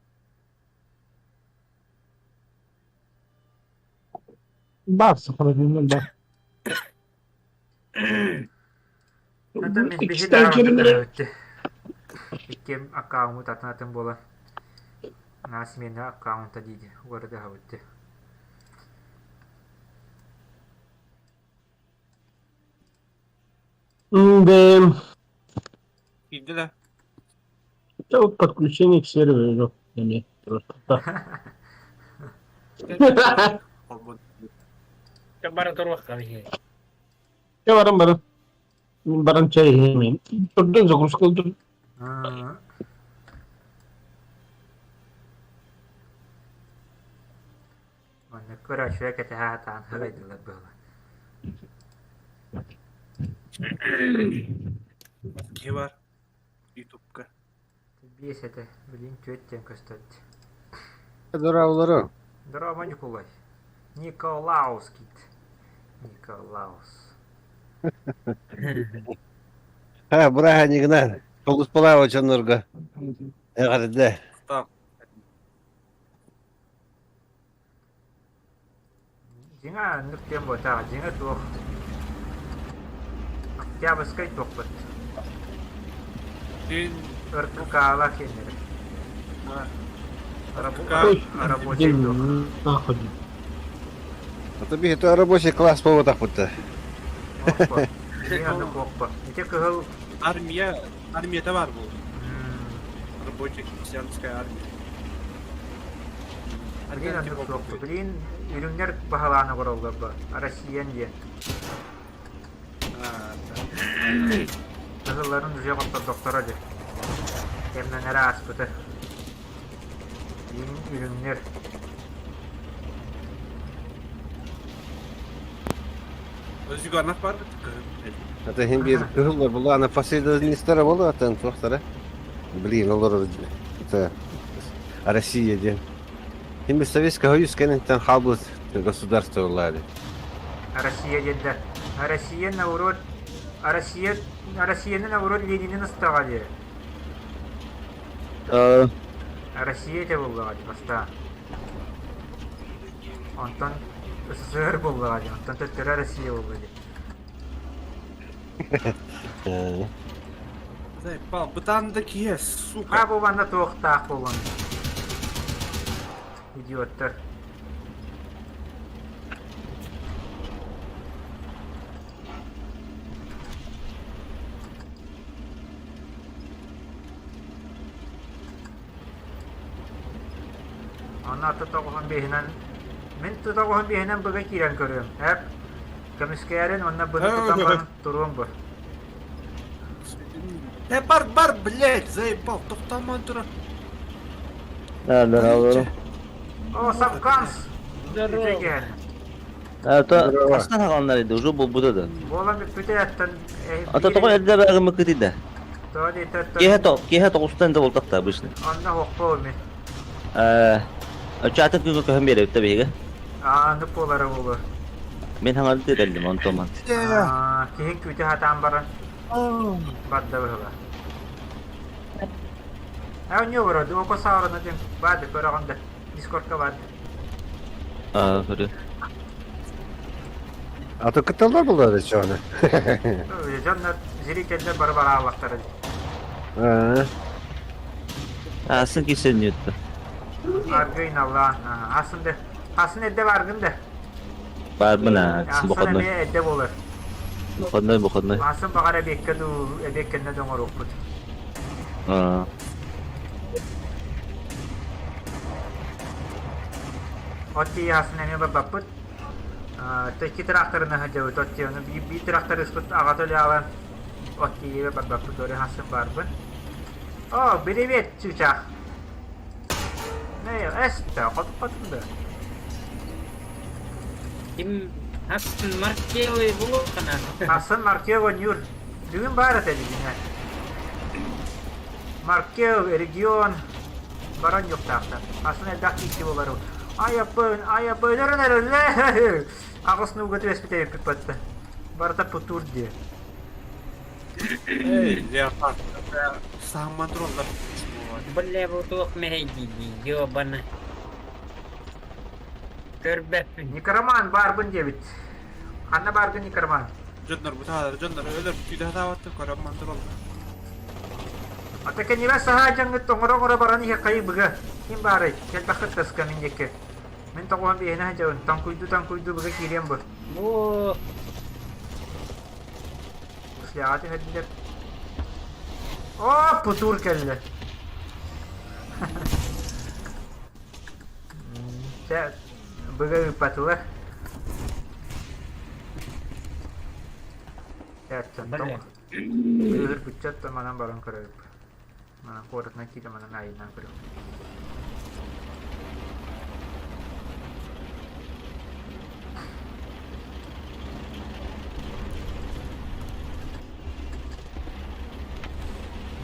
Бар сохранение бар. Это мин биһи Иккистээн даҕаны киирэн көрөөбүттэ. Иккиэн аккаунт атын-атын буолан на смена аккаунта диidi угардыһабытты. Да, Киирдэ да? это вот подключение к серверу. Эмиэ просто. Холбон. Бара туруохха биһиги. Я баран баран. Баран чай иһиэмин. Турдун загрузка ылдым. Маннык көрөөччүлэр кэтэһэ сатаан сылайдылар быһыылаах. Киһи бар. Ютубка. Биэс этэ, билигин түөрт диэн көстөт. Здорово, Здорово, Ньукулай. Николаус кит. Николаус. Ха, бырааһынньыгынан Толуспалаева дьоннорго эҕэрдэ. Так. Дьиҥэ оннук диэн буотаҕа, дьиҥэ туох Октябрьскай туохпут Дин РКК-лаах киэннэрэ рабочий туох Нахуй. А то биһи то рабочий класс буолбатахпыт Оппа. Дьиҥэ оннук оппа. Ити кыһыл Армия, армията бар буолуо. Рабочая крестьянская армия. Блин, оннук суох. Блин, үрүҥнэр баһылаан олороллор бу. Россиян диэн. Кыһылларын уже хоттордохторо дии. Кэмнэнэрэ ааспыта. Блин, үрүҥнэр. Зюганов бар Это иһин биир кыһыллар булаана последовательностара буолуо туохтара. Блин, олор это Россия диэн. Иһин бир Советский Союз кэнниттэн хаалбыт государство буоллаары. Россия диэн да. Россия наоборот Россия Россияны наоборот Ленинин ыстаҕа дии. Россия этэ буоллаҕа дии бастаан. Онтон СССР буоллаҕа дии, онтон төттөрү Россия буолла дии. Заебал, бытаан да киһи, сука. А бу манна туохтаах буолан. Идиоттар. Онно тоҕуһун биэһинэн мин тоҕуһун биэһинэн быга киирэн көрүөм. Эп көмүскээрин уонна быны тутан баран туруом бу. Э, бар, бар, блядь, заебал, тохтоомон тура. Здорово. О, Сапканс! Здорово. А то хастан хаҕаллар иди, уже буолбута да. Буолан бүппүтэ аттан А то тоҕо эрдэ баарыммыккыт да. Тоҕо диэтэ Киэһэ то киэһэ тоҕустан да буолтахта обычно. Онно хоқпо ми. Э, чатын күнгө көһөн биэрэбит да биһиги. Ааны буолара буолуо. Мин хаҥарды кэллим онтон Киһин күүтэ сатаан баран барда быһыла. Э, не вроде, око саарына диэн баады көрөҕүн да, дискордка баады. Аа, көрү. А то кыталлар булар чоны. Дьоннор зрительдер бары барааллахтара Аа. Асын кисен нүттэ. Аргыйын Аллаан. Асын да. Асын эдде баргын да. Барбын аа, Асын бохотной. эмиэ эдде буолар. Бохотной, бохотной. Асын баҕар эбиэккэ дуу, эбиэккэннэ да оҥоруохпут. Аа. От тиийэ асын эмиэ барбаппыт. Икки тракторына сылдьабыт от тиийэ. Биир тракторыспыт аҕата үлэҕэ от тиийэ барбаппыт. Өрө асын барбын. О, привет, чыычаах. Нэ, эстэ, хотуппатын да. Ким Атын Маркелы булуоххана. Атын Маркел Нюр. Бүгүн баар этэ дигинэ. Маркел, регион баран юктаахтар. Атын элбэх киирси болар. Айаппын, айаппын, өрөн эрэллэ. Аҕыс нууга түбэспит эбиппит батта. Барыта путур диye. Эй, леопард. Саамман тураллар. Бля, бу туох мэһэйдии ёбана. Көрбөппүн. Некроман баарбын диэбит. Ханна бааргын некроман? Дьоннор бутаалар, дьоннор өлөр күүтэ сатаабаттар, көрөн мантыр олла. Ата кэннибэ саһаа дьаҥҥыт тоҥоро-оҥоро баран иһэ быга. Ким баарый? Кэлбэххит таска мин диэки. Мин тоҕуһан биэһинэ сылдьабын. Таҥкуйду-таҥкуйду быга киириэм бу. Бу Сляҕа түһэрдилэр. О, путур кэллэ. Чэ, быга ыыппатылар. Чэ, Кыыһырбыччат да манан баран көрөбүт. Манан куоратынан киирэ манан айынан көрөбүт.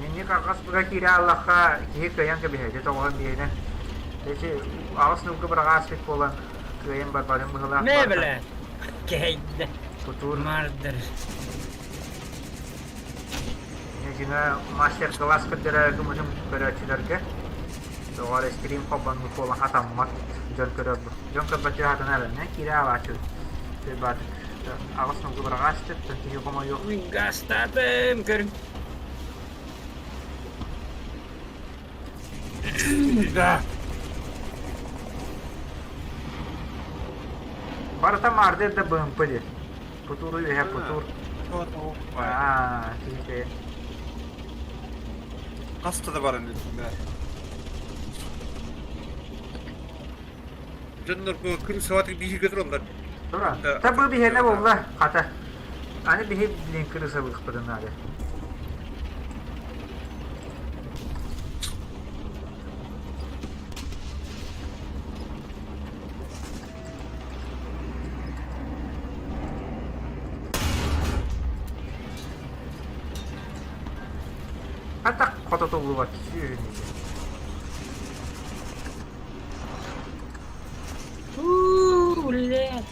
Инник аҕас быга киирэ аллахха киһи кыайан кэбиһэти тоҕоһон биһинэ. Эти аҕыс нугга быраҕааспыт буолан кыайан барбатын быһылаах. Не бля. Кэйдэ. Кутуур. Мардыр. Дьиҥэ мастер-класс көрдөрө гыммытым көрөөччүлэргэ. Доҕор стрим холбонмут буолан хатаммат дьон көрөр дьон көрбөт хатана эрэннэ киирэ аалааччы баатык аҕыс нолгу быраҕааччы киһи хомойуох Гастатым көрүҥ. Да. Барыта маарды да БМП диэн. Путуру үһэ путур. Аа, киһи Хаста да баран илдьэ. Дьоннор бу күн сабатык биһигэ тураллар. Тура. Та бу биһиэнэ буолла, хата. Аны биһи блин крысалыахпытын наада. Хата хототуллубат сүөһүнү. Уу, блядь.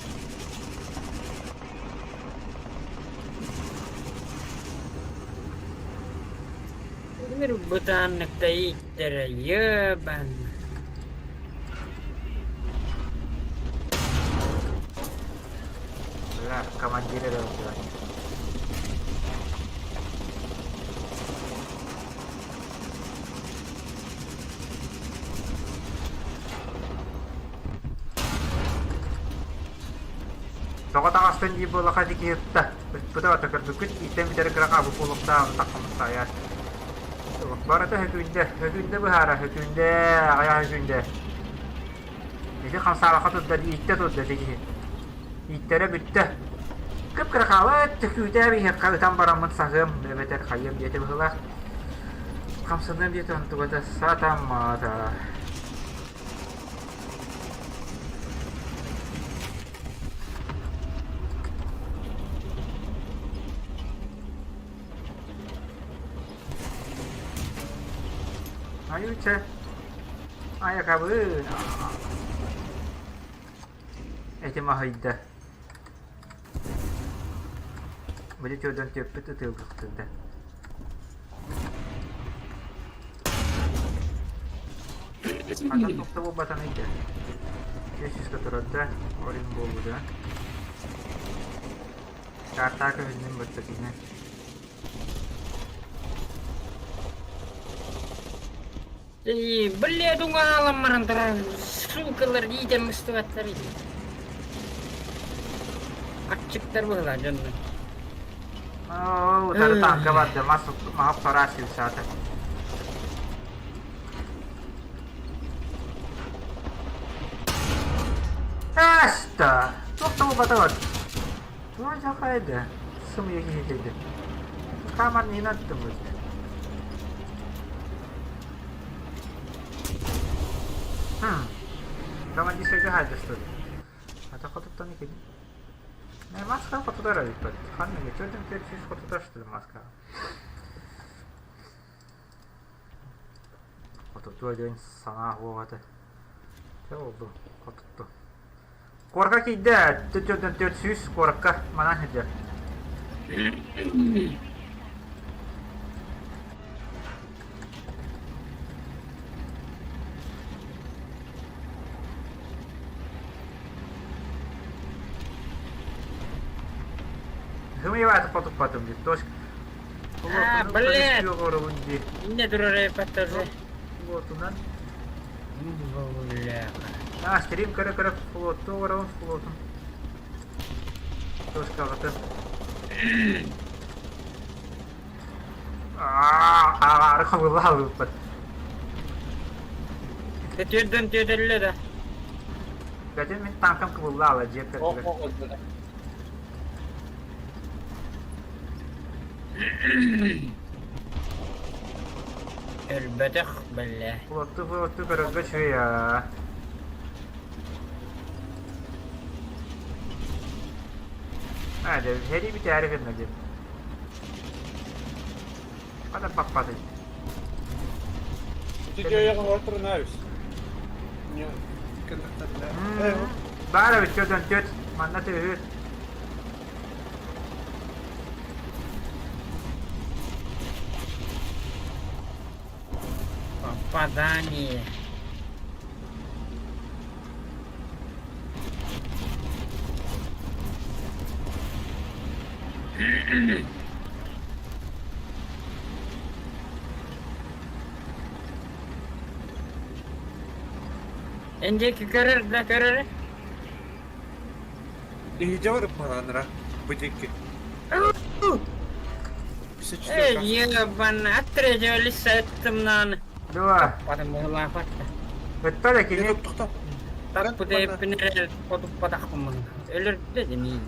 Мир бытааннык ииттэрэ, ебан. Бля, командир эрэ ылдылар. Тоҕо таҕастын дии буоллаха ити киһи ытта. Ыппыта бата көрбүккүт ииттэн бүтэр кыра хаабы буолуохтаах таххаммыт айаар. Барыта хөкүүндэ, хөкүүндэ быһаара, хөкүүндэ, аҕыйах хөкүүндэ. Ити хамсаабакка турда, ииттэ турда ити киһи. Ииттэрэ бүттэ. Кып-кыра хаалыт, төкүүтэ биһиэхэ ытан бараммын саһыам, эбэтэр хайыам диэтэ быһыылаах. Хамсаныам диэтэ онтугата сатаммата. Айуча. Айакабын. Этим аһыйда. Били төрдөн түөппүт ытыалгыктырда. Атын тохто буолбатан ыйда. Үс турарда, орин буолбута. Картаа көһүннүм баттатыына. Блядь, уҥаалам баран суукалар иитэн мыстыбаттар Аччыктар быһылаа дьоннор. Оо, утары танка барды, мас маһап сараас саата. Аста! Туох да буолбатабат. Туох дьахайды? Сымыйа киһи кэлдэ. Хаамар миин аттыммыт. Командирскайга хаайдастыбыт. Ата хотуттан икини. Не, маска хотутар эбиппит. Ханна төрдүн 400 хотутар что ли маска. Хотутуа диэн саҥа уоҕата. Чэ oldu. Хотутту. Куорка киирдэ. Төрдүн 400 куоракка манан сылдьар. Хымыйбааты хотуппатым дии. Точка. А, блядь! Инне турар тоже. Флотунан. Бля. А, стрим көрө-көрө флоту оробун флотун. Точкаҕытын. Аа, хабылла Түөрдөн түөтэллэ да. Бэтин мин танкам кыбылла ала дьиэ кэрдигэр. Өлбөтөх бля. Флотту флотту көрөргө үчүгэй аа. Аа, дьэ, сэрии бүтээри гынна диэн. Хата паппатый. Баар эбит көтөн төт, манна төһү. Попадание. Эндики көрөр да көрөр. Иһдьэ барып Бу диэки. Эй, ебан, отрезали сеттымнан. Дуо. Потом лафатта. Өттө да кини. Таппы хотуппатахпын. Өлөрдө демейін.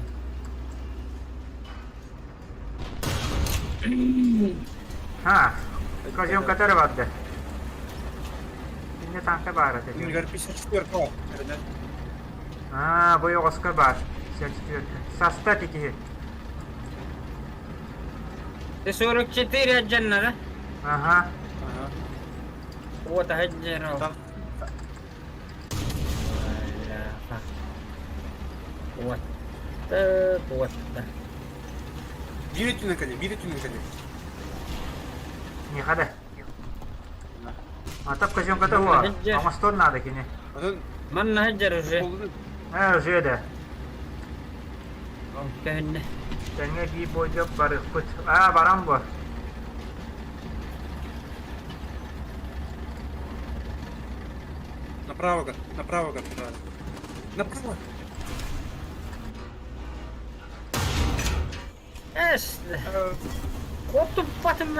Ха. Козём который барда. Инне танка баар этэ. 54 Аа, бу оҕоска баар. 54. Саста тикиһи. Ты 44 отдельно, да? Ага. Ага. Вот, отдельно. Вот. Так, вот, да. Биир өттүнэн кэлиэ, биир өттүнэн кэлиэ. Не хада. А так козёнката huo. Оҥостуон наада кини. Онон Манна сылдьар уже. Ээ, уже да. Көһүннэ. Тэҥҥэ биир бойдоп барыахпыт. Аа, баран бу. Направо, направо, направо. Направо. Эс. Хотуппатым.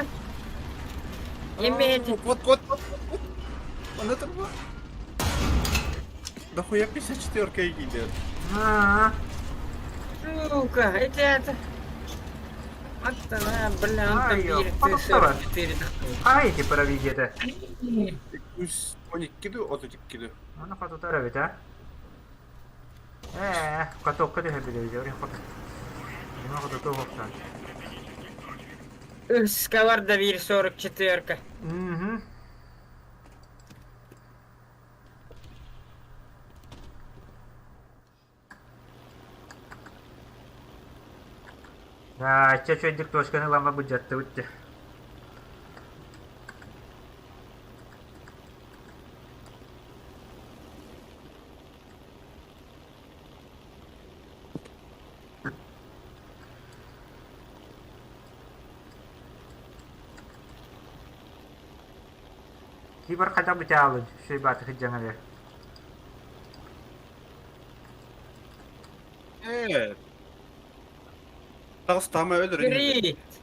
Имеете. Вот, вот, вот, вот. Он это было. Да хуя 54 идет. Аа. Сука, это это. Аттана, бля, он там Ай, биир потуктава. 44 Хай эти провидете. Үс 12 32. Оны хотутар эбит, а? Ээ, катокка түһэ билэбит, орин хот. Дима хотуту хоқтан. Үс бар да биир 44. Угу. Да, чэ чөйдүк точканы лама быдьатты бутты. Кибер хайда бутаалын, шөй баты хыджаңа Э. Тағыс тама өлөр. Крит.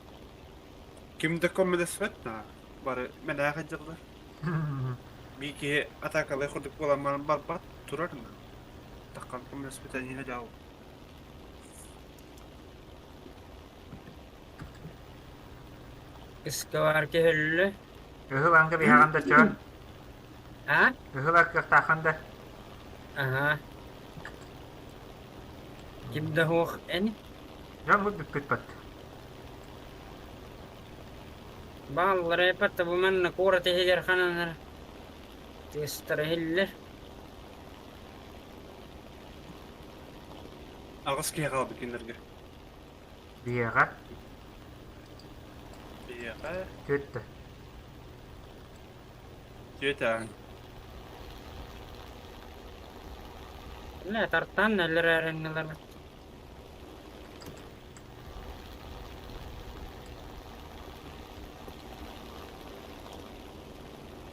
Кимде коммелесмет на. Бары мен аяқ жырды. Бики атакалай хурдук боламан бар бат турар на. Таккан коммелесмет әне жау. Ыскавар кehөллө. Ыһыл анга биһаҕан да чө. А? Ыһылар кыахтааххын да? Аһа. Ким да суох эн? Дьоммут бүппүт бат. Бааллара эппэт бу манна куорат иһигэр хананар тыастара иһиллэр. Аҕыс киһи хаалбыт кинилэргэ. Биһиэхэ? Биһиэхэ? Түөртэ. Түөтэ. Лэ тартан өлөрөөрүҥҥүлэр.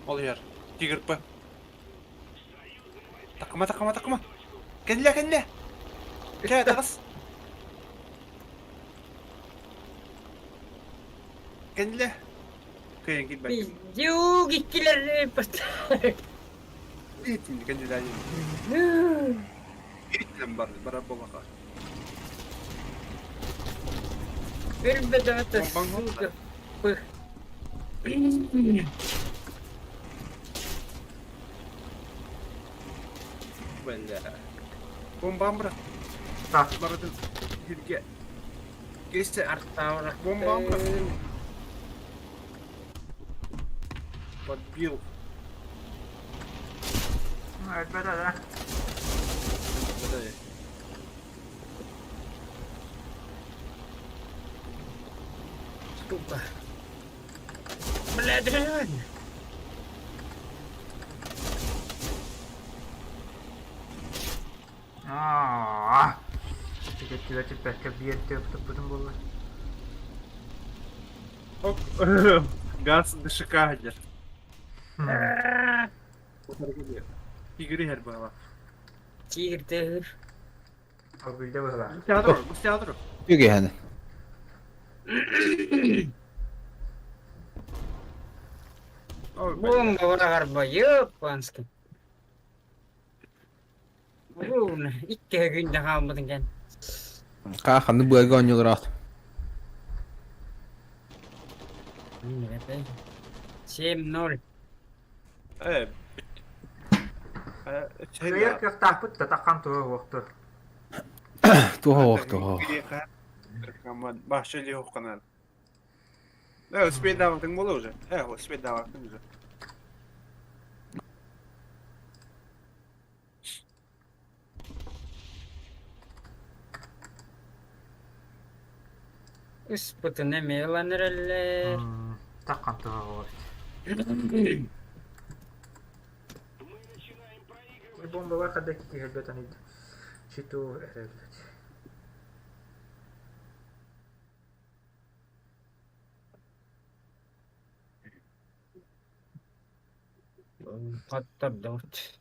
Ол иһэр. Тигр П. Такыма, такыма, такыма. Кэллэ, кэллэ. Кэ, таҕыс. Кэллэ. Кыайан киирбэт. Пиздюк иккилэр Итин кэллэ. Итин бар, барар болаха. Өлбөтө сука. Пых. Бля. Бомбам быра. Так. Барытын сиргэ. Кесте. Артаура. Бомбам быра. Подбил. Өлбөтө да. Сука. Бля, дрянь. Аа. Түгэттилэр түппэккэ биир туппутум буолла. Оп. Газ ДШК диир. Тигри иһэр быһалаах. Тигр тыһыр. Оргуйда быһалаах. Театр, бу театр. Үгэһэн. Бомба быраҕарба, ёппанский. Бу икки күндэ хаалбытын кэн. Ханны быарга оонньуулар 7-0. Э, Кыайар кыахтаахпыт да таххан туһа уохту. Туһа уохту. Башы легканан. Э, успей даватың бола уже. Э, успей даватың уже. Ыспытын эмиэ ылан эрэллэр. Таххан туһа уохту. Бомбалар хадда киһирбэтэн читу эрэллэр. Хаттардыбыт.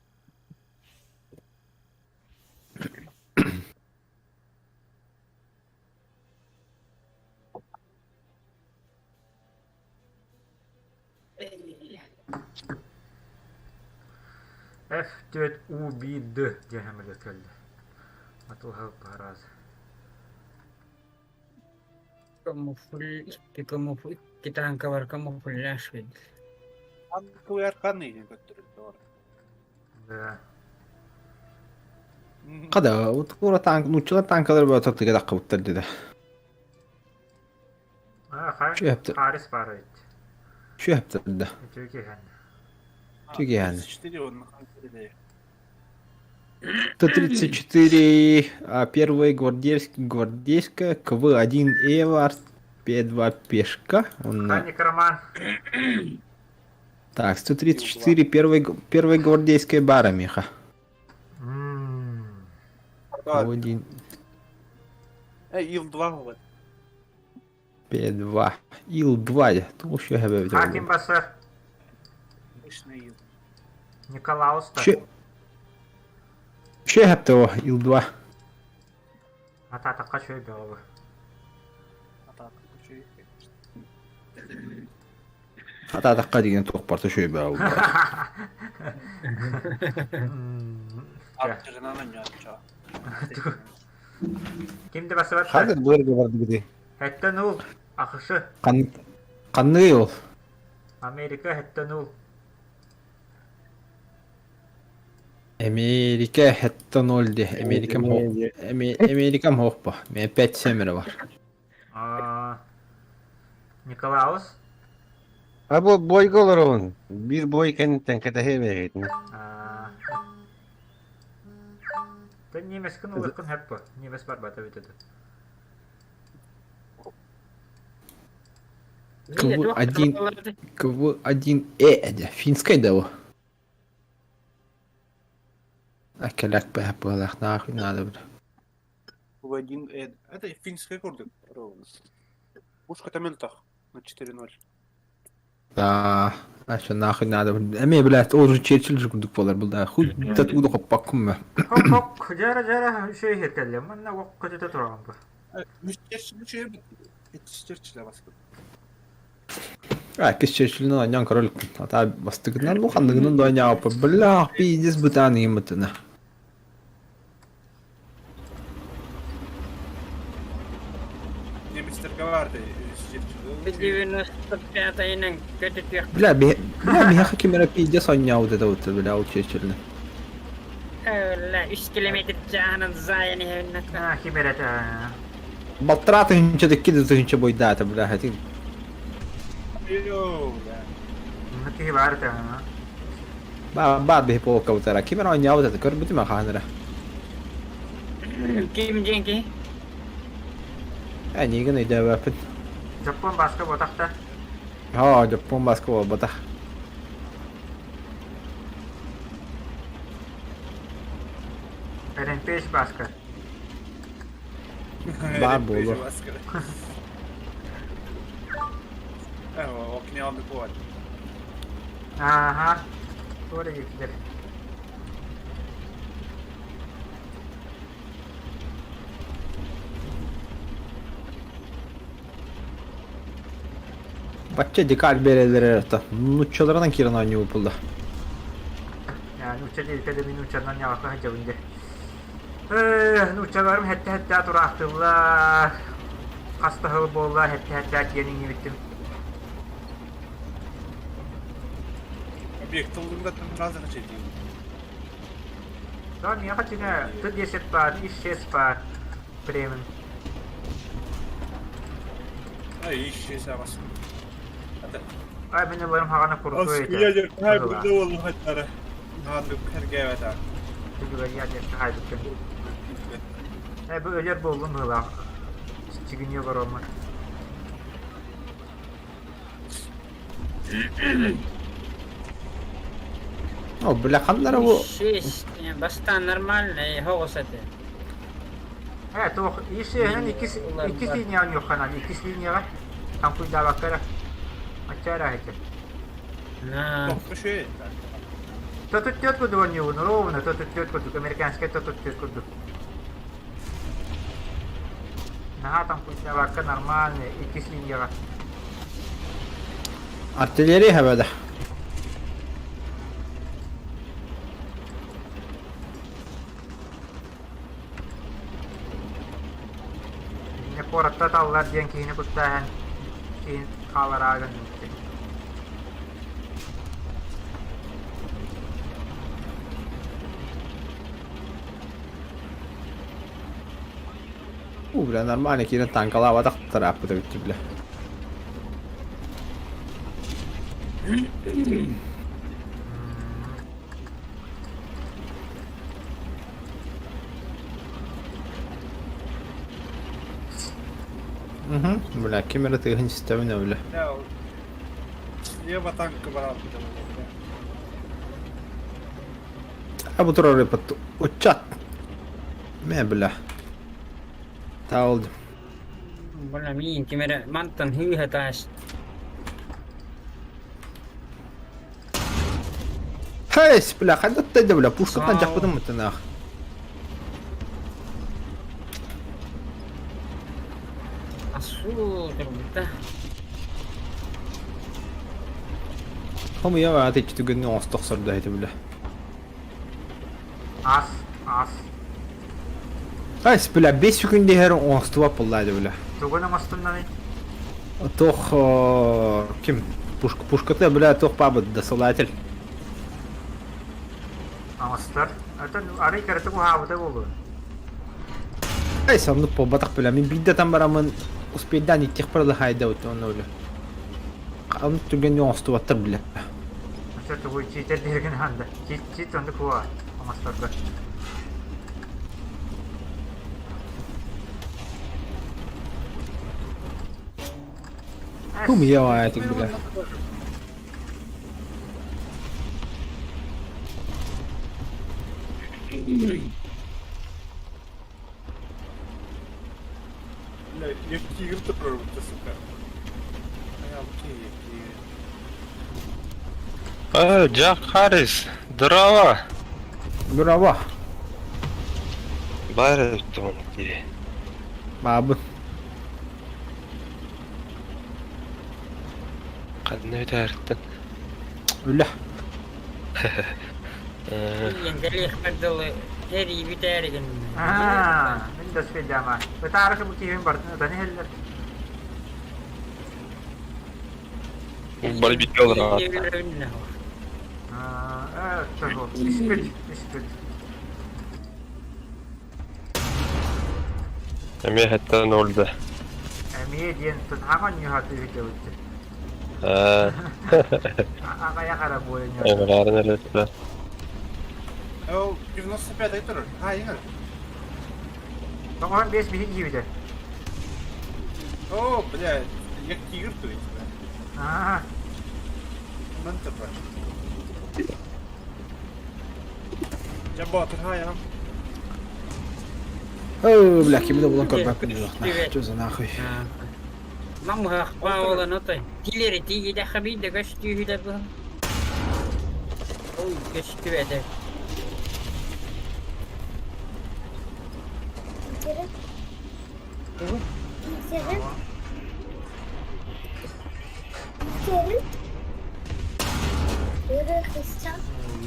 F4UBD диэн самолет кэллэ. Атылһал параз. Камуфль, камуфль, икки бар камуфляж ведь. Танковый арканы көттөрүлдү. Да. Када, вот кура танк, нуччалар танкалар баа тактыга даккыбыттар диде. А, Харис бар эбит. Шөптүр да. Үтүө Үтүө 34 он 134, а, первый гвардейск, гвардейская, КВ-1 Эвард, П2 пешка. Он, Ханик Роман. так, 134, первый, первая гвардейская бара, Миха. КВ-1, Э, Ил-2 вот. П2, Ил-2, ту еще Хаким Басар. Мощный Ил. Николаус. Че того, Ил-2. Ата атаққа чөй бөҕө. Атака күчүй. Хата атаққа деген тоқ барта шөй бау. Аттырынан ойнатча. Ким де басыбат? Хадыр бұларға барды біде. Хэттен ул. АХШ. Қанны ол? Америка хэттен ул. Эмиэрикэ хетта ноль ди. Америкам хоп. Америкам хоппа. Мен 5-7 эрэ бар. Николаус? А бу бойга олоробун. Биир бой кэнниттэн кэтэһиэм эһигитин. Ты немецкин ылыаххын сөп буо. Немец барбата эбит этэ. КВ-1 КВ-1Э дьэ финскай да бу? Акелак бэһэ быалаах нахуй надо бля. КВ-1Э это финская курдук. Пушка мөлтөх на 4-0. Да, а что нахуй надо. Эмиэ, блядь, ол Черчилль курдук буолар был да. Хуй татуду хоппаккын ба. Хоп-хоп, дьара-дьара үчүгэй иһиркэллэ. Манна уох көтүтэ тураҕын бу. Үс Черчилль үчүгэй Иккис Черчилль баскын. А, иккис Черчиллинэн анньан король. Ата бастыгынан ну ханныгынан да анньааппа. Бля, пиздец бытаан ыйыммытына. Немецтерге барды. 95-йынан көтүтүөх. Бля, бля, биһиэхэ ким эрэ пиздец анньаабыт этэ вот, бля, ол Черчиллин. Өлө, 3 километр чааһынан заайан иһэбин. А, ким эрэ этэ. Балтараа тыһыынча икки да тыһыынча буйдаата, бля, хатин. Йоо, бля. Ну, киһи баар этэ. Баар биһи полкабытара. Ким эрэ оонньообут этэ, көрбүтүм ээ хаһан эрэ. Ким диэн киһи? Ээ, эйигин өйдөөбөппүн. Дьоппуон Бааска буотах да? Оо, Дьоппуон Бааска буолбатах. Эрэмпиэс Бааска. Баар буолуо. Ааха. Туора диэкилэр. Бачча декаль биэрэллэр эрэ нууччаларынан киирэн оонньуу булла. Нуучча диэбиккэ да мин нууччанан ньаҕакка сылдьабын дии. Ээ, нууччаларым хэттэ-хэттэ тураахтыыллар. Хас да сыл буолла хэттэ-хэттэ тиийэн иҥнибиттим. Объект ыллыҥ да сразу хачайдыыр. Да, миэхэ чинэ Т-10 баар, ИС-6 баар премин. Ай, ИС-6 аҕас. Ай, мин ыларым хаҕана курутуой этэ. Ээ, бу өлөр буоллум быһыылаах. Чигиниэ олороммун. О, бля, ханнара бу? Шесть. Бастаан нормальный, хоҕус этэ. Ээ, туох, ИС-һэн иккис иккис линияҕа ньуохханан, иккис линияҕа таҥкуйдаабакка эрэ. Ачча эрэ иһитэ. Тотут курдук оонньуубун, ровно тотут курдук, американскай тотут курдук. Наһаа таҥкуйдаабакка нормальный, иккис линияҕа. Артиллерия хэбэдэ. Инньэ куоракка таллар диэн киһини куттааһын киһи хаалараа гынныбыт. У, бля, нормально киирэн танкалаабатах тарааппыт эбит бля. Угу. Бля, ким эрэ тыаһын истэбин бля. Слева танка баралбыта буолуо. А бу турар репат учат. Мэ бля. Таалдым. Бля, миин ким эрэ мантан хыыһа таас. Хэс, бля, хайдах да бля, пушкаттан дьахпытым мытынаах. Асуу турбута. Хомуйа баата иччи түгэнни оҥосто охсордо этэ бля. Ас, ас. Хэс, бля, 5 секунд иһэр оҥостубат буолла бля. Тугун оҥостуннаный? Туох ким? Пушка, пушката, бля, туох паабыт, досылатель. Оҥостор. Оттон арый кыратык уһаабыта буолуо. Ай, соннук буолбатах бля. Мин биирдэ там бараммын успейдаан иттиэхпэр ыла хаайдабыт онно бля. Оннук түргэнник оҥостубаттар бля. Оччо тугуй чиитер дииргин ханда. Чит чит оннук хуа оҥосторго. Кум я этик бля. Бля, я тигр турар бутта, сука. Аял тигр, тигр. Э, Джак Харрис, здорово! Браво. Бары туон киһи. Баабын. Ханна бүтээриттэн. Үлэ. Э, Тиийэн кэлиэхпэр дылы сэрии бүтээри гынна. Аа, мин да успейдаама. Ытаарыкы бу киһибин барытын ытан иһэллэр. Бары бииргэ олорор. Аа, э, испит, испит. Эмиэ хэттэн олда. Эмиэ диэн тутаҕа ньуһаты үһү Э, Аҕайа хара буойун. Эмирарын элеттэ. Ол 95 турар. Ha, иҥэр. Тоҕоһон биэс биһи киибитэ. О, бля, я тигр то есть, бля. Аа, Мын турар. Дьэ, боотур хаайаҕым. Ой, бля, кими да булан көрбөппүн дьулахна. Чё за нахуй. Намыһах баалан отой. Тилери тиийдэххэ биирдэ көстүүһүлэ быһым. Ой, көстүбэтэ.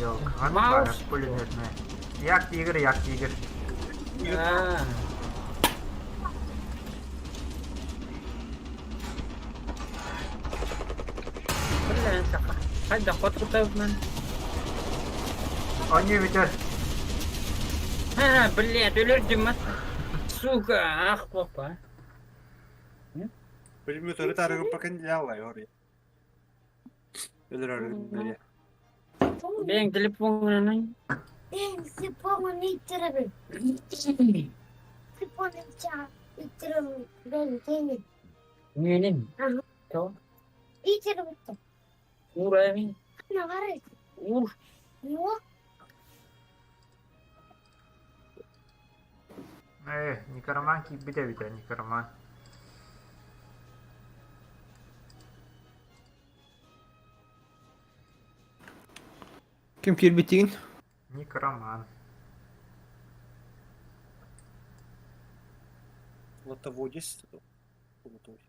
Yok, баар пулеметная. Як тигр, як тигр. Аа. Бля, саха. Хайда хотутавмын. Они бүтэр. Ха, блядь, өлөрдүм Сука, ах, папа. Пулеметы тарыгы пока не алай, ори. Өлөр бля. Бэйэҥ телефоҥҥунан Телефон итеребин. Телефон итеребин. Мүөнүм. То. Итеребин. Уураймын. Нагары. Уур. Ну, Э, некроман киирбит эбит, некроман. Ким киирбитигин? Некроман. Лотоводец. Лотоводец.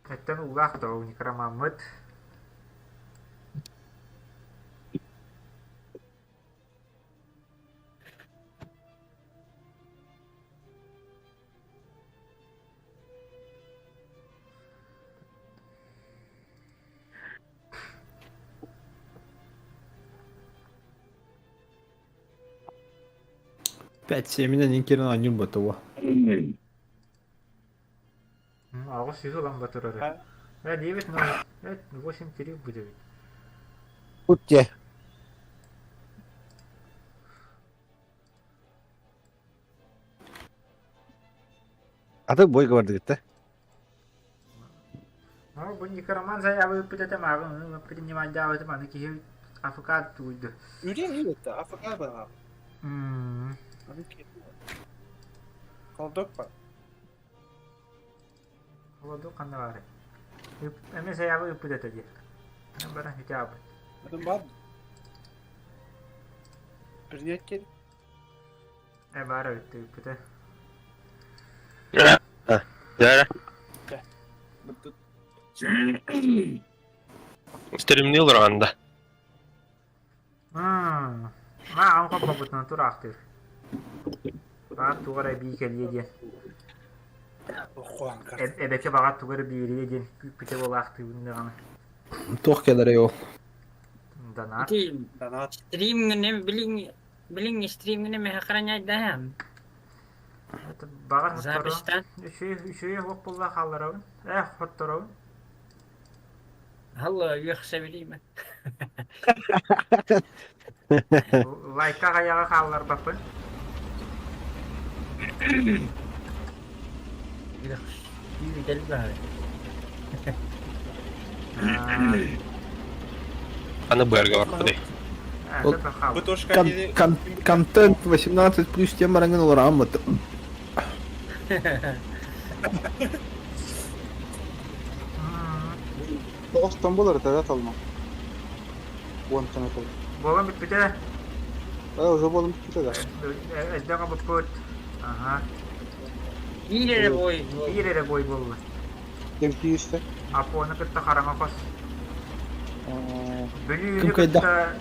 Эттэн уулаах да ол некромаммыт. Пять семинен инкерин анюр батыва. Аҕыс жүз ылан батырары. Э, 9 0, 8 3 будет. Утте. Аты бойга бардыгыт да? Ну, бу некроман заявы ыппыт мааҕын принимайдаабытым аны киһи АФК тууйду. Үрү это, АФК баҕа. Холодок бар. Холодок ханна баарый? Эмиэ заявы ыппыт этэ дии. Баран хитябыт. Адам бар. Принять кел. Э, баар эбит ыппыта. Дьэ, стримни олорон да. Маа, аҕам хоппоппутунан тураахтыыр. Баар туох эрэ эбии кэлиэ диэн. Эбэкэ баҕар тугу эрэ биэриэ диэн күүппүтэ буолаахтыыбын даҕаны. Туох кэлэрэй ол? Донат. Ити стримҥин билиҥ билиҥ стримҥин эмэ охраняйдаһам. Баҕар Записьтан. Үчүгэй үчүгэй уох буолла хаалларабын. Э, хотторобун. Алла үөхсэбилиимэ. Лайка аҕайаҕа хаалларбаппын. Үөхсүү баһар. Аны быарга барбытай. Контент 18 плюс тем барангын олораммыт. Тоҕустан буолар да талма. Уонтан этэ. Буолан бүппүтэ. Э, уже буолан бүппүтэ да. Элбэх бүппүт. Аха. Биир эрэ бой. Биир эрэ бой буолла. Ким киирсэ? Апоны кытта хараҥа хос. Бүлүүнү Ким кыайда? кытта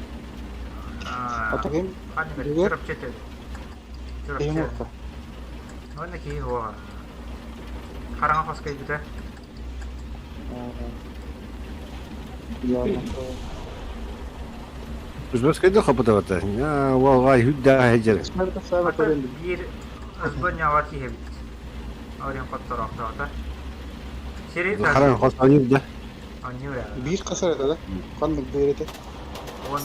Ата ким? ханнык Бүлүү? Чурапчы этэ. Киһи Чурапчы. муохта. Уонна киһи уоҕа. Хараҥа хос кэлбитэ. Узбекскайда хапытабата. Уолҕай хүддаа хеджер. Ата биир ызбы ньаҕа киһи эбит. Орен хоттороохтоото. Сири Харан хос аньыр да. Аньыр ээ. Биир хасар этэ да? Ханнык биир этэ?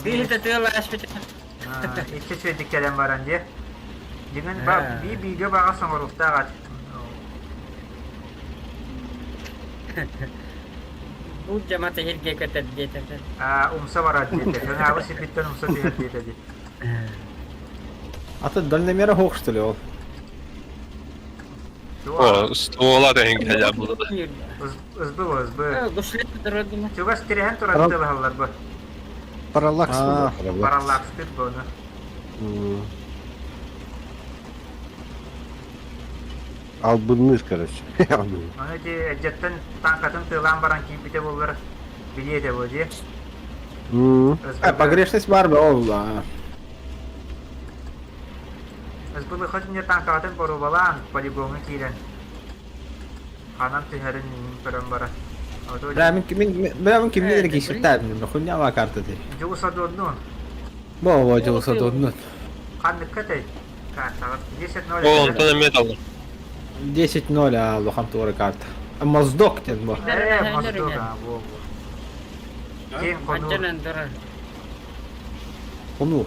Биир да тыал ааспыта. Икки үчүгэйдик кэлэн баран диэ. Дьиҥин ба бии биигэ баҕа соҥоруохтаах ат. Бу дьамата сиргэ көтөр диэтэ. Аа, умса барар диэтэ. Көҥөөҕү сирбиттэн умса түһэр диэтэ дии. А то дальномера хоох что ли ол? О, ствола да хин булды. Ызбы ызбы. Гуслет дорогина. Чугас тирэһэн турар тылыһаллар бу. Параллакс. Параллакстыт бу ону. Албынныыр, короче. Аны ити эдьэттэн танкатын тыылаан баран киирбитэ буоллар билиэ этэ буо дии. Погрешность бар ба ол да. СБЛХ дьиҥэ танкаҕытын боруобалаан полигоҥҥа киирэн ханан түһэрин көрөн баран. Бля, мин мин бля мин кимни эрэ киирсиктаабын, хуйня карта ти. Дьулусадуоннуун. Бо бо Дьулусадуоннуун. Ханныкка этэй? Картаҕыт 10-0. О, онтон эмиэ таллым. 10-0 а улахан туора карта. Моздок диэн бу. Э, Моздок, а, во, во. Киэҥ хонуу. Антенан турар. Хонуу.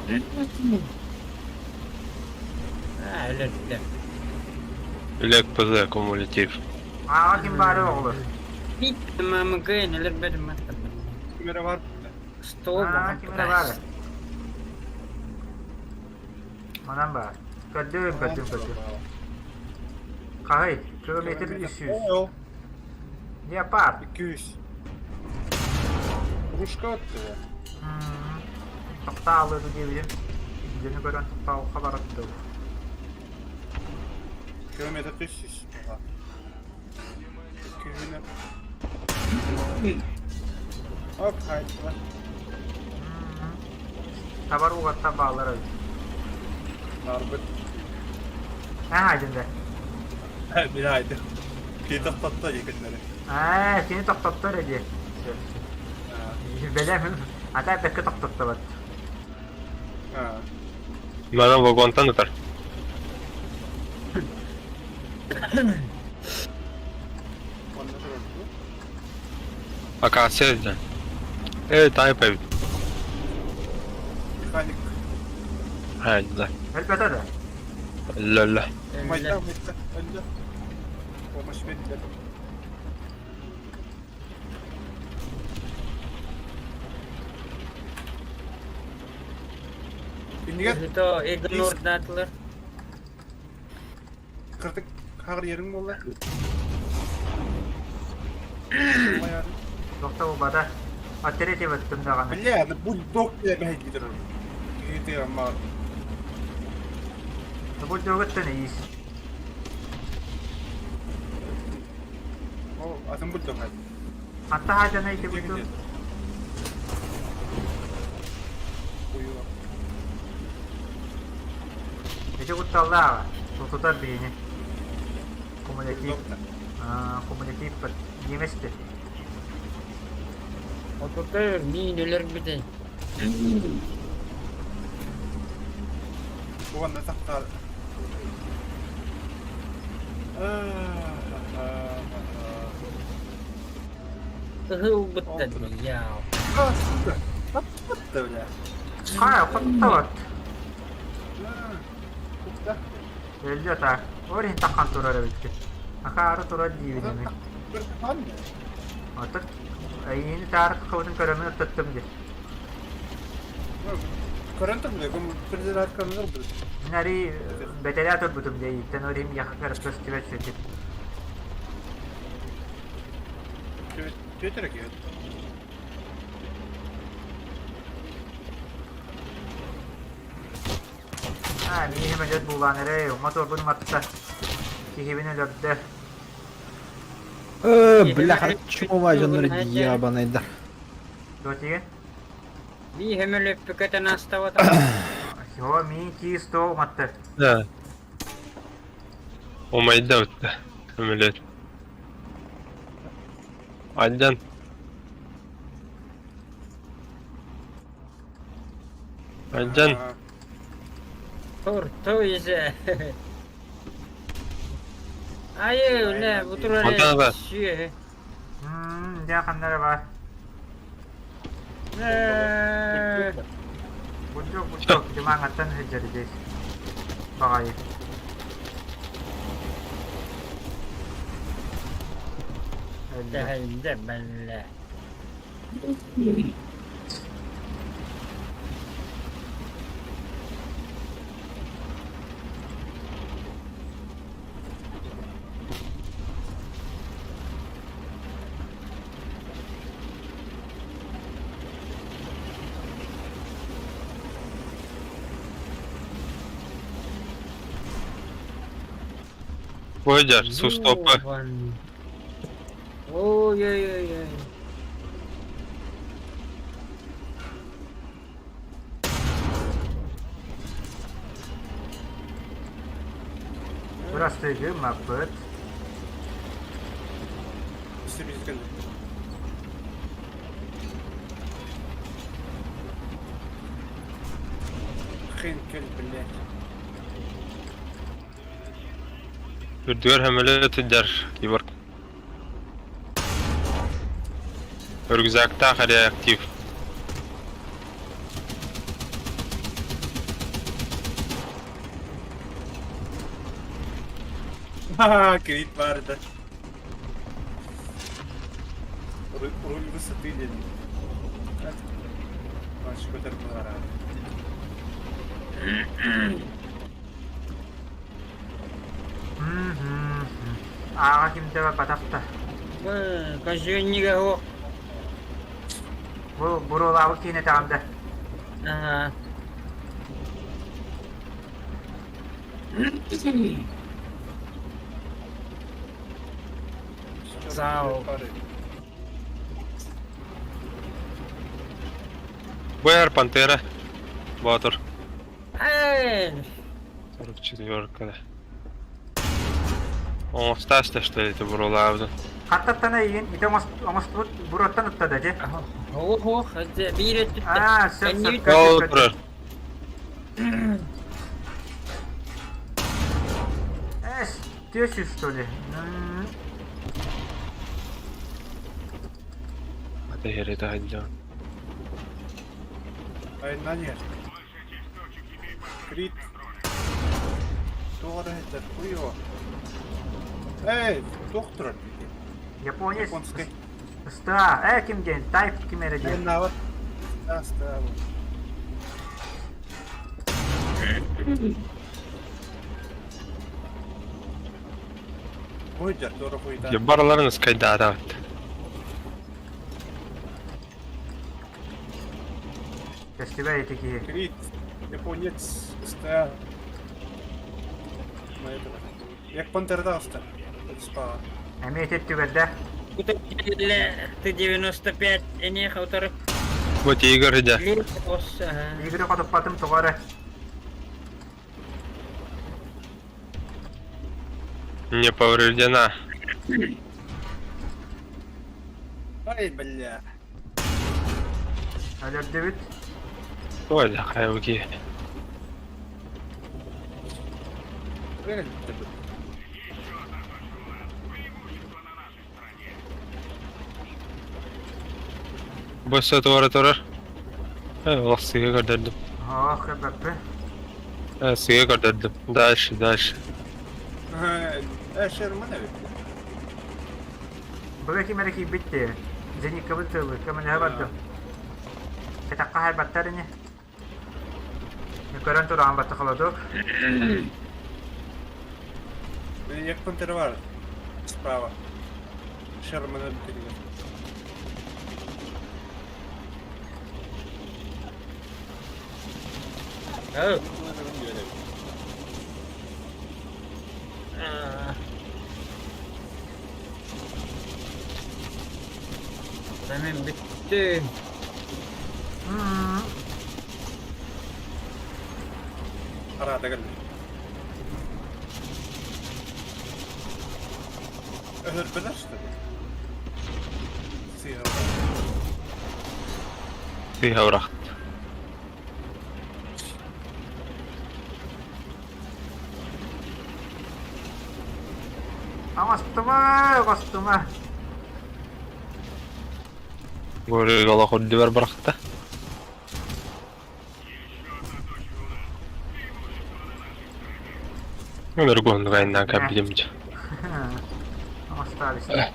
А, өлөрдө. Үлэк ПЗ кумулятив. Ааҕа ким баары оҕолор? Бит мамыгын өлөрбөтүм Ким эрэ бар? Стол Аа, ким эрэ баар? Манан баар. Көрдүм, көрдүм, көрдүм. Хаһый, километр 300. Леопард. 200. Кружка атты. Тоқтаалы диэбитим. Дьону көрөн тоқтаалха баратты. Километр 300. Күһүнэ. Оп, хайдыла. Табар угаттан баалар эбит. Барбыт. Эн айдын да. Мин айдым. Кини тохтотто дии көннөрү. Аа, кини тохтотто эрэ дии. Бэлэм ата бэккэ тохтоттобот. Манан вагонтан ытар. Акация диэн. Э, тайп эбит. Механик. Хайда. Элбэтэ да? Өллө. Майда, майда, өллө. Помощь бердилер. Иннигэр То игнордаатылар. кырдык хаҕыр yerin буолла. Тохто бата. Оттерете баттым даҕаны. Бля, бульдог диye бэһэйдир. Киһи аммаар. Бульдогыттан иис. О, атын бульдог хай. Хатта хаадьана ити бульдог. Ити кутталлааҕа. Тутутар биһини. Кумулятив. Кумулятив немецте. Отутар мин өлөрбүтэ. Уонна тахтар. Ыһылбыттан яа. Сука, бля. Хаа, хоттоват. Өллө та. Орин тахан турар эбиккит. Акаары турар диибин эми. Отут эйиини таары кыбытын көрөмүн ыттыттым дии. Көрөн турбут, президент көрөн турбут. Мин ари бэтэрээ турбутум дии, иттен орим яха көрөстүбэт сүтүп. Төтөрө киһи. Аа, мииһим өлөт буулаан эрэ, моторбун уматта. Киһибин өлөрдө. Бляха, чума дьоннор ебаныйдар. Дотиге? Бии хөмөлөппүкэтен астабата. Всего мин киис то уматты. Да. Умайда бітті. Өмілет. Айдан. Айдан. Торто изе. Айы, үле, бутур Онтон бар. сүйе. Дьэ ханнара бар. Бульдог, бульдог, димаҥаттан сылдьар баҕайы. Тэһэйдэ бэллэ. Выйдер, сустопы. Ой-ой-ой. Бырастыгы маппыт. Хинкель, блядь. Үрдүгэр хөмөлө тыдьар киборг. Рюкзактаах реактив. Ха-ха, крит баар да. Руль высоты диэн. Маш көтөр буолара. Ааҕа кимдэ барбатах да. Казеннига суох. Бу буруолаабыт киһини этэҕин да. Ага. Сау. Бэр Пантера. Боотур. Эй! 44 Оҥостаас что ли, это буруолаабытын. Хаттаттана иин ити оҥостубут буруоттан ытта да дьэ. Ох, ох, биир өттүттэн. Аа, сөп, сөп. Ол турар. Эс, тещу что ли? Это херета хадьян. Айна нет. Крит. Туох это хуё. Эй, доктор. Японец. Японский. Ста, ким диэн, тайп ким эрэ диэн. Айна Да, ста. Ой, дора хуйда. Бараларын скайдаатаабыт. Фестиваль эти киһи. Крит. Японец. Ста. Як пантерда оста. Спа. Эмиэ түгэрдэ. Т-95 эне хауторы. Вот Игорь дя. Игорь хотуппатым тоҕо эрэ. Не повреждена. Ай, бля. Өлөрдүбүт. Ой, да, хайвки. Босса туора турар. Олох сыыһа көрдөрдүм. Ох, көрбөппүн. Сыыһа көрдөрдүм. Дальше, дальше. Шерман эбит. Былыр ким эрэ киирбит дии. Зениккабыт тылы көмөлөһө бардым. Кэтэххэ хаайбаттар ини. Көрөн тураҕын батта холодок. Якпын бар. Справа. Шерман эбит. Hemen bitti. Arada geldi. Öhür işte. Сыыһа бырах. Оҥостума, оҥостума. Горы олох үрдүбэр бырахта. Өнөр гонну кайнан кабилим. Остались.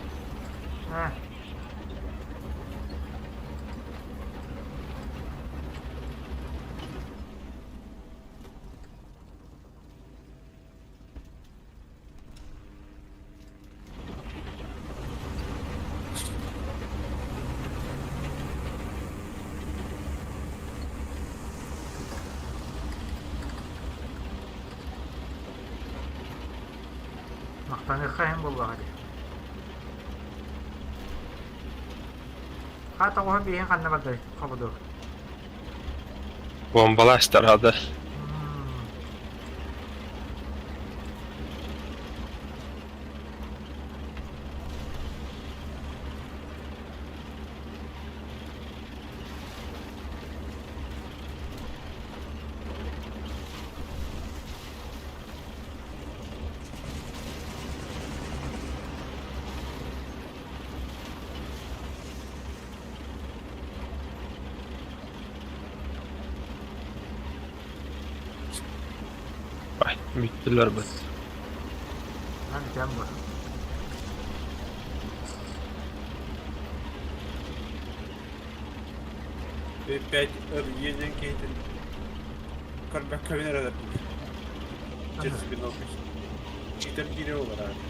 Махтаныахха иһин буоллаҕа дии. Хаа тоҕуһун бииһин ханна бардай холодук? Бомбалаастарады. Ай, бүттүлэр быт. Lan бүтэн бу. Пять еден кейтин. Көрбөк көбүнөр ödür. Через бинокль. Читер бире olur abi.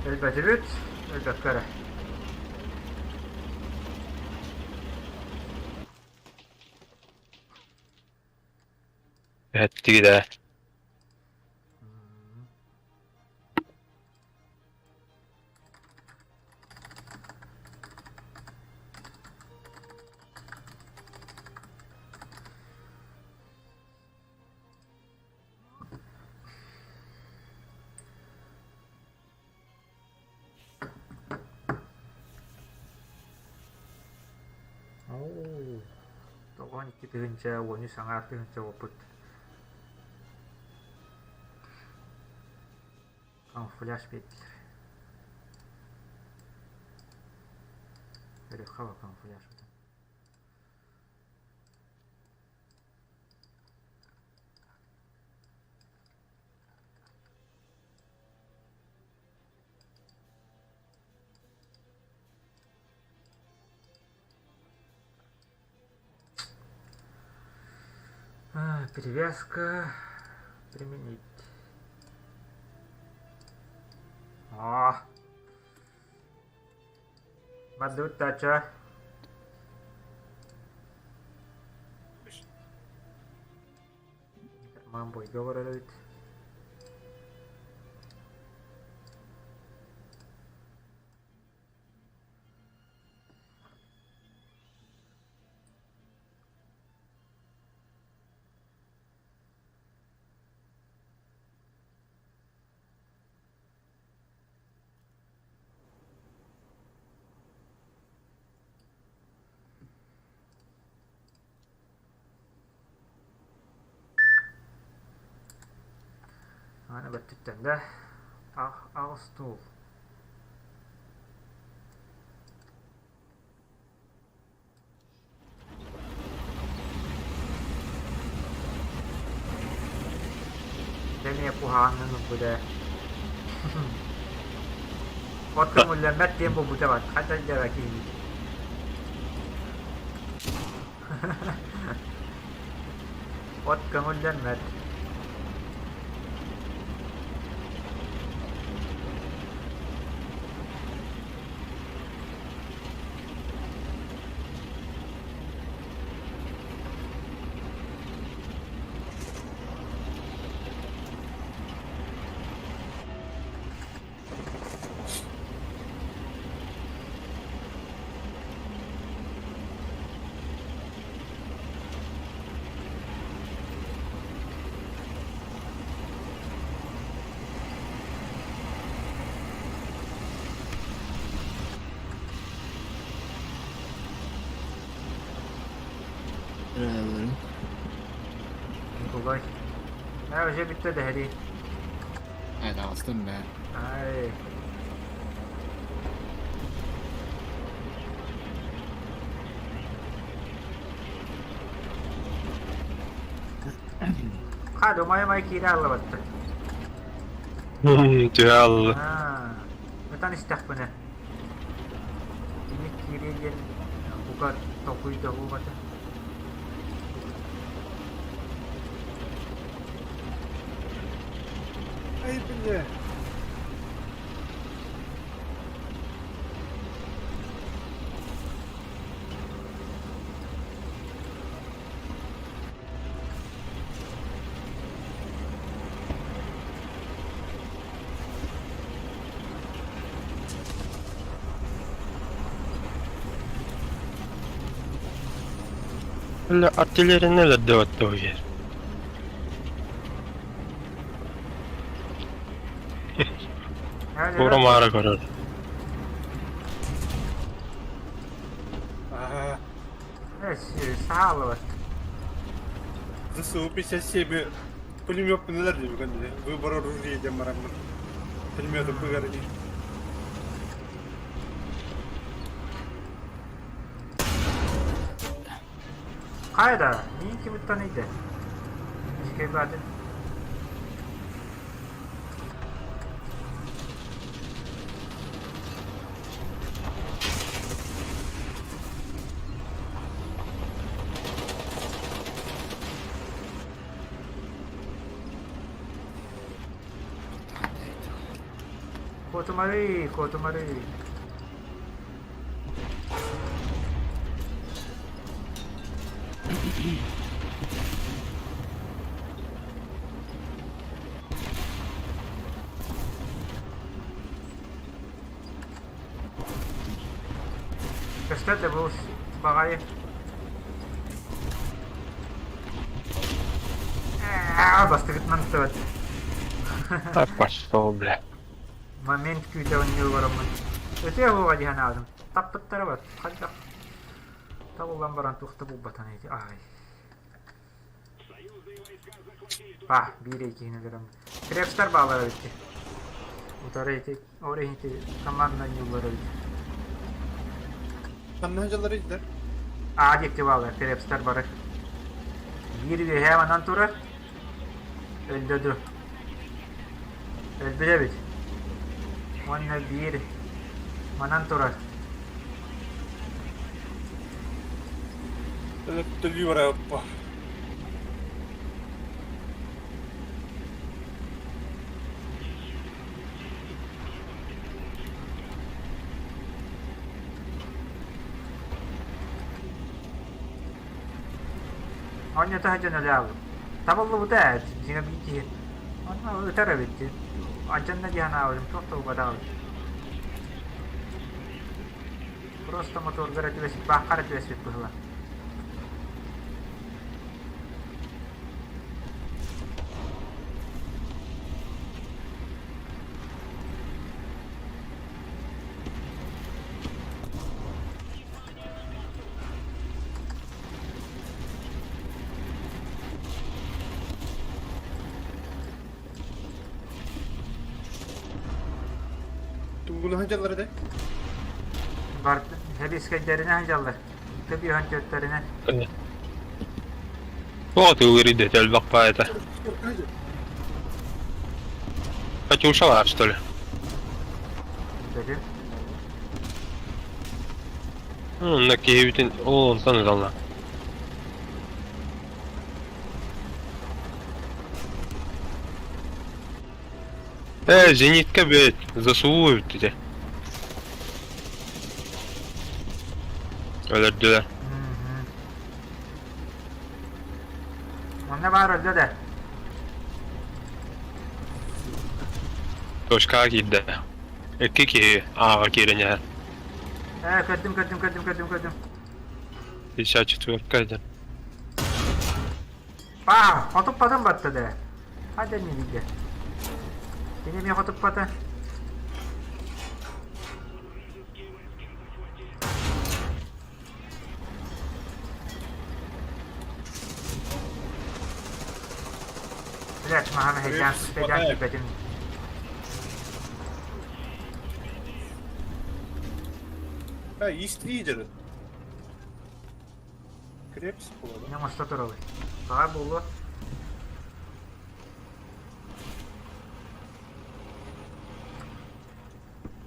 Өлбөтүбүт, өлбөккө эрэ. Эттиги да. Тоҕон икки тыһыынча, уону саҥаар тыһыынча опыт. Камуфляж биэрдилэр. Көрүөххэ камуфляж. Перевязка применить. О! Бардыбыт дача. Мам бойга барар эбит. Аны бөттүттэн да аҕыс туул. Дьэ эмиэ куһаҕанын ылбыт ээ. От көҥүллэммэт диэн буолбута баар, хайдах дьара киһибит. От көҥүллэммэт. Николай. Ээ, уже бүттэ дэһэрий. Ээ, таҕыстым бээ. Ай. Хаа, умай-умай киирэ аллабаттар. Түһэ алла. Ытан истэхпинэ. Кини киириэ диэн бука толкуйдаһуу этэ. Ай, бля. Бля, артиллерия нелер деп yer. Тура маара көрөр. Ага. Саалыбат. ЗСУ-57 пулемет нелер диби көнде. Выбор оружия диэн бараммын. Пулеметы быгар ини. Хайда, мин кимиттан иде? Ишке бады. Куотумары, куотумары. Көстөр да бу баҕайы. Бастыгытынан ыстыбат. Так пошел, бля. Момент күүтэбин ньылбараммын. Өтө буоҕа дии санаабытым. Таппыттара бар. Хайдах табыллан баран туох да булбатан ити. Ай. Па, биир иккиһин өлөрөм. Крепстар баалар эбит. Утары ити, ор ити команда ньыллар эбит. Ханна дьаллар иһдэр? Аа диэки баалар, крепстар бары. Биир үөһээ манан турар. Өлдө ду. Өлбүт эбит. Уонна биир манан турар. Төлүү бараппа. Оонньото сылдьан өлө Табыллыбыта ээ, дьиҥэ биир киһи. Онно ытар эбит дии. Алдьанна дии санаабытым, туох да буолбатах эбит. Просто мотуоргар этибэспит, бааххар этибэспит быһыылаах. Тугуна сылдьаллар этэ? Бар сэбиэскэйдэринэн сылдьаллар. Төбүөһөн түөртэринэн. Туох атыылыыр идэтэ элбэх баайта. Катюша баар, что ли? Бөтүн. Онно киһибитин ол онтон ыталла. Э, зенитка бэт, ЗСУ эбит ити. Өлөрдүлэр. Онно баар өлдө да. Точкаҕа киирдэ. Икки киһи ааҕа киирэн иһэр. Ээ, көрдүм, көрдүм, көрдүм, көрдүм, көрдүм. 54 диэн. Паа, хотуппатын батта да. Хадя не видя. Кини эмиэ хотуппата. Блять, маһан эһэйдээн, эһэйдээн киирбэтим. Да, есть лидеры. Крепость была, да? Не оҥосто турабын. Баҕар буолуо.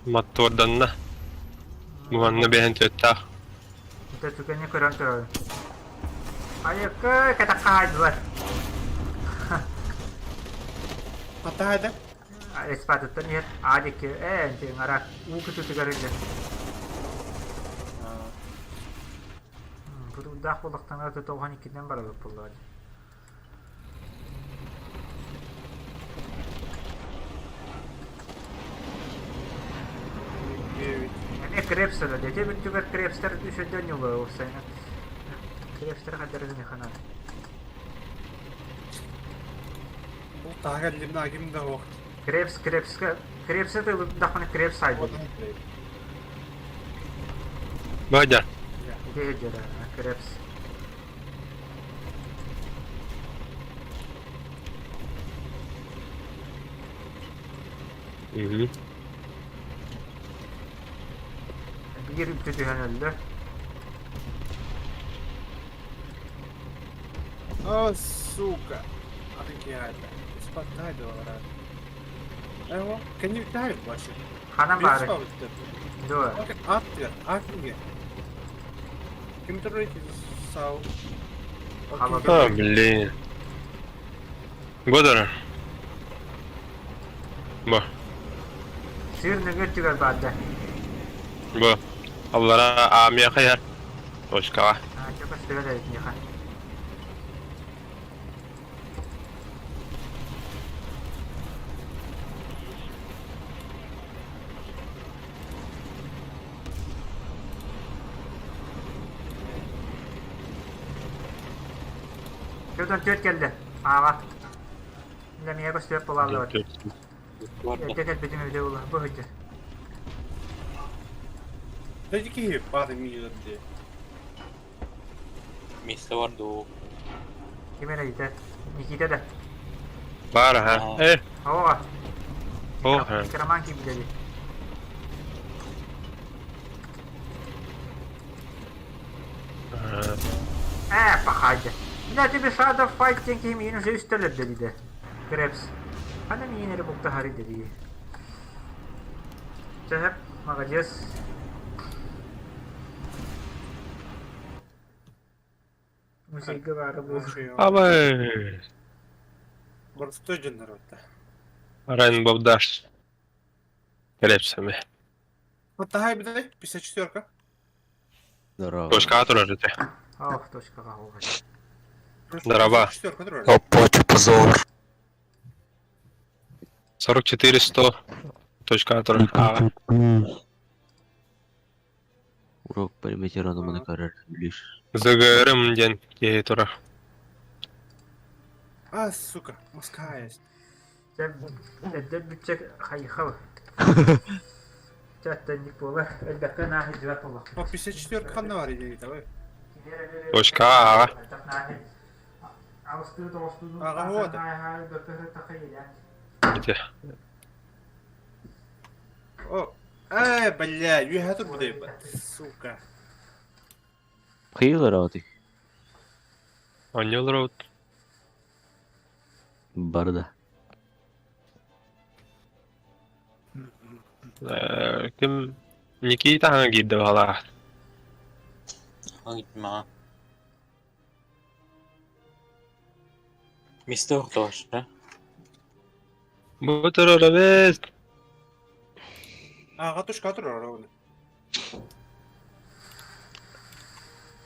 Мотуорданна. Уонна биэһэн түөттээх. Ити түгэни көрөн турабын. Айыкка кэтэххэ хаайдылар. Хатаайда? Эспатыттан иһэр аа диэки ээ ынтыҥара уу кытыытыгар илдьэр. Бутуурдаах буоллахтарына тоҕуһан иккитинэн барабыт буоллаҕа дии. Эмиэ крепс да ити бүттүгэр крепстэр үсөдөн ньула уопсайынан. Крепстэр хаддарыгын ханан. Бу таһыгар лимна ким да суох. Крепс, крепска, крепсы тылдахпына крепс айбыт. Бадя. Ити дьара, крепс. Мгм. Биир үптү түһэн өллө. О, сука. Офигенно. Спатай доллара. Эво, can you dive вообще? Ханан баары? Дуо. Аттыгар, аттыгар. Ким турар сау. А, блин. Бодор. Бу. Сыр нөҥүө өттүгэр баарда. Бу. Аллара аамыйа хайар. Точкаҕа. Аа, чэ көстүбэт эбит миэхэ. Төрдөн түөрт кэллэ. Ааҕа. Дьэ миэхэ көстүбэт буолааллыбыт. Эрдэ кэлбитим эбитэ буолла. Бу сылдьар. Дайте киһи бааты миилэр дии. Миэстэ бар дуу? Ким эрэ ыйыта? Никита да? Баар аха. Э. Оҕо. О, ха. Роман киирбитэ дии. Ээ, пахайда. Бля, тебе Shadow Fight диэн киһи миигин уже үстэлэрдэ диде. Крепс. Хана миигин эрэ буктаһары дии. Чэ, молодец. Музейга баара буолуо. Абай. Боростуой дьоннор отта. Rainbow Dash. Крепсами. Хаттаһай бидай, 54-ка. Здорово. Точкаҕа турар ити. Ох, точкаҕа оҕо. Дороба. Опа, позор. 44 100. Точка А. А. Урок периметр маны көрөр лишь. ЗГРМ диэн киһи турар. А, сука, Москва есть. Дьэ, эрдэ бүтсек хайыхал. Чаттанник буолар. Элбэххэ нааһы дьыбат буоллах. О, 54 ханна бар идея, давай. Точка А. Аҕа вот. Ити. О, э, бля, үөһэ турбут сука. Хыйлар аты. Онньолор от. Барда. Ким Никита хаҥа киирдэ баҕалаах. Аңытма. Мистер Тош, да? Бу турар эбит. Аҕа тушка турар оны.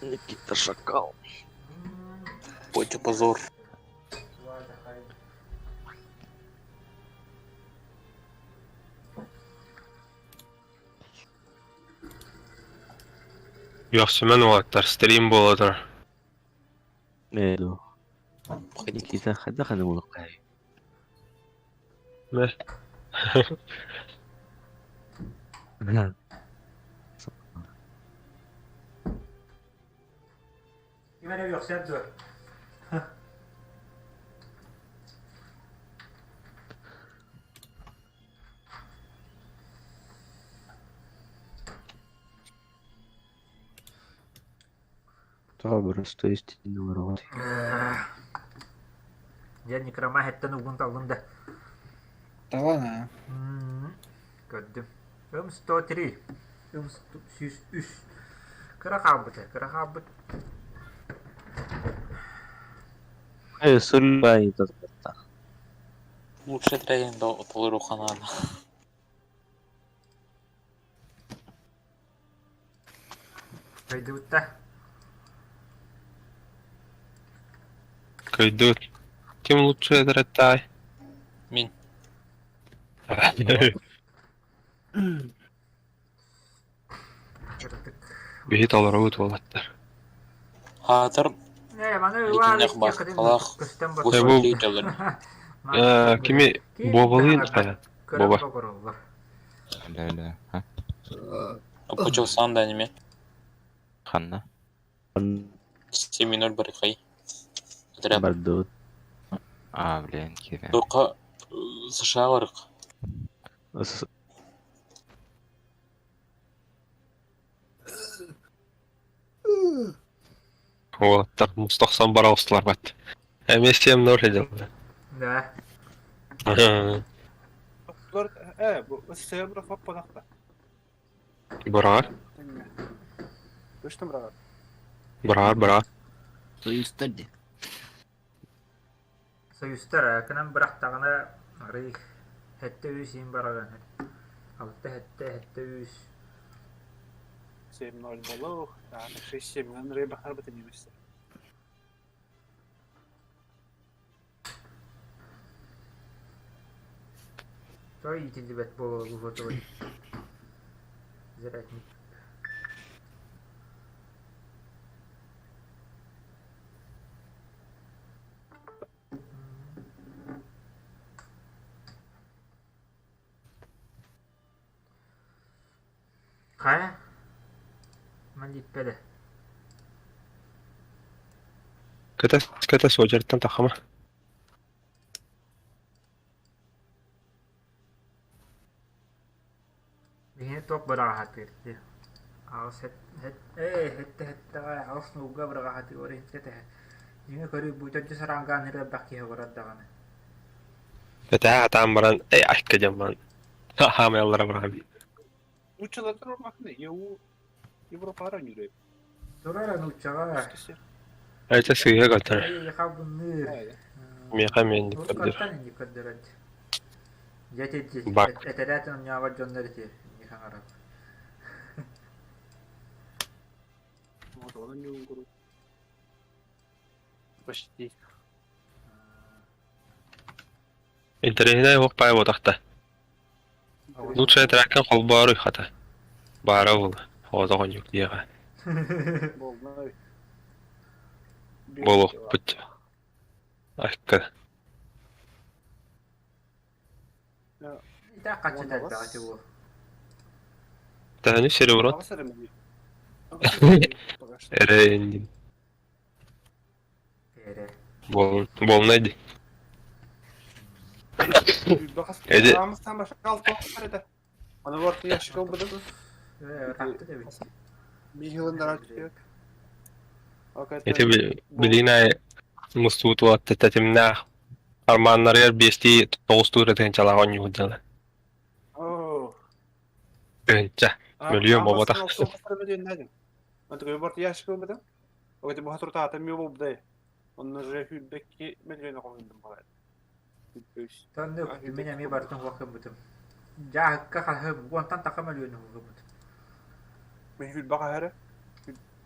Никита Шакал. Поча позор. Үөхсүмэн уолаттар стрим буола турар. Эду. Никита хайда ханы булыккай. Мэ. Ким эрэ үөхсэр дуо? Тоҕо просто истинный ворот. Дьэ, некрома хэттэн угун таллым да. Талан а. Көрдүм. Ым 103. Ым 103. Кыра хаалбыт, кыра хаалбыт. Э, сулбай тотта. Лучше тренинг до толору ханана. Кыйдыбытта. Кыйдыт. Ким лучше эдэрэттай? Мин. Кырдык. Биһи толоробут уолаттар. Хаатыр Э, маны Итиннэх ыла баскалаах көстөн Э, бу- государителлэр. Э, кими Бобалыын хайа? Боба. Боба. Ля-ля. А? Почел сан да неме. Ханна. Семинар барыкай. Отряд. Бардут. А, блин, кире. Тока США барык. Уолаттар мустахсан бара устулар бат. Эмиэ сиэм нор хедел. Да. Э, бу СССР бра папа Бараар, Көстөн бра. бараар, бараар. Союзтар ди. Союзтар кынан бырахтаҕына арый хэтте үс иин бараган. Алта хэтте хэтте үс. 7-0 болу, а 6-7 Андрей Бахар бит немесе. Той иитиллибэт буолуо той. Зрятник. Хайа? Мандиппеде. Кэтэ кэтэ суодьартан тахама. Биһини туох быраҕаһатыыр дии. Аҕыс хэт хэт ээ хэтте хэттэҕэ аҕыс нууга быраҕаһатыыр иһиттэ Дьиҥэ көрүү бу төрдүс арангаан элбэх киһи олорор даҕаны. Этэ атаан баран эй айка диэн баран. Хаамайаллара баран. Учалар махны, ЕУ Европара нүрэ. Турар нууччаҕа Эчэ сыыһа көтөр. Эй хабынныыр. Миэхэ миэнник көрдөр. Уруккаттан инник көрдөрөр. Дьэ ити Бак. этэрээт онньообот дьоннор ити инник хаҥарар. Почти. Интэриэһинэй уох баай буотахта. Лучше тракка холбооруй хата. Баара буолла. Оҕотоҕонньук диэҕэ. Болной. Буолуохпут. Айка. Итак хаччы элбэҕи тиуо. Тэһэни серебро. Эрэ индин. Эрэ. Болнай ди. Эди. Аны бар ящик албыдым. Ити билигин аайы мустубут уолаттар тэтимнээх армааннарыгар биэстии тоҕустуу эрэ тыһыынчалаах оонньуу сылдьаллар. Тыһыынча. Мөлүйүөн буолбатах. Тоннук, мин эмиэ барытын уох гыммытым. Дьааһыкка хаһым, уонтан таха мөлүөнү угуммутум. Мин хүрбэх аһары.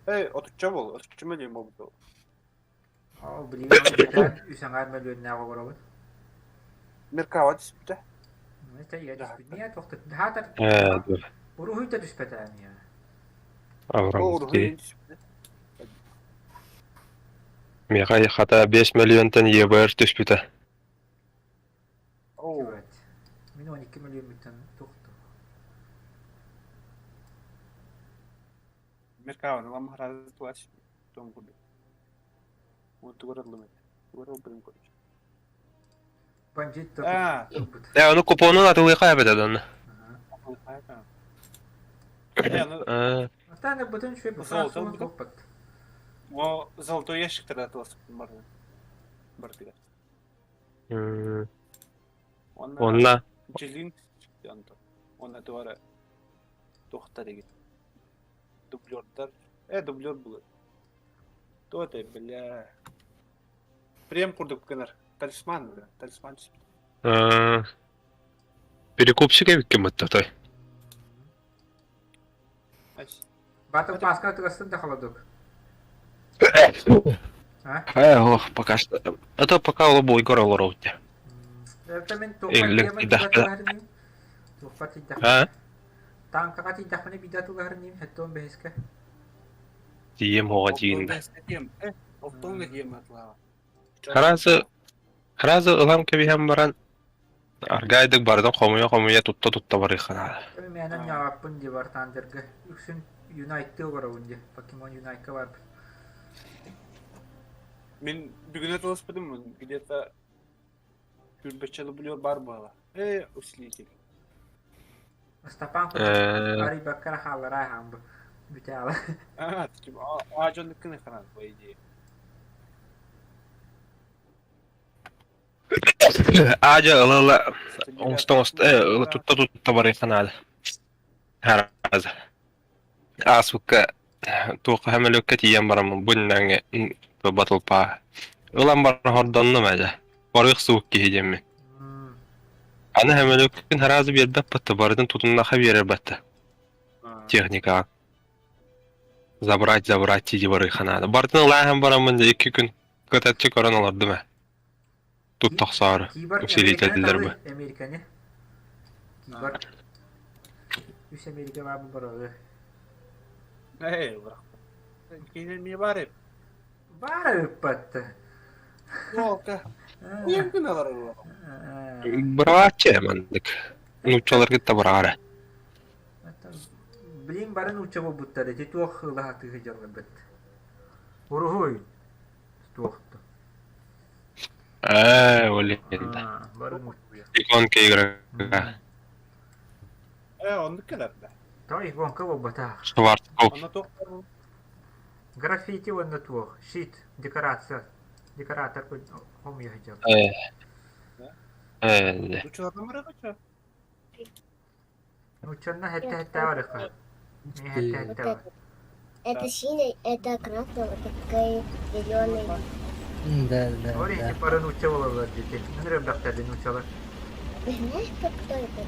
Эй, отучча бол, отучча мөлүөн буолбут. Ол билигин ол үс аҥаар мөлүөннээх олоробун. Меркава түспүтэ. Niye тоқтат? Хаатар уруһуй да түспэтэ эмиэ. Авраам Миэхэ хата 5 мөлүйүөнтэн ЕБР түспүтэ. Evet. Мин 12 мөлүйүөммүттэн тухтум. Меркаваны ламахразы туач том курдук. Вот тугар ыллым. Тугар ылбырым короче. Бандит А, Э, ону купонун атылыха эбэтэ дан. Атаны бутун шөй Золото О, золотой ящик тогда атыласыптын бар. Бар тигер. Онна Жилин Онна туара тухтар егит. Дублердар. Э, дублер было. Кто это, бля? Прем курдук гынар. Талисман, бля. Талисман. Перекупщик эбиккин бытта той. Батыл паска тыгастын да холодок. А? Ох, пока что. Это пока олобой гора олороутте. Это мен А? Танкаға тиийдэхпинэ биирдэ атыылаһар иним, сэттэ бэһискэ. Тиийэм оҕо диин. Оттоҥҥа тиийэм атылаҕа. Харазы харазы ылам кэбиһэн баран аргайдык барытын хомуйа-хомуйа тутта-тутта барыахха Мээнэн ньаҕаппын дии бартаандырга. Үксүн Юнайтты олоробун дии. Покемон Юнайтка барбыт. Мин бүгүн атыласпытым где-то күрбэччэ дублер бар буола. Э, усилитель. Ыстапаан арыйбакка хааллара хаамбы. Бүтэ А, типа, а дьоннуккун ханан, по идее. Аажа ыла-ыла оҥосто-оҥосто ыла тутта-тутта барыахха наада. Харазы. Ааспыкка туохха сөмөлүөккэ тиийэн бараммын бу иннээҥҥи батылпаа. Ылан баран хордоннум ээ Барыах суох киһи диэммин. Аны сөмөлүөккүн харазы биэрбэт батта, барытын тутуннаха биэрэр батта. Техникаҕа. Забрать, забрать дии барыахха наада. Барытын ылааһын бараммын дьэ икки күн кытаччы көрөн олордум ээ. Тут тохсоору. Усилителлэр бу. Американы. Киборг. Үс Америка баар барары. Эй, бырах. Кинилэр эмиэ баар эбит. Баар ыппатта. Волка. Ким гыналар ол? Бырааччы маннык. Нууччалар кытта быраара. Блин, бары нуучча буолбуттар ити туох ылаһатыыһы дьалларбыт. Уруһуй. Туохту. Ээ, ол Бары Иконка игрока. Э, оннук кэлэр да. То иконка буолбатах. Шварцкопф. Онно туох Граффити уонна туох. Щит, декорация. Декоратор хомуйа сылдьар. Э. Э. Нууччалардан барыахха Нууччанна хэттэ хэттэ барыахха. Не хэттэ хэттэ бар. Это синий, это красный, вот такой зеленый. Да, да, Ол да. ити бары нуучча буолаллар диэки. Ынырык элбэхтэр нууччалар. Ты знаешь, как кто это,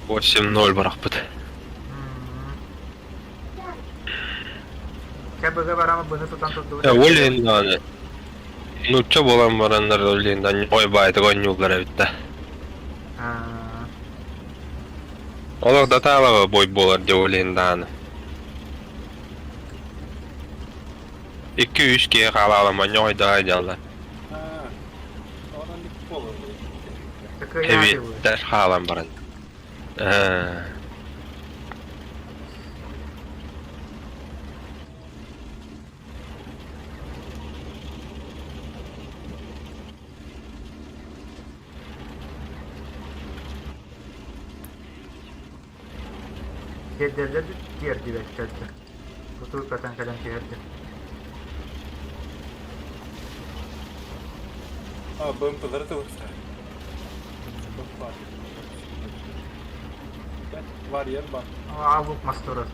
да? 8-0 барахпыт. Кэбыга барама быны тутан турдубут. Э, Оля аны. Нуучча буолан бараннар блин, ой баайтык оонньууллар эбит да. Олох да таалаҕа бой буолар дьэ блин даҕаны. Икки-үс киһи хаалаалама ньоҕойдоҕой дьаллар. Эбиттэр хаалан баран. Тиэрдэллэр тиэрдибэттэр да, бутууркатан кэлэн түһэрдэ. А, БМП-лары тыбыстар. Варьер бар. Аа, лук мас турар.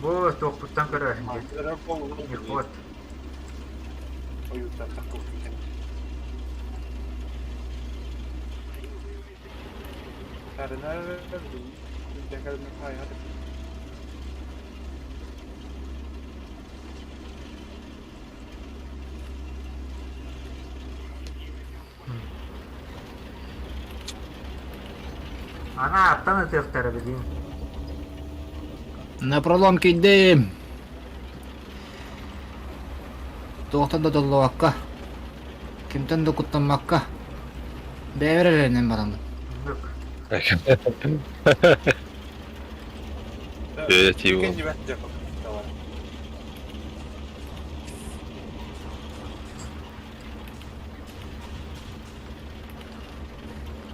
Бу туохпуттан көрөөһүн диэн. Нехват. Ана аттан ытыахтара билиим. На пролом киирдим. Туохтан да толлубакка, кимтэн да куттаммакка, бэйэбэр эрэнэн бараммын.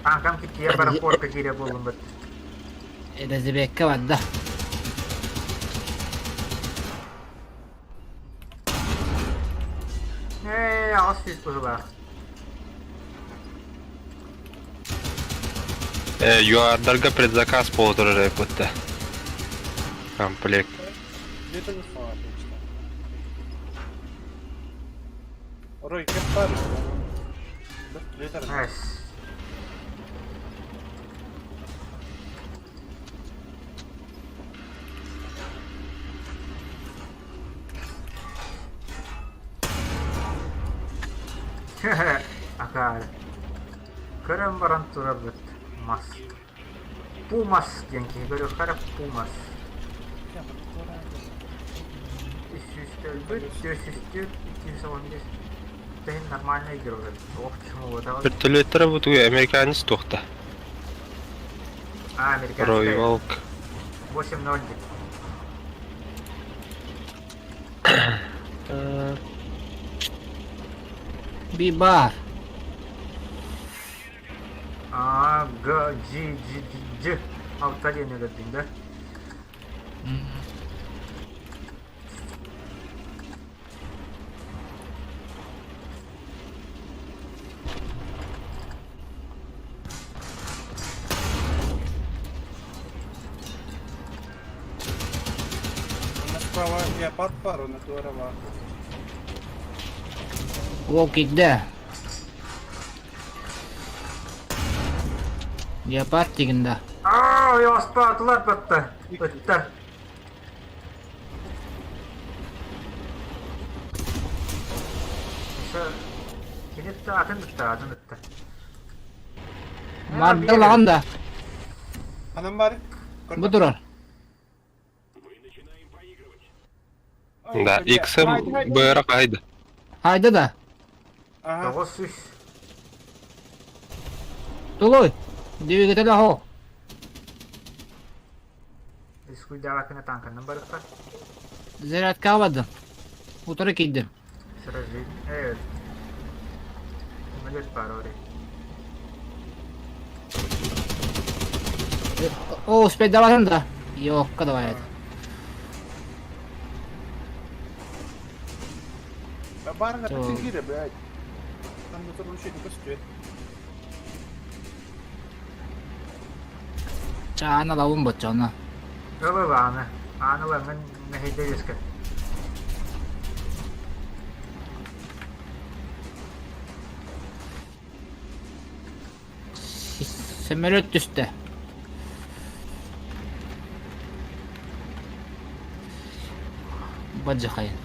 Танкам киттиэ парохорка киирэ буоллум быт. Элизабекка барда. Ээ, 800 быһыылаах. ЮАРдарга предзаказ буола эппитте. Комплект. Эс. Акаары. Көрөн баран турарбыт мас. Пумас диэн киһи көрүөххэ эрэ пумас. 304, 404, 215. Тэһин нормальный игрок эбит. Ох, чумулатаҕын. Вертолеттара бу тугу американец туохта? А, американская. Рой Волк. 8-0 дип. Би бар. А, Г, G, G, G, G. Алта диэн өлөрдүҥ да? Справа леопард бар, оны туора бар. Ол киирдэ. Леопард тигинда. Аа, оспаатылар батта. Ыттар. Кини атын ытта, атын ытта. Марда улахан да. Анам бары? Бу турар. Да, XM быара хайда. Хайда да. Тоҕус үс. Тулуй. Двигатель аһо. Искуйдаабаккына танканнан барыппар. Зарядка бардым. Утары киирдим. Сразу. Э. Самолет парори. О, успеть давай да. Ёкка давай. Барына кире, блядь. Там на көстүөт. Чаана лавын боччоно. Ылы ааны. Ааны ылаҥҥын мэһэйдэ үөскэ. Сөмөлүөт түстэ. Бадьахайын.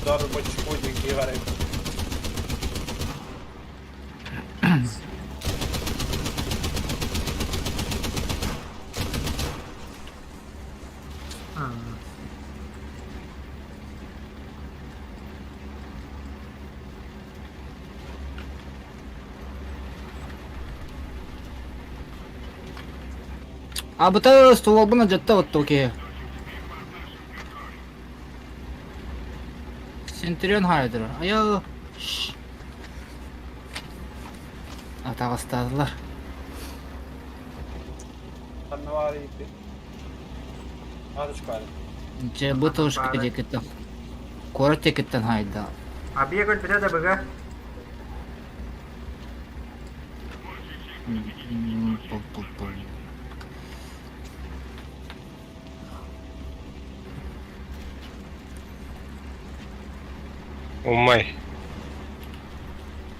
Удар бочку диэки қарай. Абыта стволбун алдьатта оттоо киһи. Центурион хаайдырар. Айа Атаҕастаатылар. Ханна баар ииппит? Аадычка Дьэ бу тушка диэкиттэн куорат диэкиттэн хаайда. Абия көлбүтэ да быга. Умай.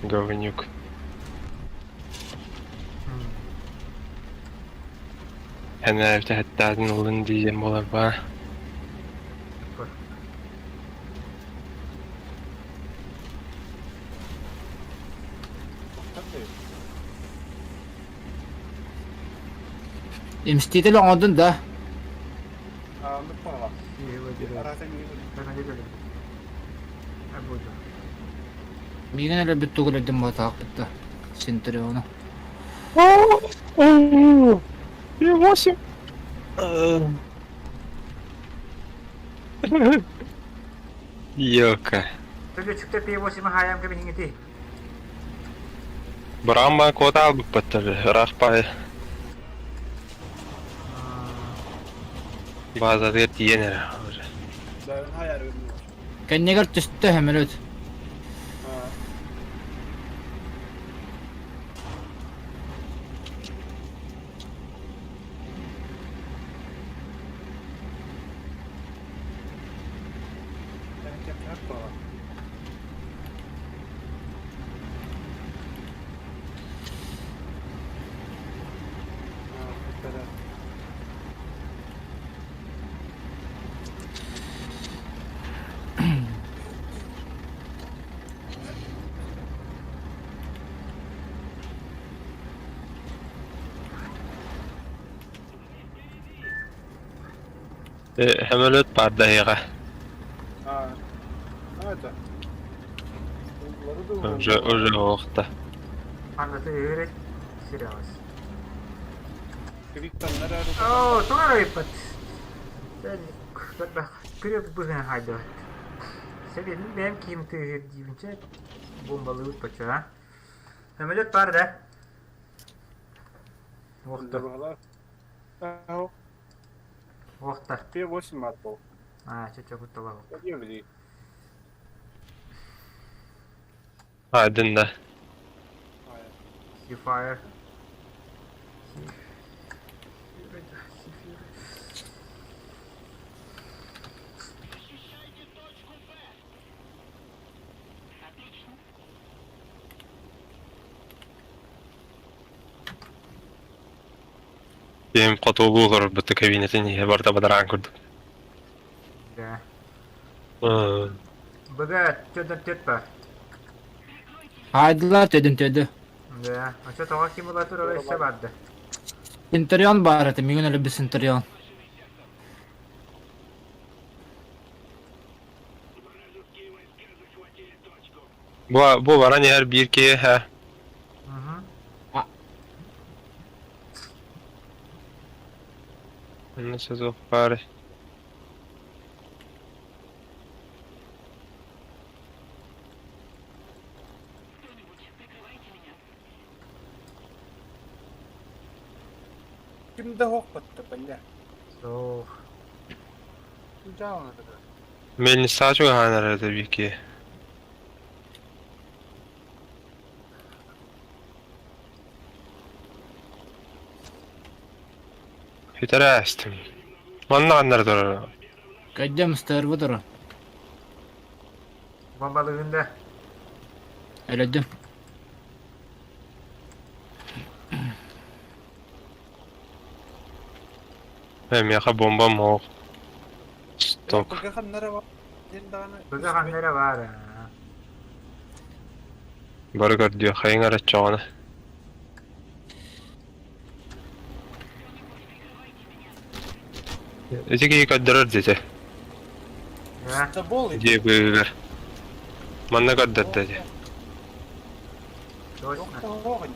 Говнюк. Эн эбитэ ылын диэн буолар баа. Мститель оҥордун да? Миигин өлөрбүт тугу өлөрдүм буотаахпыт да Центуриону. Восемь. Ёка. Төлөчүктэ P8 хаайам кэбиһиҥити. Бырама куота албыппаттар ыраах баайы. Баазатыгар тиийэн эрэ. Кэннигэр түстэ сөмөлүөт. Сөмөлүөт баар да эһиэхэ. Уже уже оохта. Аңгасы ыыры сирэҕис. Оо, турар ыйыппыт. Күрүө быһыынан хаайдыбат. Сэбиэнин бэйэм киһим тыаһыыр диибин чэ бомбалыыбыт бачча. Сөмөлүөт баар да? Уохта. Уохта. П8 атпол. А, чэ-чэ кутталаах. Айдын да. Seafire. Киһим хотуолуу олорбут кабинетин иһэ барыта бадараан курдук. Да. Быга төдөн төт бар. Хаайдылар төдөн төдө. Да. Очо тоҕо ким улатыр ол өссө барды. Центурион баар этэ, миигин өлөрбүт Центурион. Бу бу баран иһэр биир киһи һэ. Онно суох баар. Ким да хоқпатта бля. Суох. Мельница чугаһаан эрэр этэ биир киһи. Бүтэрээстим. Манна ханнара турар? Көддем ыстыырбы турар. Бомбалыгын да. Өлөдүм. Миэхэ бомбам суох. Сток. Быга ханнара бар диэн даҕаны Быга ханна эрэ баар ээ. Бары көрдүөххэйиҥ эрэ оччоҕуна. Ити киһи көрдөрөр дьэ. Тобол Дьиэ быыһыгар. Манна көрдөрдө дьэ. Точно.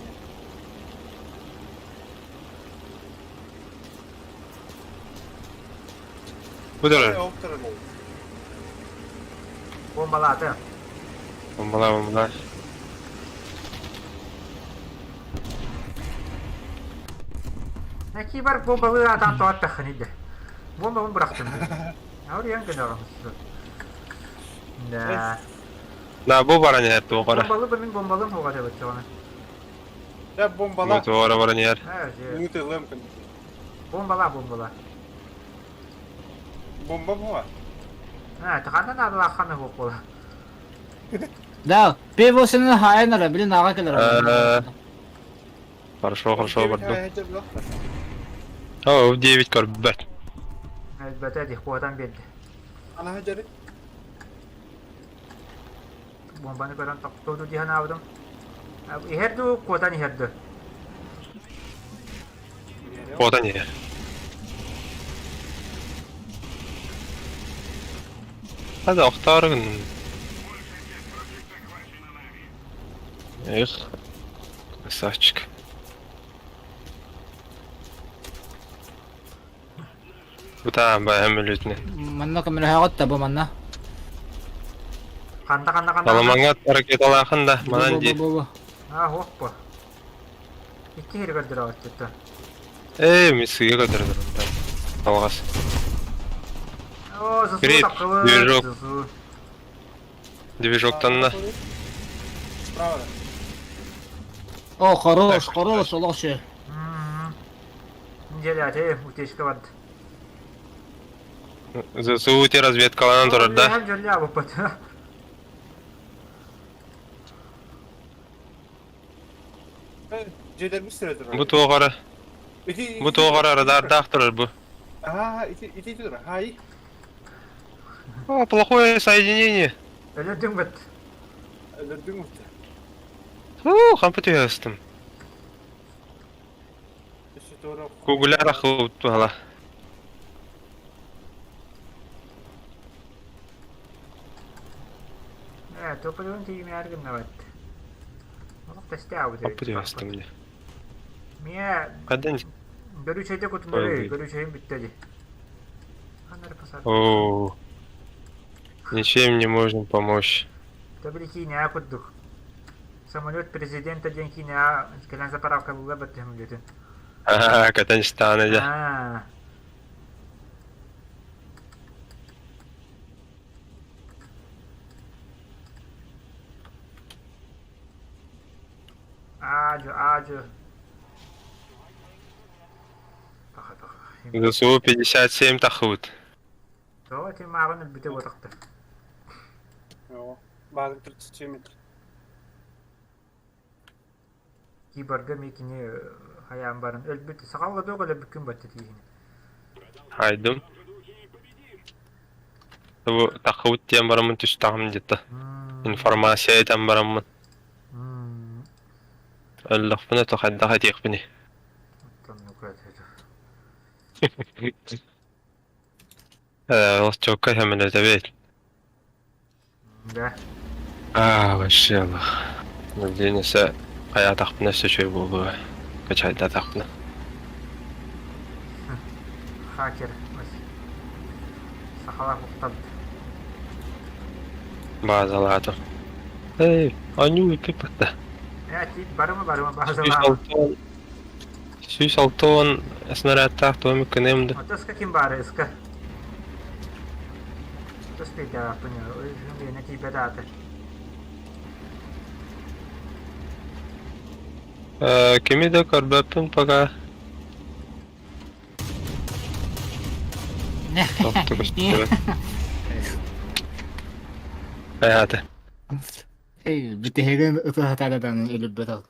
Бу турар. Бомбалааты. Бомбалаа, бомбалаа. Нэки бар бомбалыы аатаан тоҕо эттэххиний да. Бомбабын бырахтым. Ауриан гынаҕым. Да. Да, бу баран иһэр туох эрэ. Бомбалы мин бомбалым хуга деп оччоҕуна. Да бомбала. Бу туох эрэ баран иһэр. Мыты ылыам кын. Бомбала бомбала. Бомба була. А, ханна наадалаахханы хуох буола. Да, П8-ны хаайан билин аға келер. Хорошо, хорошо, бардым. О, 9 көрбөт. Элбэтэ дих куотан биэрди. Ана жарык. Бомбаны көрөн тохтоду диһан аабытым. Иһэр дуу, куотан иһэр дуу. Куотан иһэр. Hadi охтоору Эх, красавчик. Бутаан баһым өлүтүнэ. Манна көмөлөһөҕүт да бу манна. Ханна ханна ханна. Саламаҥа ракеталаахын да, манан дии. Бу бу бу. А, хуох бу. Икки хири көрдөрөҕүт Ээ, мин сыыйа көрдөрөр. Алҕас. О, ЗСУ Грипп, таххыбыт, движок. ЗСУ. Движоктанна. Справа. О, хорош, хорош, олох ше. Неделя, утечка барды. ЗСУ те разведкаланан турар да. Hem дьоллоо буппат. Жедер быстро Бу туох эрэ. Бу туох эрэ радардаах турар бу. А, ити ити турар. Хай. О, плохое соединение. Өлөрдүҥ быт. Өлөрдүҥ быт. Фу, хампы түһэстим. Кугуляр ахыбыт туһала. Ээ, топодун тиийимээр гыннабат. Олох тэстэ аабыт. Хампы түһэстим дии. Миэ Хадын. көрүүчэйдэ кутунары, көрүүчэйим бүттэ дии. Ханнары пасар. О, ничем не можем помочь. Табили киинэ курдук. Самолет президента диэн киинэ кэлэн заправка булла баттыһым диэтин. Аа, катанстаана дьэ. Аа. Аажы, аажы. Паха, паха. ЗСУ 57 тахыбыт. Тоҕо ити мааҕын өлбүтэ буотахтар. База 37 метр. Киборга ми кини хайаан баран өлбүт. Сахалла дуох өлбүккүн батты тииһини. Хайдым. Бу тахыбыт диэн бараммын түстэҕим диэтэ. Информация этэн бараммын. Өллөхпүнэ то хайдах этиэхпиний. Э, ол чокка хэмэлэтэбит. Да. Аа, вообще алах. Надеюсь, хайаатахпына өссө үчүгэй буолуо. Качайдаатахпына. Хакер. Сахалар бухтабыт. Баазалаатым. Эй, аню ыппыт да. Э, тиит барыма барыма баазалаама. 160 снарядтаах туом ыккыныам да. Отоска ким баары ыска. Тос пейдааппын бэйэнэ тиийбэт аата. Э, кими да көрбөппүн пока. Тохту көстүбэт. Хайаата. Эй, бүтэһигин ытыһатадан өлүрбэт ол.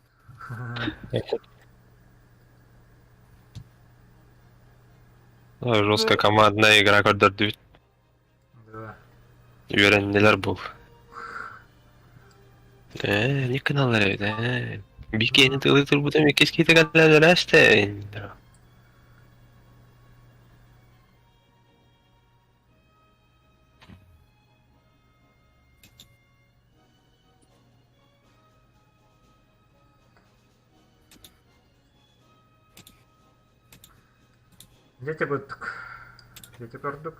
Жестко командная игра көрдөрдүбүт. Да. Үөрэннилэр бул. Ээ, не каналлар эбит ээ. Бикени тылы турбутум иккис киһитэ кэлэн өлөөстө. Дьэ курдук. Дьэ курдук.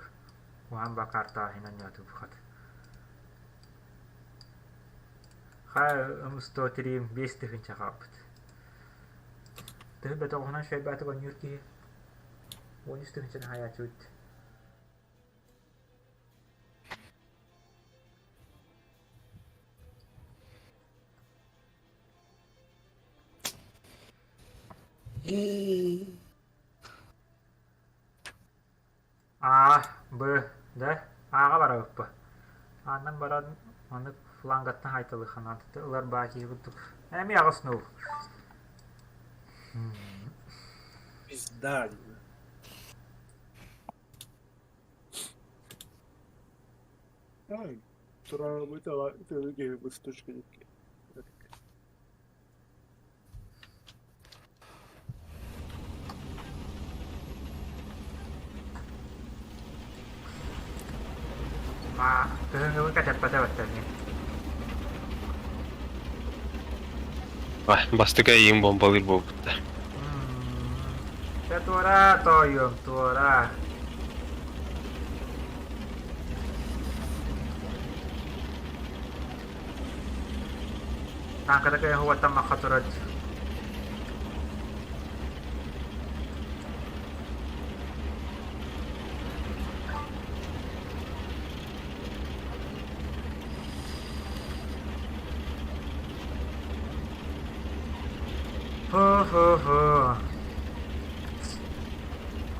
Уһаан бакаартааһынан ньаатыпхат. Хаа ымсто тириим 5000 хаалбыт. Тыһы бөтөҕүнэн шайбааты онньуур киһи. 13 тыһыынчаны хаайааччыбыт. А, Б, да? А-ҕа барабыппа. Ааннан баран маннык флангаттан хайталыаххын ылар баа киһи курдук. Эмиэ аҕыс нуул. Пизда. Ай, тура киһи быстучка Аа, кыһыҥҥыбын кэтэппэтэ бэттэрни. Бастакы эйиҥ бомбалыыр буолбуттар. Дьэ туора тоойуом, туора. Тааҥката кыайан уоттаммакка турар. Хо-хо-хо.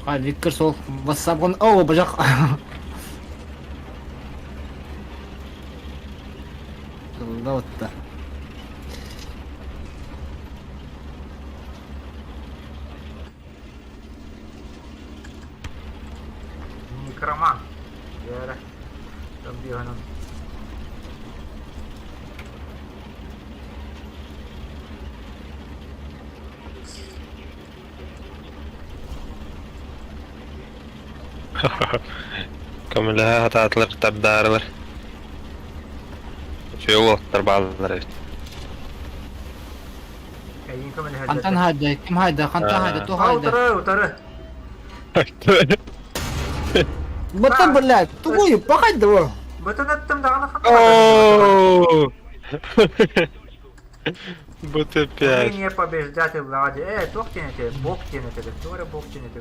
А, Виктор сол вассабын о бажақ. Тылла отта. Некроман. Дьээрэ. Дьон Көмөлөһө сатаатылар, тардаарылар. Үчүгэй уолаттар бааллар эбит. Эйиин көмөлөһөллөр. Хантан хайда, ким хайда, хантан хайда, туох хайда? Утары, утары. Бытын, блядь, тугуй, пахайда ол. Бытын аттым даҕаны Оо! Бу опять. Не побеждать Влади. Э, туох диэн этэ? Бог диэн этэ. Туох эрэ бог диэн этэ.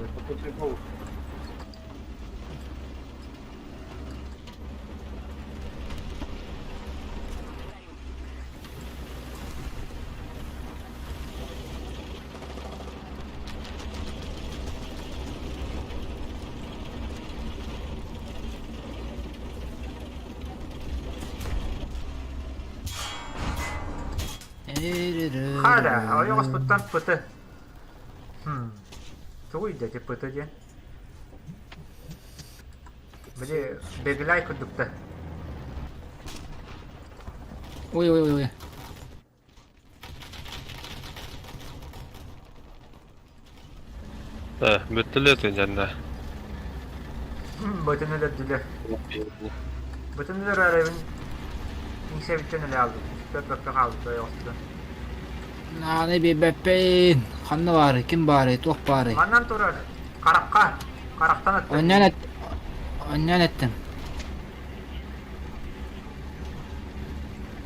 Халя, ойоҕоспуттан пыты. Хм. Тугуй дьэ пыты диэн? Били бегилай курдукта. Ой, ой, ой, ой. Бүттүлэр дьэннэ. Бытын өлөрдүлэр. Бытын өлөрөрөбүн иҥсэбиттэн өлө алдым. Көрбөккө хаалбыт ойоҕоспутун. Нааны биэрбэппин. Ханна баарый, ким баарый, туох баарый? Манан турар. Харахха. Харахтан аттым. Онньоон эт... Онньоон эттим.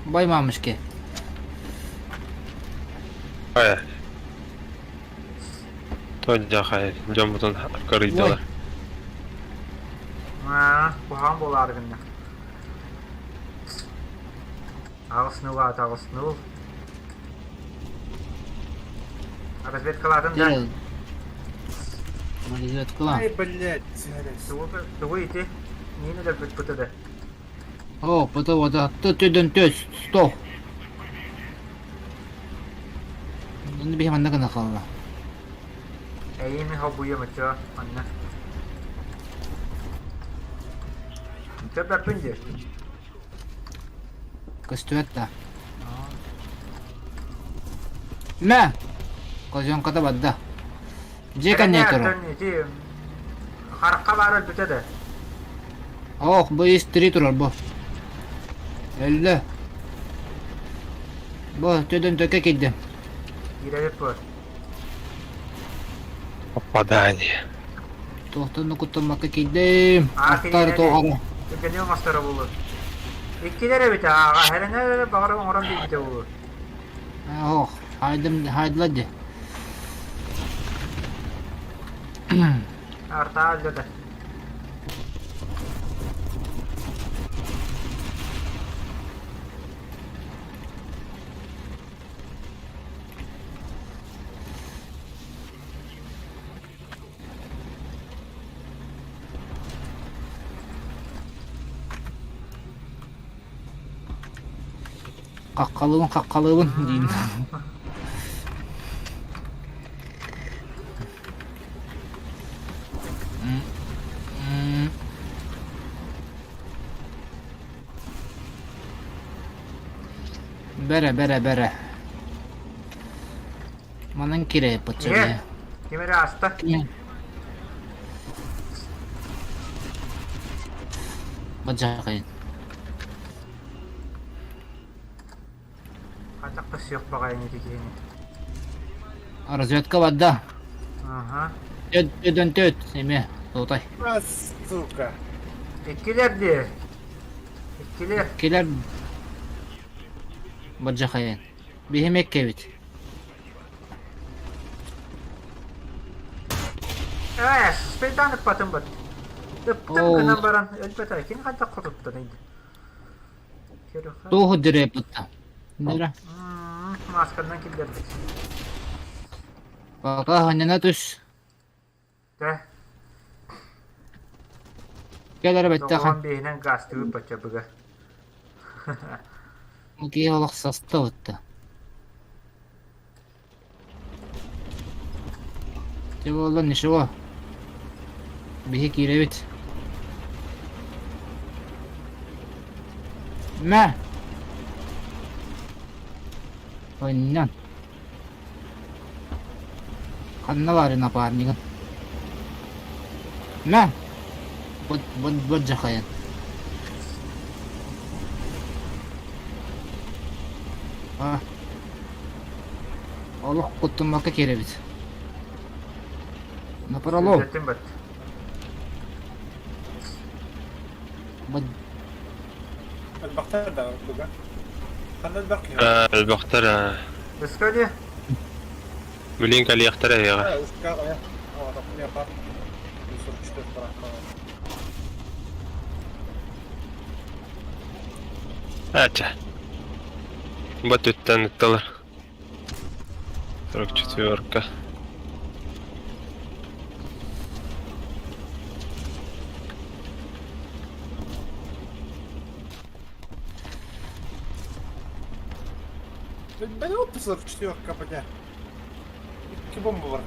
Бай мамышки. Хайа. Той хай дьоммутун көрүйдүлэр. Аа, куһаҕан буолаары гынна. Аҕыс нул аата аҕыс нул. Разведкалаатын да. Разведкалаан. Ай, блядь, Тугу ити? Миин өлөрбүт пытыды. О, пыты вода. Ты төдөн төс, сто. Оны биһи манна гына хаалла. Эйиин хобуйа мачо, манна. Көрбөппүн дии. Көстүбэт да. Мэ! Козёнката барда. Дьиэ кэннэ турар. Ити харахха баар өлбүтэ да. Ох, бу истри турар бу. Өллө. Бу төдөн төкө киирдим. Киирэбит бу. Попадание. Туохтан да куттаммакка киирдим. Аа Аттары кинилэри туох түргэни оҥосторо буолуо. Иккилэр эбит ааҕа хэрэнэ эрэ баҕар оҥорон биэрбитэ буолуо. Ох, хайдым хайдылар дии. Артаа өллө да. Хаххалыыбын, хаххалыыбын диин. Бэрэ, бэрэ, бэрэ. Манан кирэйэ Ийэ, ким эрэ ааста. Бадьаҕайын. Хатах көссүөх баҕайын ити киһини. Разведка барда. Аха. Төт төт эмиэ туотай. А, сука. Иккилэр дии. Иккилэр. Иккилэр бадьахайын. Биһим эккэбит. Ээ, спейдан ыппатым бат. Ыптым гынан баран өлбөтө. Ким хайдах хотуттан Туох дырыппытта. Дыра. Масканан киллэрбит. Пока ханнана түс. Тэ. Кэлэр бэттэхан. Доҕон биһинэн гастыбыт баччабыга. Киһи олох саста бытта. Дьэ буолла ничего. Биһи киирэбит. Мэ! Ойнон. Ханна баарый напарнигын? Мэ! Вот, вот, вот дьахайын. А. Олох куттуммакка киирэбит. Напролом. Сүрдэтин бат. Бат Элбэхтэр да буга. Ханна элбэх киһи? Элбэхтэр Өскө дии. Билин кэлиэхтэрэ эһиэхэ. Ускаа айа. Aa, 144 баракка. Ача. Бат үттэн ыттылар. 44. Ben oldu 44 бля. Икки бомба бар.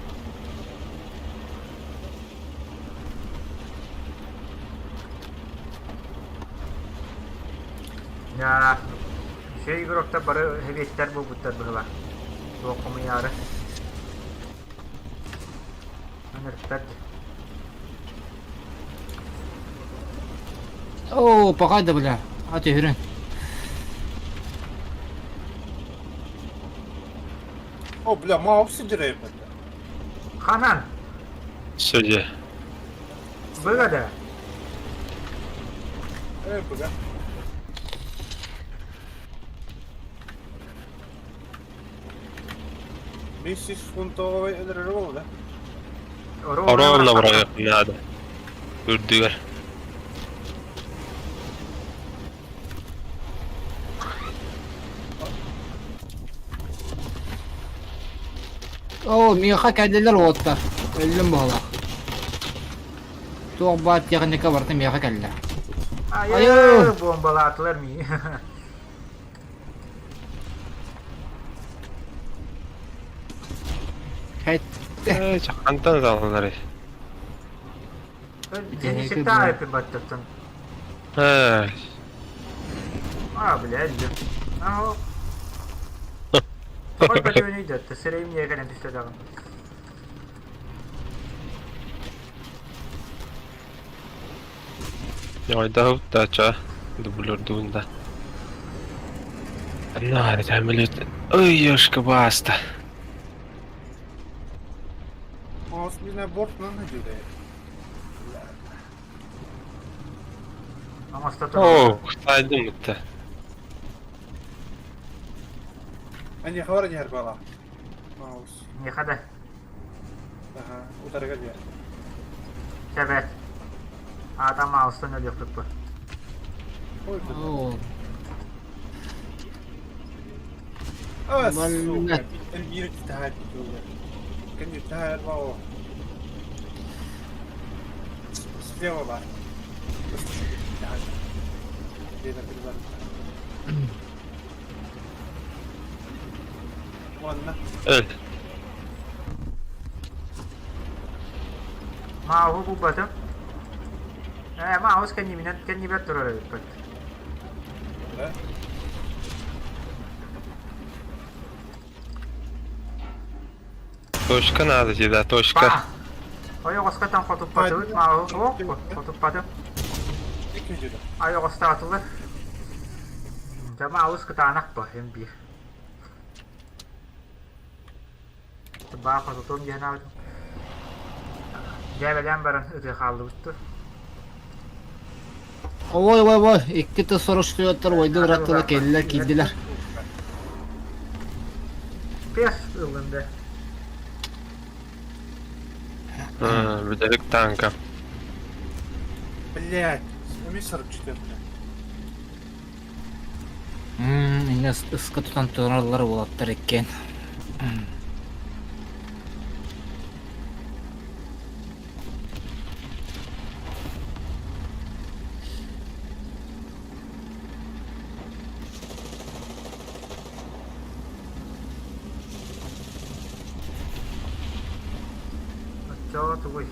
Дьаа, үчүгэй игроктар бары эбиэттэр буолбуттар быһыылаах. Туох хомуйаары. Ынырыктар дии. Оо, пока да бля. А түһүрүн. О, бля, маус сидирей бля. Ханан, Судья. быга да. Э, бля. Миссис фунтовой өлөрөр да? Ровно бырайыак наада. Үрдүгэр. Оо, миэхэ кэллилэр уоттар. Өллүм буоллах. Туох баар техника барыта миэхэ кэллэ. Айыы, бомбалаатылар мии. Ээ, хантан ыталларый? Ситаа эпин баттаттан. Ай. А, блядь, да. А, Тоҕо көтүөнүй да, сирэйим ньиэ кэлэн түстэ даҕаны. Ойдоһут да ча дублердуун да. На, самолет. Ой, ёшка баста. Ос мина борт на жүре. Оҥосто турар. О, сайдым бутта. Они хабар не бала. Маус. Миэхэ да. Аха, утарыга диэ. Сөбөт. Аата маустан өлүөхпүт бу. Оо, А, Блин. сука, биир таһаар Кэнни таһаар баа. Слева бар. Где-то бар. Уонна. Өл. Мауһу булбатым. Ээ, маус кэннибинэн кэннибэр турар эбиппит. Да? Точка надо тебе, да, точка. Па! Ойоҕоско хотуппатыбыт мауһу. О, хотуппатым. Икки жүдө. Ойоҕостаатылар. Дьэ, маус кытаанах бу, им биир. Баа хотутуом диэн аабытым. Дьээбэлээн баран ытыы хааллыбыт дуо? Ой, ой, ой, икки тыс сорустуйаттар ойду ыраттыла кэллилэр киирдилэр. Пес ыллын да. Бүтэһик танка. Блять, эмиэ 44. Иннэ ыска тутан тураллар уолаттар иккиэн. Оччоҕо тугуй?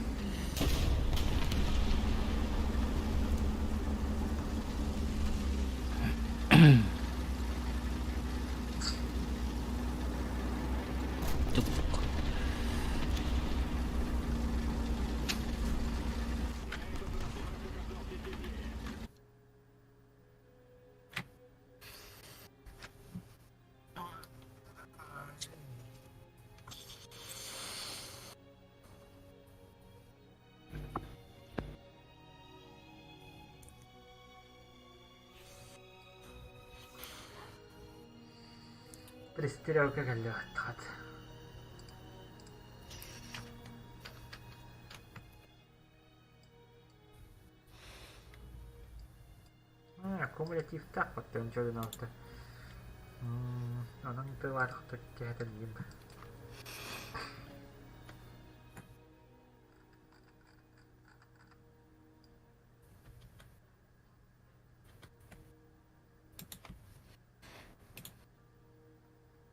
Пристрелка кэллэ баттаҕат. Кумулятивтаах баттыам дьолунаабыта. Онон тылаатахта кэһэтэлиим.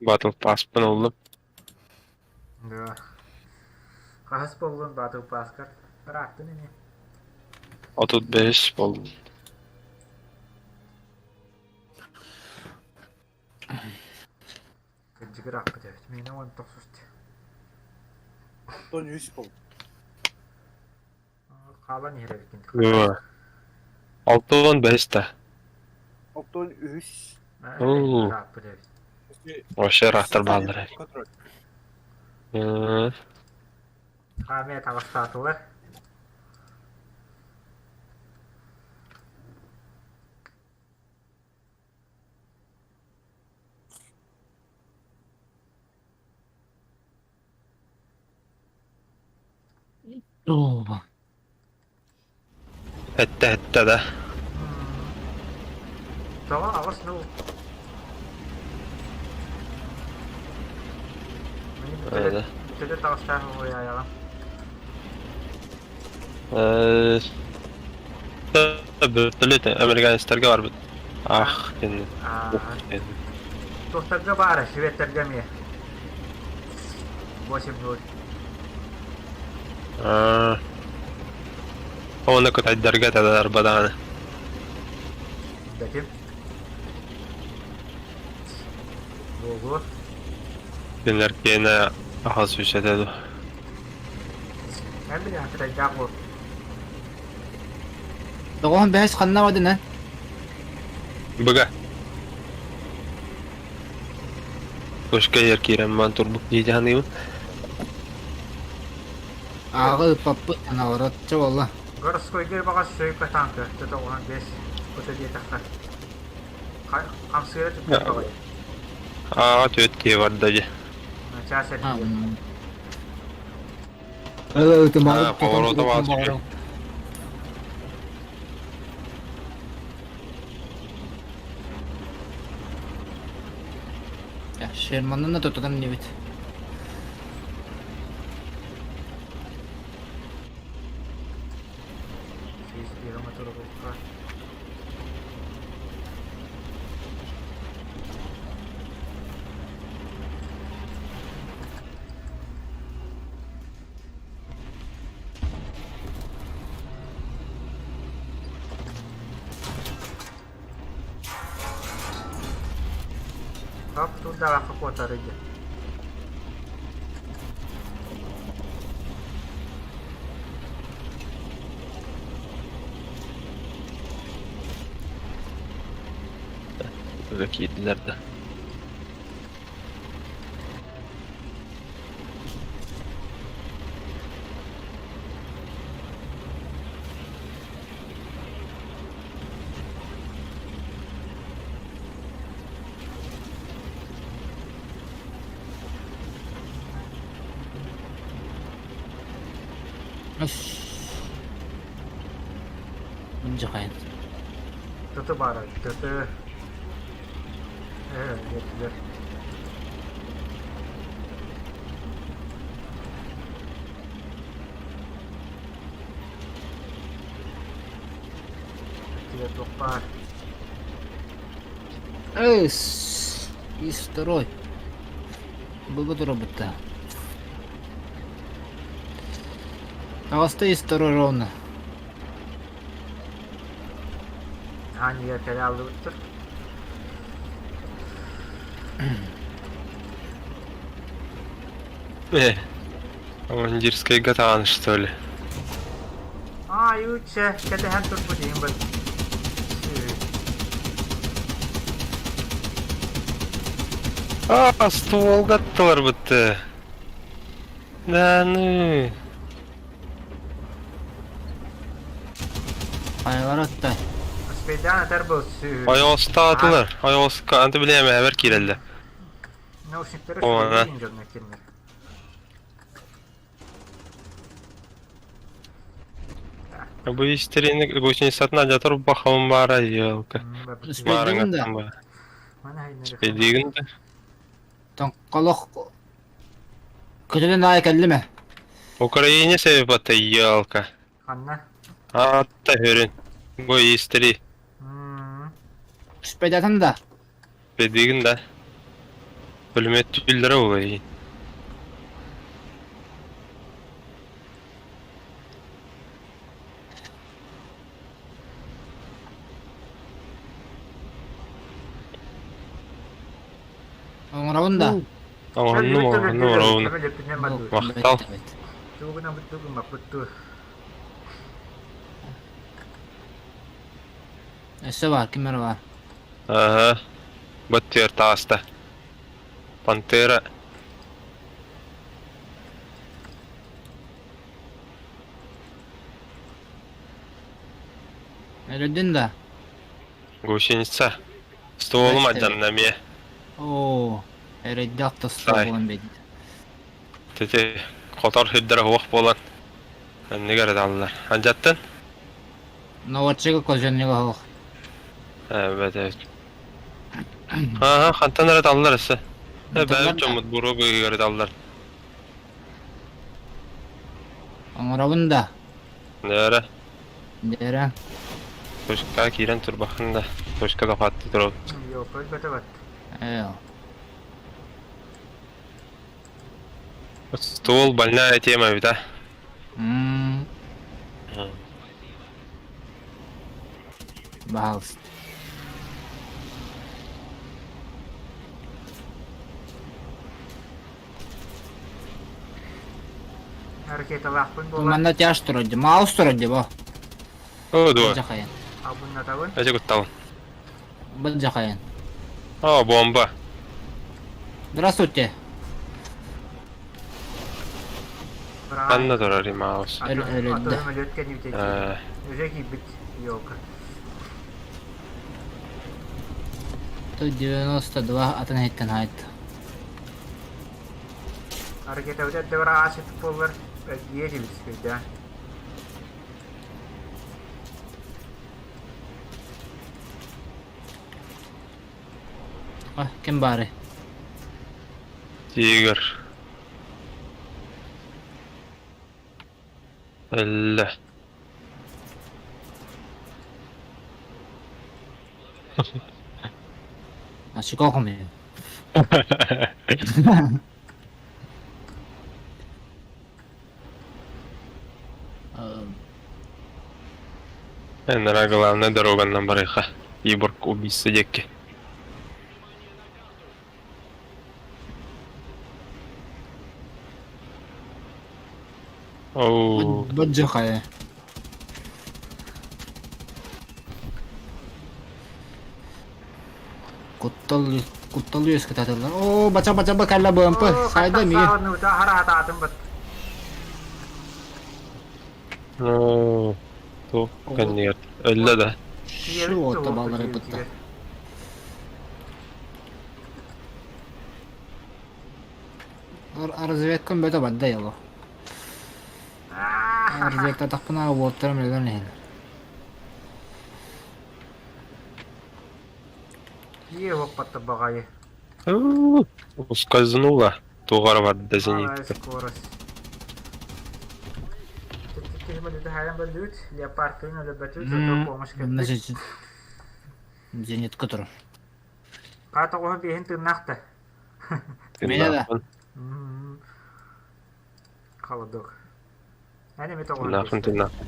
Battle Pass'пын ыллым. Да. Хаһыс буоллун Battle Pass'кар? Ырааттын ини. 35 болдум. Кырдьык ырааппыт эбит. Миэнэ 19 Оттон үс бол. Хаалан иһэр эбиккин. 65 да. Оттон үс. Оо. Ырааппыт эбит. Вообще ыраахтар бааллар. Хаамия таҕыстаатылар. Оо. Эттэ эттэ да. Тоҕо аҕыс нул. Öyle. Бүтөлө таҕыстаах уйаайаҕын. Бөртөлөт американецтарга барбыт. Ах, кэнни. Туохтарга баара, шведтергэ эмиэ. 8-0. Оны кытайдарга тадарбадааны. Билбэтим. Буолуо. Кинилэр киэнэ аһас үс этэ дуо? Эн билэҕин кытайдаах буол. Доҕоһун бэһис ханна бардын эн? Быга. Кошка иһэр киирэн маан турбут дии саныыбын. Ааҕа ыыппаппыт, наоборот, чэ буолла. Городскойга баҕас сөйкө танка, 95 кута диэтэххэ. Хамсыыра түптэх баҕайы. Ааҕа түөрт киһи барда дьэ. Чаас эргийэр. Ытымаҕы Поворота баар. Шерманнан да тототон инибит. Топ турдаҕа куотары диэн. Öyle киирдилэр да. Мындьахайын. Тыты баара, тыты. Ээ, диэтилэр. Өттүгэр туох баар? Эс, и второй. Было робота. Таҕыста ис второй ровно. Аанньыгар кэлэ аллыбыттар. Э, командирскайга таҕан что ли? Аай, чэ, кэтэһэн турбут иһин бат. А, стволга аттылар бытты. Да ну. Хайалар оттой. Успейдаан этэр был сү. Ойоҕостаатылар. Ойоҕоско анты билиэм эбэр киирэллэр. Наушниктары О, үчүгэй дьонно кинилэр. Бу истерини гостиницатын алдьатар бахамын баара елка. Успейдыгын да. Успейдыгын да. Тоҥхолох көтүтэн аайы кэллим ээ. Украине себепата елка. Ханна? Аатта хөрүн. Бу истери. Успейдатым да. Успейдыгын да. Пулемет түллэрэ буолай. Оҥоробун да. Оҥоһуннум, оҥоһуннум, оҥоробун. Махтал. Өссө баар, ким эрэ баар. Аһа. Бу түөрт тааста. Пантера. Өлөрдүн да. Гусеница. Стволум алдьанна эмиэ. Оо, эрэйдээх тостоо буолан биэрдэ. Тити хотор сирдэрэ суох буолан иннигэр ыталлар. Алдьаттын? Новодчига козеннига суох. Эбэт эбит. Ааха, хантан эрэ ыталлар өссө. Бэйэбит дьоммут буруо быыһыгар ыталлар. Оҥоробун да. Дээрэ. Дээрэ. Точка киирэн турбахын да. Точка да хатты турабыт. Ээ. Ствол больная тема ведь, а? Баһаалыста. Ракеталаахпын буолан. Манна тяж турар дии. Маус турар дии бо. О, дуо. Быдьахайын. Албыннатабын. Эти кутталын. Быдьахайын. О, бомба. Здравствуйте. Ханна турар Маус? Өлөддө. Өлөт кэннибит Уже киирбит елка. 92 атын иһиттэн хайт. Ракетабыт эрдэ бара аасыт буоллар эргийэ дибит да. А, ким баары? Тигр. Өллө. Ашыка хомуйу. Эннера главная дороганнан барыха. Иборг убийца диэки. Оу. Быдьахайа. Куттал куттал үөскэтэтэллэр. Оо, бача бача бакалла БМП. Сайда миги. Оо. Ту кэннигэр өллө да. Шу отто баллары бытта. Разведкам бөтө бадда яло. Разведка тахпына уоттарым өлөн иһин. Ие уоппатта баҕайы. Ускользнула. Тугара барда зенитка. Скорость. Леопард Зенитка турар. Хата оһо биэһин тыыннаах да. Меня да. Холодок. Эн эми Тыыннаахпын тыыннаахпын.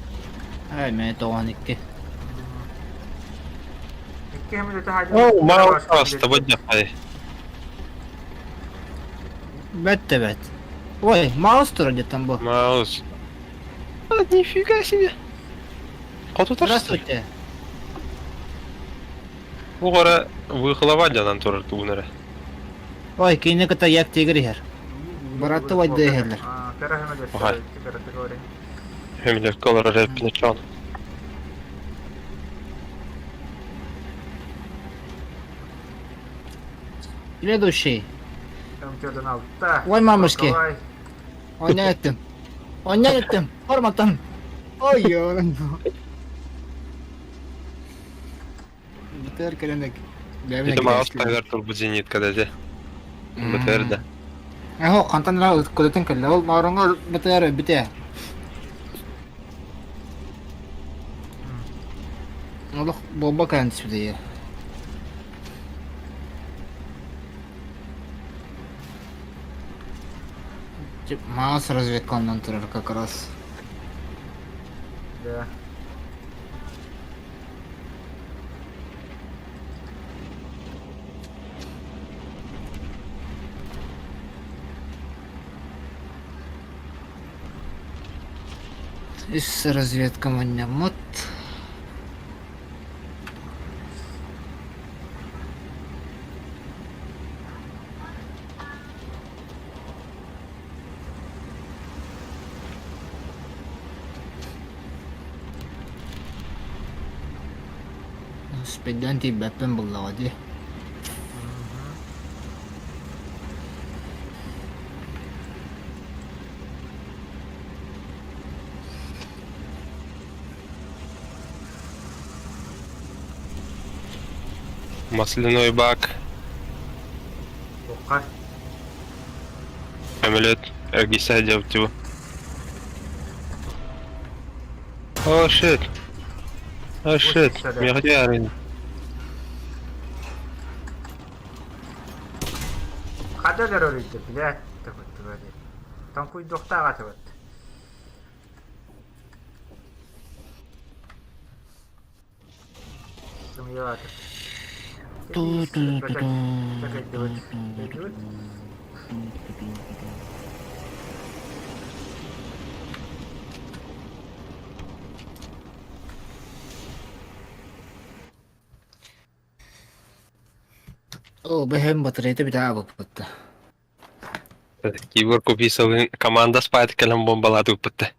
Ай, мен 92. Икки хэмилөтө хаадьы. Оо, маа аста бадьахай. Бэт да бэт. Ой, маус турар где-то бу. Маус. А, нифига себе. Хоту Здравствуйте. Бу гора выхлова дьанан турар тугун эрэ. Ой, кинини кытта як тигр иһэр. Баратты вайда иһэллэр. Ага. Хэмилеркэ олорор эрпинечон. Следующий. Ой, мамушки. Оня эттим. Оня эттим. Форматан. Ой, БТР кэлэн Это маус тагар турбу зенитка дати. БТР да. Эхо, хантан ра кудатын кэллэ. Ол маароҥҥа БТР өлбүтэ. Олох буолба кэлэн түспүтэ Маус разведка оннун турар как раз. Да. Үс разведка манньаммыт. Спиден тиийбэппин буллаҕа дии. Масляной бак. Туохха? Самолет эргийсэ дьабытыбы. Oh shit. Oh shit. Миэхэ арыйын. Хата өлөр блядь, такой твари. Таҥкуйдуохтаах этибит. Сымыйалаатыр. Оо, бэһэм батарейта бүтэ аабыппыт да. Кибер куписовын команда спайт кэлэн бомбалааты ыппытта.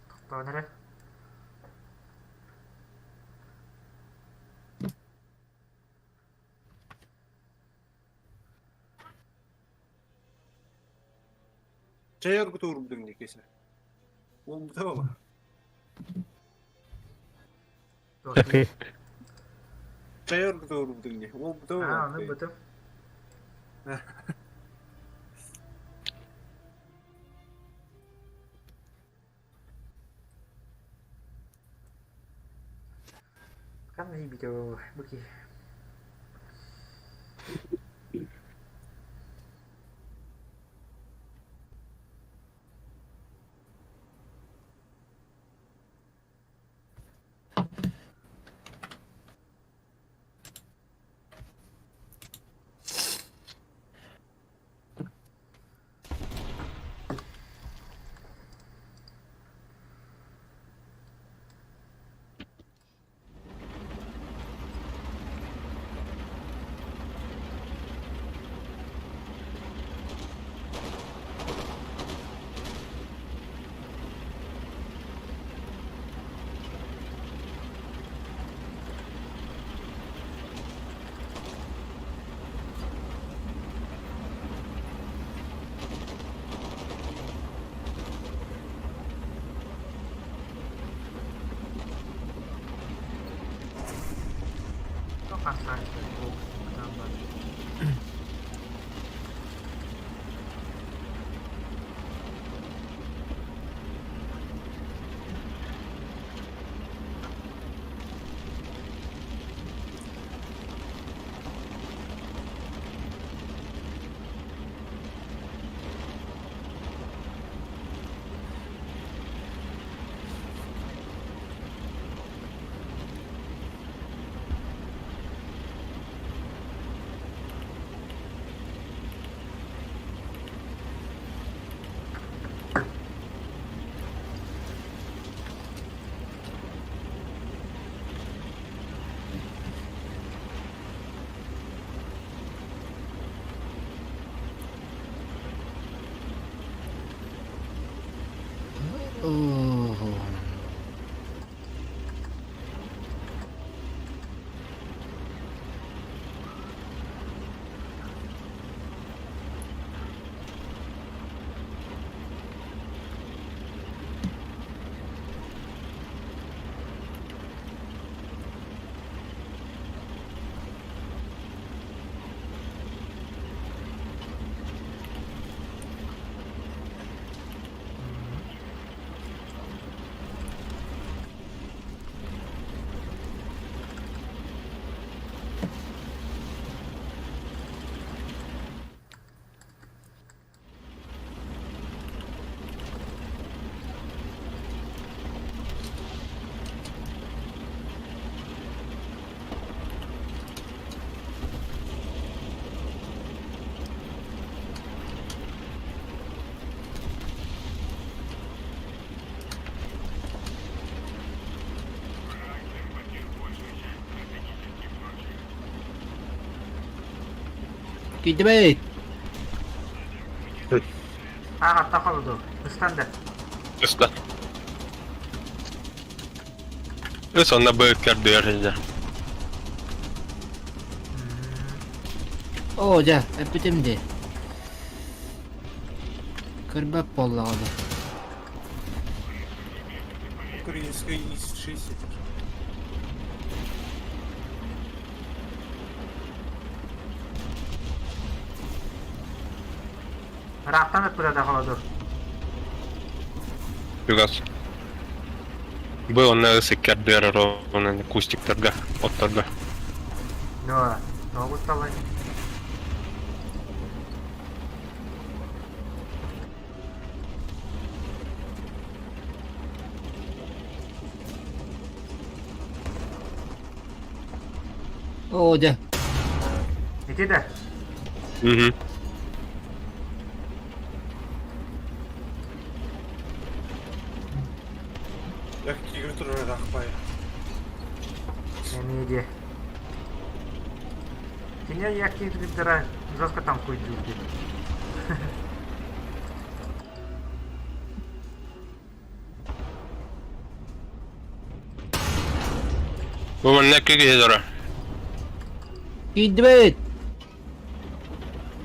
Тохтоон эрэ. Чэй оргута уурбутуҥ дии Киса. Уолбута буолла. Чэй оргута уурбутуҥ дии. Уолбута буолла. Аа, ону бытым. Ханна видео буки. Киирдибит! Аах аттах холоду. Ыстан да. Ыста. Ыс онно быыккардыар сылдьар. Оо дьэ, эппитим дии. Көрбөт буоллаҕа дуу. Украинская ИС-6. Ыраахтан ыппыта да холоду. Чугас. Бу онно ысыккардыар оруобуна кустиктарга, отторго. Но, тоҕо талай? Оо дьэ. Ити да? Мгм. Як тигр турар ахпай. Эмиэ диэ. Кини як тигрдара жестко там куйдуур диэн. Бу манна киһи дора. Киирдибит.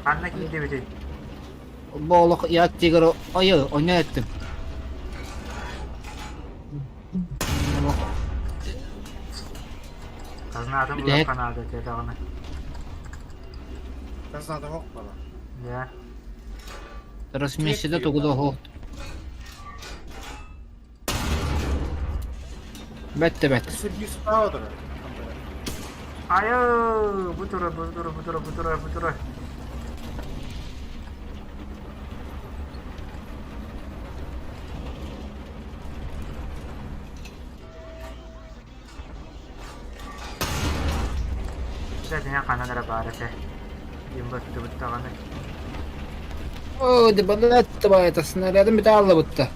Ханна киирдибитий? Бу олох як тигр айы ону эттим. Казнаатын Бүтэһик. булуохха наада этэ даҕаны. Казнада хоқ бала. Дьэ. Трансмиссияда тугу да оһох. Бэтте бэт. Сергей справа дора. Айы, бу тура, бу тура, бу тура, бу тура, бу тура. Дьэ, ханан эрэ баар этэ. Диэн баттыбыт даҕаны. Оо, дебалет это снарядом металла будто.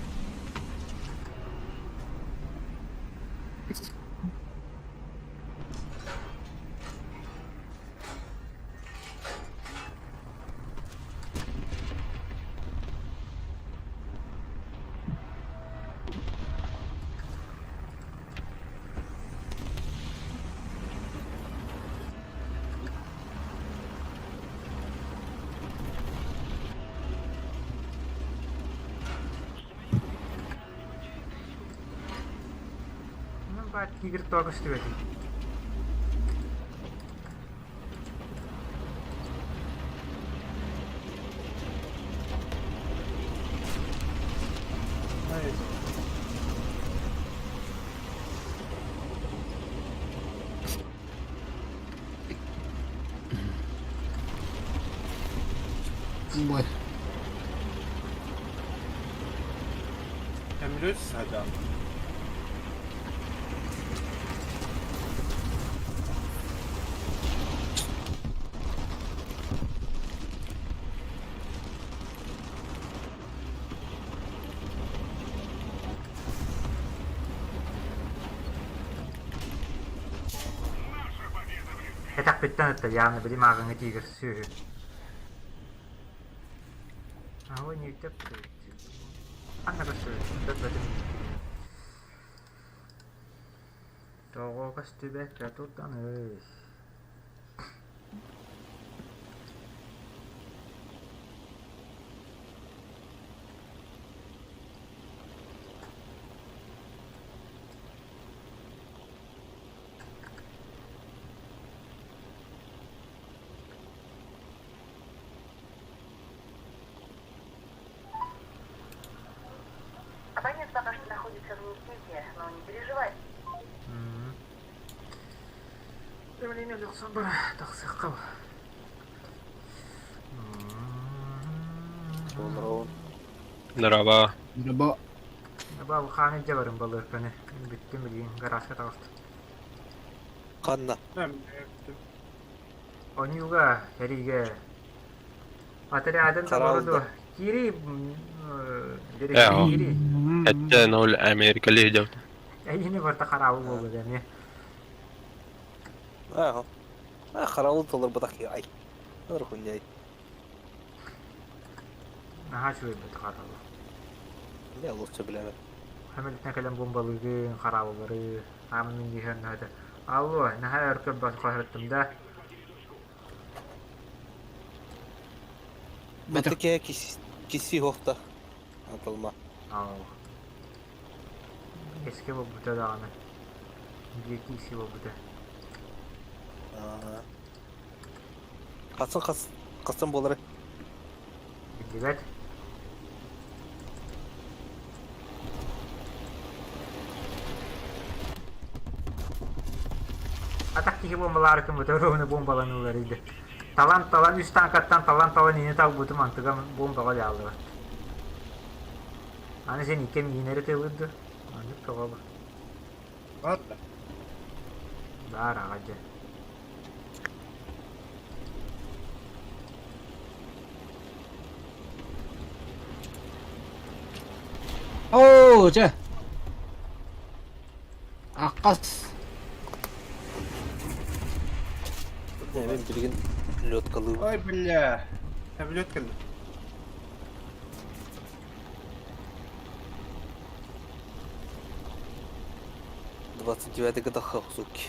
Ну, баар тигр тоҕо көстүбэтий? Бой. Emre Sadam. Кэтэхпиттэн ытта яаны били мааҕыҥҥы тигр сүөһү. Аһы ньүүтэп Ханна көстүбэт? Көтпөтүм. Тоҕо көстүбэккэ турданый? Абонент пока что находится вне сети, но не переживай. Билигин өлөхсөн бара тахсыахха Здорово. Здорово. Бабы хааны дьабарын балыырканы бүттүм билигин гаражка таҕыстым. Ханна? Оньюга, эриге. Отрядын табары Кири, кири. Хотя ноль Америка лидер. Эйини барта харабы болду деми. Аа. А харабыл толор батах ай. Орхуньяй. Наһаа үчүгэй бит харабы. Не лучше билеме. Хамилтен кэлэн бомбалыгын, харабылары, аамын диһэн наһата. Алло, наһаа өр көрбөт хаһыттым да. Батыке киси хохта. Атылма. Ау. Эске болбута даҕаны. Биир киси болбута. Хасын хас хасын болары. Биллибэт. Атах киһи буомбалаары кыммыта ровно буомбаланыылар иде. Талан-талан үс танкаттан талан-талан ини талбытым антыга буомбаҕа дьааллыбат. Аны сен икки миинэри тылырды. Маннык тоҕо бу. Бар да. Баар аҕа дьэ. Оо, дьэ. Аккас. Мен билигин леткалыыбын. Ой, бля. Самолет кэллэ. 29 годах суки.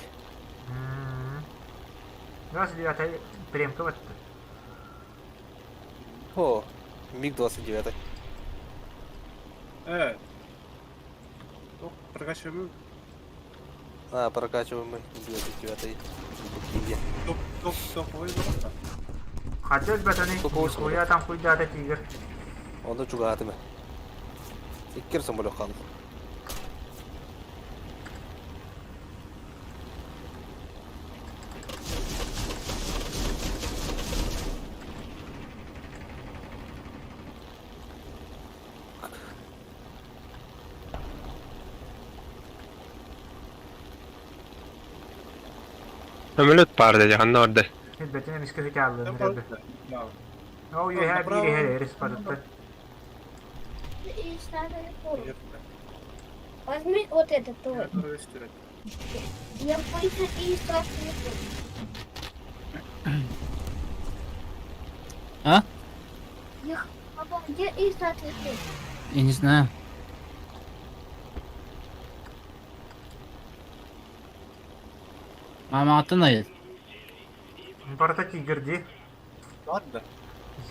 29 премка батты. О, МиГ-29. Э. Ох, прокачиваем. А, прокачиваемый 29 Какие? Топ, топ, топовый просто. Хадьос батаны, хуя там хуйдата тигр. Онда чугаатыма. Иккер самолет қалды. Самолет баар дии, ханна барда? Билбэтин эмискэ хүтэ аллын рэбэ. Oh, you have биир иһэр эрис барытта. И старый пол. Возьми вот этот твой. Я пойду и старый пол. А? Я... Папа, где и старый пол? Я не знаю. Мама атын айыл. Барыта тигр дии. Ладно.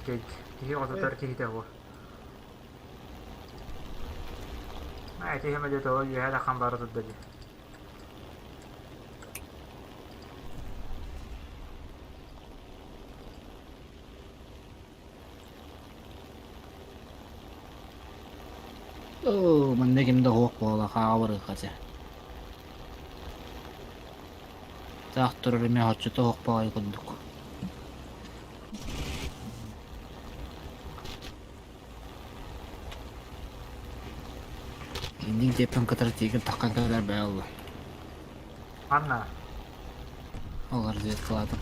Киһи киһи киһитэ бу. А, эти хэмэдэ тоҕо үөһэ дахан бара турда дии. Оо, манна ким да суох буола хааҕа барыахха чэ. Таах турар эмиэ оччото суох баҕайы курдук. Инник диэппин кытары тиигин таххан кэлэр бэйэ олла. Анна. Ол разведкалаатым.